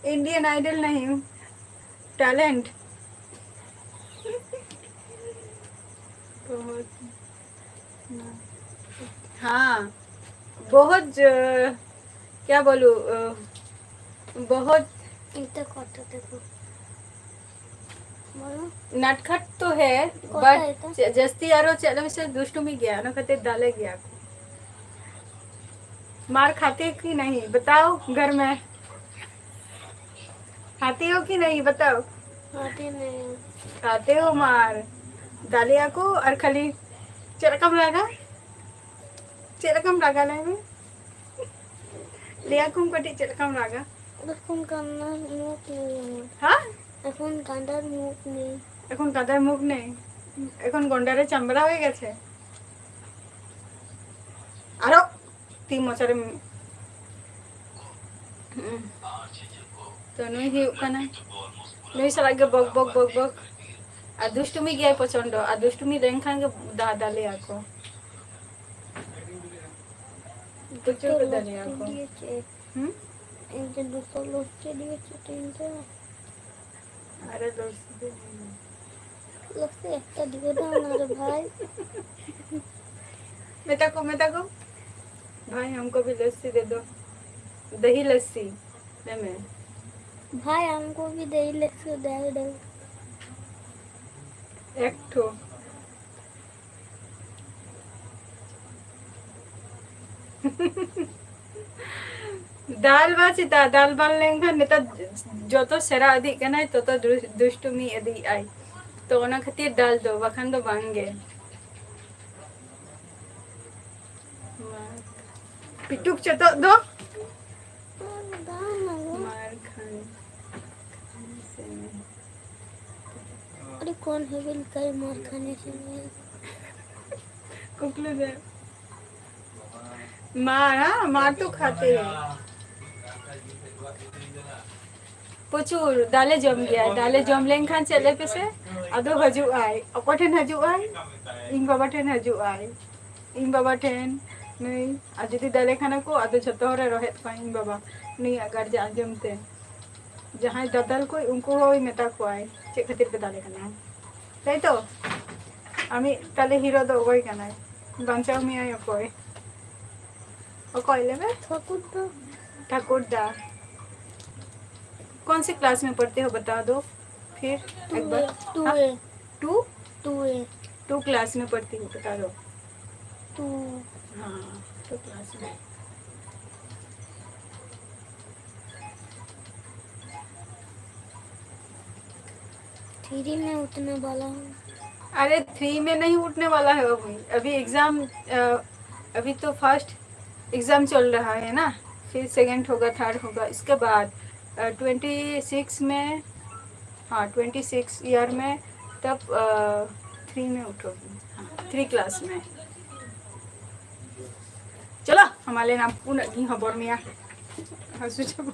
इंडियन आइडल नहीं हूँ। टैलेंट। बहुत। हाँ, बहुत ज- क्या बोलूँ, अ, बहुत। इतना कॉटो देखो। बोलो। नटखट तो है, कॉटो बट है तो। ज- जस्ती आरो चलो से दुष्टुमी गया ना, खाते डाले गया। मार खाते हो कि नहीं बताओ घर में? खाते हो कि नहीं बताओ? खाते नहीं। खाते हो मार। ᱫᱟᱞᱮᱭᱟ ᱠᱚ ᱟᱨ ᱠᱷᱟᱹᱞᱤ ᱪᱮᱫ ᱞᱮᱠᱟᱢ ᱨᱟᱜᱟ? ᱪᱮᱫ ᱞᱮᱠᱟᱢ ᱨᱟᱜᱟ ᱞᱟᱹᱭ ᱢᱮ? ᱞᱟᱹᱭᱟ ᱠᱚᱢ ᱠᱟᱹᱴᱤᱡ ᱪᱮᱫ ᱞᱮᱠᱟᱢ ᱨᱟᱜᱟ? ᱮᱠᱷᱚᱱ ᱠᱟᱸᱫᱟ ᱢᱩᱠ ᱱᱮᱭ আমার। ᱦᱮᱸ? এখন কাঁদার মুখ নেই। এখন কাঁদার মুখ নেই। এখন গন্ডারে চামড়া হয়ে গেছে। আরো তিন বছরে ম- ᱦᱩᱸ᱾ ᱛᱚ ᱱᱩᱭ ᱦᱩᱭᱩᱜ ᱠᱟᱱᱟ, ᱱᱩᱭ ᱥᱟᱞᱟᱜ ᱜᱮ ᱵᱚᱠ ᱵᱚᱠ ᱵᱚᱠ ᱵᱚᱠ᱾ ᱟᱨ ᱫᱩᱥᱴᱩᱢᱤ ᱜᱮᱭᱟᱭ ᱯᱨᱚᱪᱚᱱᱰᱚ, ᱟᱨ ᱫᱩᱥᱴᱩᱢᱤ ᱞᱮᱱᱠᱷᱟᱱ ᱜᱮ ᱫᱟ-, ᱫᱟᱞᱮᱭᱟ ᱠᱚ᱾ ᱯᱨᱚᱪᱩᱨ ᱠᱚ ᱫᱟᱞᱮᱭᱟ ᱠᱚ᱾ ᱦᱩᱸ? ᱤᱧ ᱫᱚ ᱫᱩᱥᱚ ᱞᱚᱥᱴᱤ ᱫᱤᱭᱮ ᱪᱮᱫ ᱤᱧ ᱫᱚ? ᱟᱨᱮ ᱞᱚᱥᱴᱤ ᱫᱚ ᱞᱚᱥᱴᱤ ᱮᱠᱴᱟ ᱫᱤᱭᱮ ᱫᱚ ᱚᱱᱟ ᱨᱮ ᱵᱷᱟᱭ᱾ ᱢᱮᱛᱟ ᱠᱚ, ᱢᱮᱛᱟ ᱠᱚ, ᱵᱷᱟᱭ ᱦᱟᱢᱠᱚ ᱵᱷᱤ ᱞᱚᱥᱴᱤ ᱫᱮ ᱫᱳ, ᱫᱟᱦᱤ ᱞᱚᱥᱴᱤ ᱫᱮ ᱢᱮ᱾ ᱵᱷᱟᱭ ᱦᱟᱢᱠᱚ ᱵᱷᱤ ᱫᱟᱦᱤ ᱞᱚᱥᱴᱤ ᱫᱮ ᱫᱳ᱾ ᱮᱠᱴᱷᱳ᱾ ᱫᱟᱞ ᱵᱟ ᱪᱮᱫᱟᱜ? ᱫᱟᱞ ᱵᱟᱝ ᱞᱮᱱᱠᱷᱟᱱ ᱱᱮᱛᱟᱨ ᱡᱚᱛᱚ ᱥᱮᱬᱟ ᱤᱫᱤᱜ ᱠᱟᱱᱟᱭ, ᱛᱚᱛᱚ ᱫᱩ-, ᱫᱩᱥᱴᱩᱢᱤ ᱤᱫᱤᱜ ᱟᱭ᱾ ᱛᱚ ᱚᱱᱟ ᱠᱷᱟᱹᱛᱤᱨ ᱫᱟᱞ ᱫᱚ, ᱵᱟᱠᱷᱟᱱ ᱫᱚ ᱵᱟᱝ ᱜᱮ᱾ ᱢᱟ᱾ ᱯᱤᱴᱩᱠ ᱪᱚᱛᱚᱜ ᱫᱚ᱾ ᱢᱟᱨ ᱠᱷᱟᱱ ᱥᱮ ᱢᱮ᱾ ᱟᱹᱰᱤ ᱠᱚᱱ ᱦᱮᱵᱤᱞ ᱠᱟᱭ ᱢᱟᱨ ᱠᱷᱟᱱ ᱥᱮ ᱢᱮ᱾ ᱠᱩᱠᱞᱤ ᱫᱮ᱾ ᱢᱟᱨ, ᱦᱟᱸ? ᱢᱟᱨ ᱛᱚ ᱠᱷᱟᱛᱮ ᱦᱮ᱾ ᱯᱨᱚᱪᱩᱨ ᱫᱟᱞᱮ ᱡᱚᱢ ᱜᱮᱭᱟ᱾ ᱫᱟᱞᱮ ᱡᱚᱢ ᱞᱮᱱᱠᱷᱟᱱ ᱪᱮᱫ ᱞᱟᱹᱭ ᱯᱮᱥᱮ? ᱟᱫᱚ ᱦᱤᱡᱩᱜ ᱟᱭ᱾ ᱚᱠᱚᱭ ᱴᱷᱮᱱ ᱦᱤᱡᱩᱜ ᱟᱭ? ᱤᱧ ᱵᱟᱵᱟ ᱴᱷᱮᱱ ᱦᱤᱡᱩᱜ ᱟᱭ᱾ ᱤᱧ ᱵᱟᱵᱟ ᱴᱷᱮᱱ ᱱᱩᱭ, ᱟᱨ ᱡᱩᱫᱤ ᱫᱟᱞᱮ ᱠᱷᱟᱱᱟ ᱠᱚ, ᱟᱫᱚ ᱡᱷᱚᱛᱚ ᱦᱚᱲᱮ ᱨᱚᱦᱮᱫ ᱠᱚᱣᱟ ᱤᱧ ᱵᱟᱵᱟ, ᱱᱩᱭᱟᱜ ᱜᱟᱨᱡᱟ ᱟᱸᱡᱚᱢ ᱛᱮ᱾ ᱡᱟᱦᱟᱸᱭ ᱫᱟᱫᱟᱞ ᱠᱚ, ᱩᱱᱠᱩ ᱦᱚᱸᱭ ᱢᱮᱛᱟ ᱠᱚᱣᱟᱭ, "ᱪᱮᱫ ᱠᱷᱟᱹᱛᱤᱨ ᱯᱮ ᱫᱟᱞᱮ ᱠᱟᱱᱟ?" ᱛᱟᱭ ᱛᱚ? ᱟᱢᱤᱡ ᱛᱟᱞᱮ ᱦᱤᱨᱳ ᱫᱚ ᱚᱠᱚᱭ ᱠᱟᱱᱟᱭ? ᱵᱟᱧᱪᱟᱣ ᱢᱮᱭᱟᱭ ᱚᱠᱚᱭ? ᱚᱠᱚᱭ ᱞᱟᱹᱭ ᱢᱮ? ᱴᱷᱟᱹᱠᱩᱨ ᱫᱟ᱾ ᱴᱷᱟᱹᱠᱩᱨ ᱫᱟ। कौन सी क्लास में पढ़ते हो बता दो फिर एक बार। टू हाँ? A. Two? Two A. Two class में पढ़ती हूँ, बता दो। टू। हाँ, टू क्लास में। थ्री में उठने वाला हूँ। अरे, थ्री में नहीं उठने वाला है अभी, अभी एग्जाम, अ, अभी तो फर्स्ट एग्जाम चल रहा है ना, फिर सेकंड होगा, थर्ड होगा, इसके बाद, अ, ट्वेंटी सिक्स में, हाँ, ट्वेंटी सिक्स ईयर में तब, अ, थ्री में उठोगी, हाँ, थ्री क्लास में। चलो, हमारे नाम पुनः नहीं खबर मिया। ᱦᱟᱹᱥᱩ ᱪᱟᱵᱟ᱾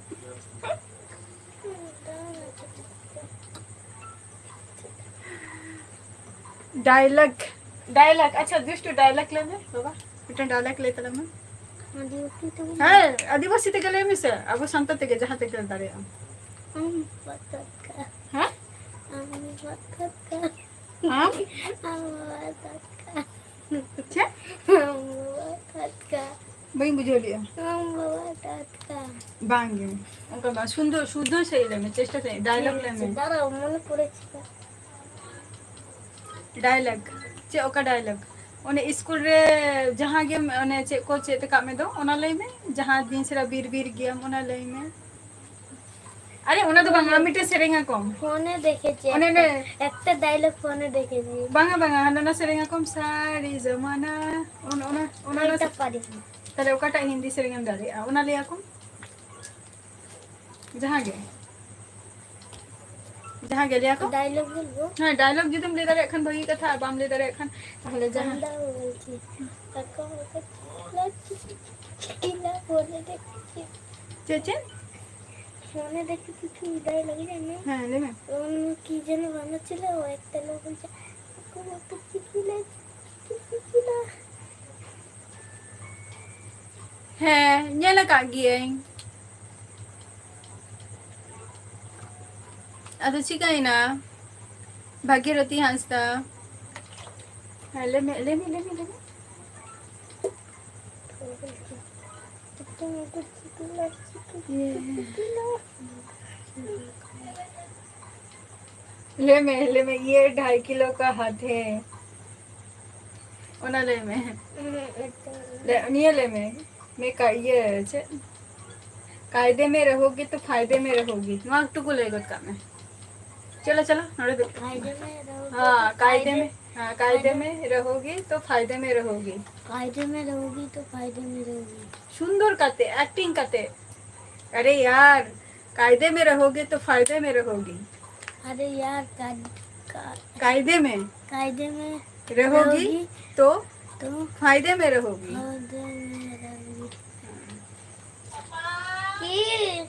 ᱰᱟᱭᱞᱚᱜ, ᱰᱟᱭᱞᱚᱜ, ᱟᱪᱪᱷᱟ, ᱫᱩᱥᱴᱩ ᱰᱟᱭᱞᱚᱜ ᱞᱟᱹᱭ ᱢᱮ ᱵᱟᱵᱟ, ᱢᱤᱫᱴᱟᱝ ᱰᱟᱭᱞᱚᱜ ᱞᱟᱹᱭ ᱛᱟᱞᱟᱝ ᱢᱮ᱾ ᱟᱹᱫᱤᱵᱟᱹᱥᱤ ᱛᱮᱵᱚᱱ ᱦᱮᱸ, ᱟᱹᱫᱤᱵᱟᱹᱥᱤ ᱛᱮᱜᱮ ᱞᱟᱹᱭ ᱢᱮᱥᱮ, ᱟᱵᱚ ᱥᱟᱱᱛᱟᱲ ᱛᱮᱜᱮ ᱡᱟᱦᱟᱸ ᱛᱮᱜᱮ ᱫᱟᱲᱮᱭᱟᱜᱼᱟᱢ᱾ ᱟᱢ ᱵᱟᱵᱟ ᱴᱟᱴᱠᱟ᱾ ᱦᱮᱸ? ᱟᱢ ᱵᱟᱵᱟ ᱴᱟᱴᱠᱟ᱾ ᱟᱢ? ᱟᱢ ᱵᱟᱵᱟ ᱴᱟᱴᱠᱟ᱾ ᱪᱮᱫ? ᱟᱢ ᱵᱟᱵᱟ ᱴᱟᱴᱠᱟ᱾ ᱵᱟᱹᱧ ᱵᱩᱡᱷᱟᱹᱣ ᱞᱮᱜᱼᱟ᱾ ᱟᱢ ᱵᱟᱵᱟ ᱴᱟᱴᱠᱟ᱾ ᱵᱟᱝ ᱜᱮ, ᱚᱱᱠᱟ ᱵᱟᱝ, ᱥᱩᱱᱫᱚᱨ, ᱥᱩᱱᱫᱚᱨ ᱥᱟᱺᱦᱤᱡ ᱞᱟᱹᱭ ᱢᱮ, ᱪᱮᱥᱴᱟ ᱥᱟᱺᱦᱤᱡ, ᱰᱟᱭᱞᱚᱜ ᱞᱟᱹᱭ ᱢᱮ᱾ ᱫᱟᱸᱲᱟᱣ, ᱢᱚᱱᱮ ᱯᱚᱲᱮ ᱪᱮᱫᱟ? ᱰᱟᱭᱞᱚᱜ? ᱪᱮᱫ, ᱚᱠᱟ ᱰᱟᱭᱞᱚᱜ? ᱚᱱᱮ ᱤᱥᱠᱩᱞ ᱨᱮ ᱡᱟᱦᱟᱸ ᱜᱮᱢ, ᱚᱱᱮ ᱪᱮᱫ ᱠᱚ ᱪᱮᱫ ᱟᱠᱟᱫ ᱢᱮ ᱫᱚ, ᱚᱱᱟ ᱞᱟᱹᱭ ᱢᱮ, ᱡᱟᱦᱟᱸ ᱫᱤᱱ ᱥᱟᱨᱟ ᱵᱤᱨ ᱵᱤᱨ ᱜᱮᱭᱟᱢ, ᱚᱱᱟ ᱞᱟᱹᱭ ᱢᱮ᱾ ᱟᱨᱮ, ᱚᱱᱟ ᱫᱚ ᱵᱟᱝ, ᱟᱨ ᱢᱤᱫᱴᱮᱱ ᱥᱮᱨᱮᱧ ᱟᱠᱚᱢ᱾ ᱯᱷᱳᱱᱮ ᱫᱮᱠᱷᱮᱪᱮ ᱚᱱᱮ ᱚᱱᱮ᱾ ᱮᱠᱴᱟ ᱰᱟᱭᱞᱚᱜ ᱯᱷᱳᱱᱮ ᱫᱮᱠᱷᱮᱪᱮ᱾ ᱵᱟᱝᱟ, ᱵᱟᱝᱟ, ᱦᱟᱱᱟ ᱱᱟ ᱥᱮᱨᱮᱧ ᱟᱠᱚᱢ, ᱥᱟᱨᱤ ᱡᱟᱢᱟᱱᱟ, ᱚᱱ-, ᱚᱱᱟ, ᱚᱱᱟ ᱱᱟ ᱚᱱᱟᱴᱟ ᱥᱮ-, ᱯᱟᱨᱤ᱾ ᱛᱟᱦᱞᱮ ᱚᱠᱟᱴᱟᱜ ᱦᱤᱱᱫᱤ ᱥᱮᱨᱮᱧ ᱮᱢ ᱫᱟᱲᱮᱭᱟᱜᱼᱟ? ᱚᱱᱟ ᱞᱟᱹᱭ ᱟᱠᱚᱢ᱾ ᱡᱟᱦᱟᱸ ᱜᱮ᱾ ᱡᱟᱦᱟᱸ ᱜᱮ ᱞᱟᱹᱭ ᱟᱠᱚ᱾ ᱰᱟᱭᱞᱚᱜ ᱵᱚᱞᱵᱚ? ᱦᱮᱸ, ᱰᱟᱭᱞᱚᱜ ᱡᱩᱫᱤᱢ ᱞᱟᱹᱭ ᱫᱟᱲᱮᱭᱟᱜ ᱠᱷᱟᱱ ᱵᱷᱟᱹᱜᱤ ᱠᱟᱛᱷᱟ, ᱟᱨ ᱵᱟᱢ ᱞᱟᱹᱭ ᱫᱟᱲᱮᱭᱟᱜ ᱠᱷᱟᱱ ᱛᱟᱦᱞᱮ ᱡᱟᱦᱟᱸ᱾ ᱠᱟᱱᱫᱟ ᱵᱚᱞᱪᱤ᱾ ᱟᱠᱚ ᱦᱚᱸᱠᱚ ᱪᱤᱠᱤᱞᱟ, ᱪᱤᱠᱤᱞᱟ, ᱯᱷᱳᱱᱮ ᱫᱮᱠᱷᱮᱪᱮ᱾ ᱪᱮᱫ, ᱪᱮᱫ? ᱯᱷᱳᱱᱮ ᱫᱮᱠᱷᱮᱪᱮ ᱰᱟᱭᱞᱚᱜ ᱡᱟᱱᱮ? ᱦᱮᱸ, ᱞᱟᱹᱭ ᱢᱮ᱾ ᱩᱱ ᱠᱤ ᱡᱮᱱᱚ ᱵᱟᱝ ᱪᱤᱞᱟ, ᱚ ᱮᱠᱛᱟ ᱞᱚ ᱵᱚᱞᱪᱤ᱾ ᱟᱠᱚ ᱦᱚᱸᱠᱚ ᱪᱤᱠᱤᱞᱟ, ᱪᱤᱠᱤᱞᱟ᱾ ᱦᱮᱸ, ᱧᱮᱞ ᱟᱠᱟᱫ ᱜᱤᱭᱟᱹᱧ᱾ ᱟᱫᱚ ᱪᱤᱠᱟᱹᱭᱮᱱᱟ? ᱵᱷᱟᱜᱤᱨᱚᱛᱤ ᱦᱟᱸᱥᱫᱟ᱾ ᱦᱮᱸ, ᱞᱟᱹᱭ ᱢᱮ, ᱞᱟᱹᱭ ᱢᱮ, ᱞᱟᱹᱭ ᱢᱮ, ᱞᱟᱹᱭ ᱢᱮ᱾ ᱤᱭᱟᱹ᱾ ᱞᱟᱹᱭ ᱢᱮ, ᱞᱟᱹᱭ ᱢᱮ, ᱤᱭᱟᱹ ᱰᱷᱟᱭ ᱠᱤᱞᱳ ᱠᱟ ᱦᱟᱛ ᱦᱮ᱾ ᱚᱱᱟ ᱞᱟᱹᱭ ᱢᱮ᱾ ᱞᱮ-, ᱱᱤᱭᱟᱹ ᱞᱟᱹᱭ ᱢᱮ᱾ ᱢᱮ ᱠᱟ-, ᱤᱭᱟᱹ ᱪᱮᱫ? ᱠᱟᱭᱫᱮ ᱢᱮ ᱨᱮᱦᱳᱜᱤ ᱛᱚ ᱯᱷᱟᱭᱫᱮ ᱢᱮ ᱨᱮᱦᱳᱜᱤ᱾ ᱱᱚᱣᱟ ᱴᱩᱠᱩ ᱞᱟᱹᱭ ᱜᱚᱫ ᱠᱟᱜ ᱢᱮ᱾ ᱪᱚᱞᱚ, ᱪᱚᱞᱚ, ᱱᱚᱰᱮ ᱫᱩᱲᱩᱵ ᱠᱟᱜ ᱢᱮ᱾ ᱠᱟᱭᱫᱮ ᱢᱮ ᱨᱮᱦᱳᱜᱤ ᱦᱮᱸ, ᱛᱚ ᱠᱟᱭᱫᱮ ᱯᱷᱟᱭᱫᱮ ᱢᱮ, ᱦᱮᱸ, ᱠᱟᱭᱫᱮ ᱢᱮ ᱨᱮᱦᱳᱜᱤ ᱛᱚ ᱯᱷᱟᱭᱫᱮ ᱢᱮ ᱨᱮᱦᱳᱜᱤ᱾ ᱠᱟᱭᱫᱮ ᱢᱮ ᱨᱮᱦᱳᱜᱤ ᱛᱚ ᱯᱷᱟᱭᱫᱮ ᱢᱮ ᱨᱮᱦᱳᱜᱤ᱾ ᱥᱩᱱᱫᱚᱨ ᱠᱟᱛᱮ, acting ᱠᱟᱛᱮ᱾ ᱟᱨᱮ ᱭᱟᱨ, ᱠᱟᱭᱫᱮ ᱢᱮ ᱨᱮᱦᱳᱜᱤ ᱛᱚ ᱯᱷᱟᱭᱫᱮ ᱢᱮ ᱨᱮᱦᱳᱜᱤ᱾ ᱟᱨᱮ ᱭᱟᱨ, ᱠᱟᱭ-, ᱠᱟ-, ᱠᱟᱭᱫᱮ ᱢᱮ ᱠᱟᱭᱫᱮ ᱢᱮ ᱨᱮᱦᱳᱜᱤ ᱨᱮᱦᱳᱜᱤ ᱛᱚ ᱛᱚ ᱯᱷᱟᱭᱫᱮ ᱢᱮ ᱨᱮᱦᱳᱜᱤ᱾ ᱯᱷᱟᱭᱫᱮ ᱢᱮ ᱨᱮᱦᱳᱜᱤ᱾ ᱠᱤ?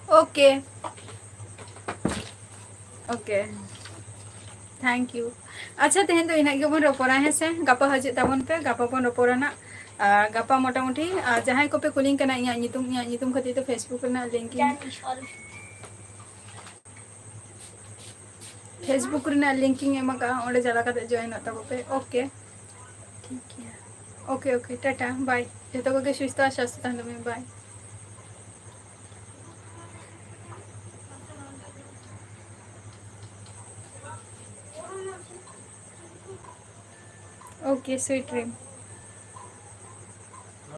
Okay. Okay. Thank you. ᱟᱪᱪᱷᱟ, ᱛᱮᱦᱮᱧ ᱫᱚ ᱤᱱᱟᱹᱜ ᱜᱮᱵᱚᱱ ᱨᱚᱯᱚᱲᱟ, ᱦᱮᱸ ᱥᱮ? ᱜᱟᱯᱟ ᱦᱤᱡᱩᱜ ᱛᱟᱵᱚᱱ ᱯᱮ, ᱜᱟᱯᱟ ᱵᱚᱱ ᱨᱚᱯᱚᱲᱟ ᱱᱟᱜ᱾ ᱟᱨ ᱜᱟᱯᱟ ᱢᱚᱴᱟᱢᱩᱴᱤ, ᱟᱨ ᱡᱟᱦᱟᱸᱭ ᱠᱚᱯᱮ ᱠᱩᱞᱤᱧ ᱠᱟᱱᱟ ᱤᱧᱟᱹᱜ ᱧᱩᱛᱩᱢ, ᱤᱧᱟᱹᱜ ᱧᱩᱛᱩᱢ ᱠᱷᱟᱹᱛᱤᱨ ᱛᱮ Facebook ᱨᱮᱱᱟᱜ link ᱤᱧ Facebook ᱨᱮᱱᱟᱜ link ᱤᱧ ᱮᱢ ᱟᱠᱟᱫᱼᱟ, ᱚᱸᱰᱮ ᱪᱟᱞᱟᱣ ᱠᱟᱛᱮ join ᱚᱜ ᱛᱟᱵᱚ ᱯᱮ᱾ Okay, ᱴᱷᱤᱠ ᱜᱮᱭᱟ᱾ Okay, okay, Tata, bye᱾ ᱡᱚᱛᱚ ᱠᱚᱜᱮ ᱥᱩᱥᱛᱷ ᱟᱨ ᱥᱟᱥᱛᱷ ᱛᱟᱦᱮᱱ ᱛᱟᱵᱚᱱ, bye᱾ Okay, sweet dreams.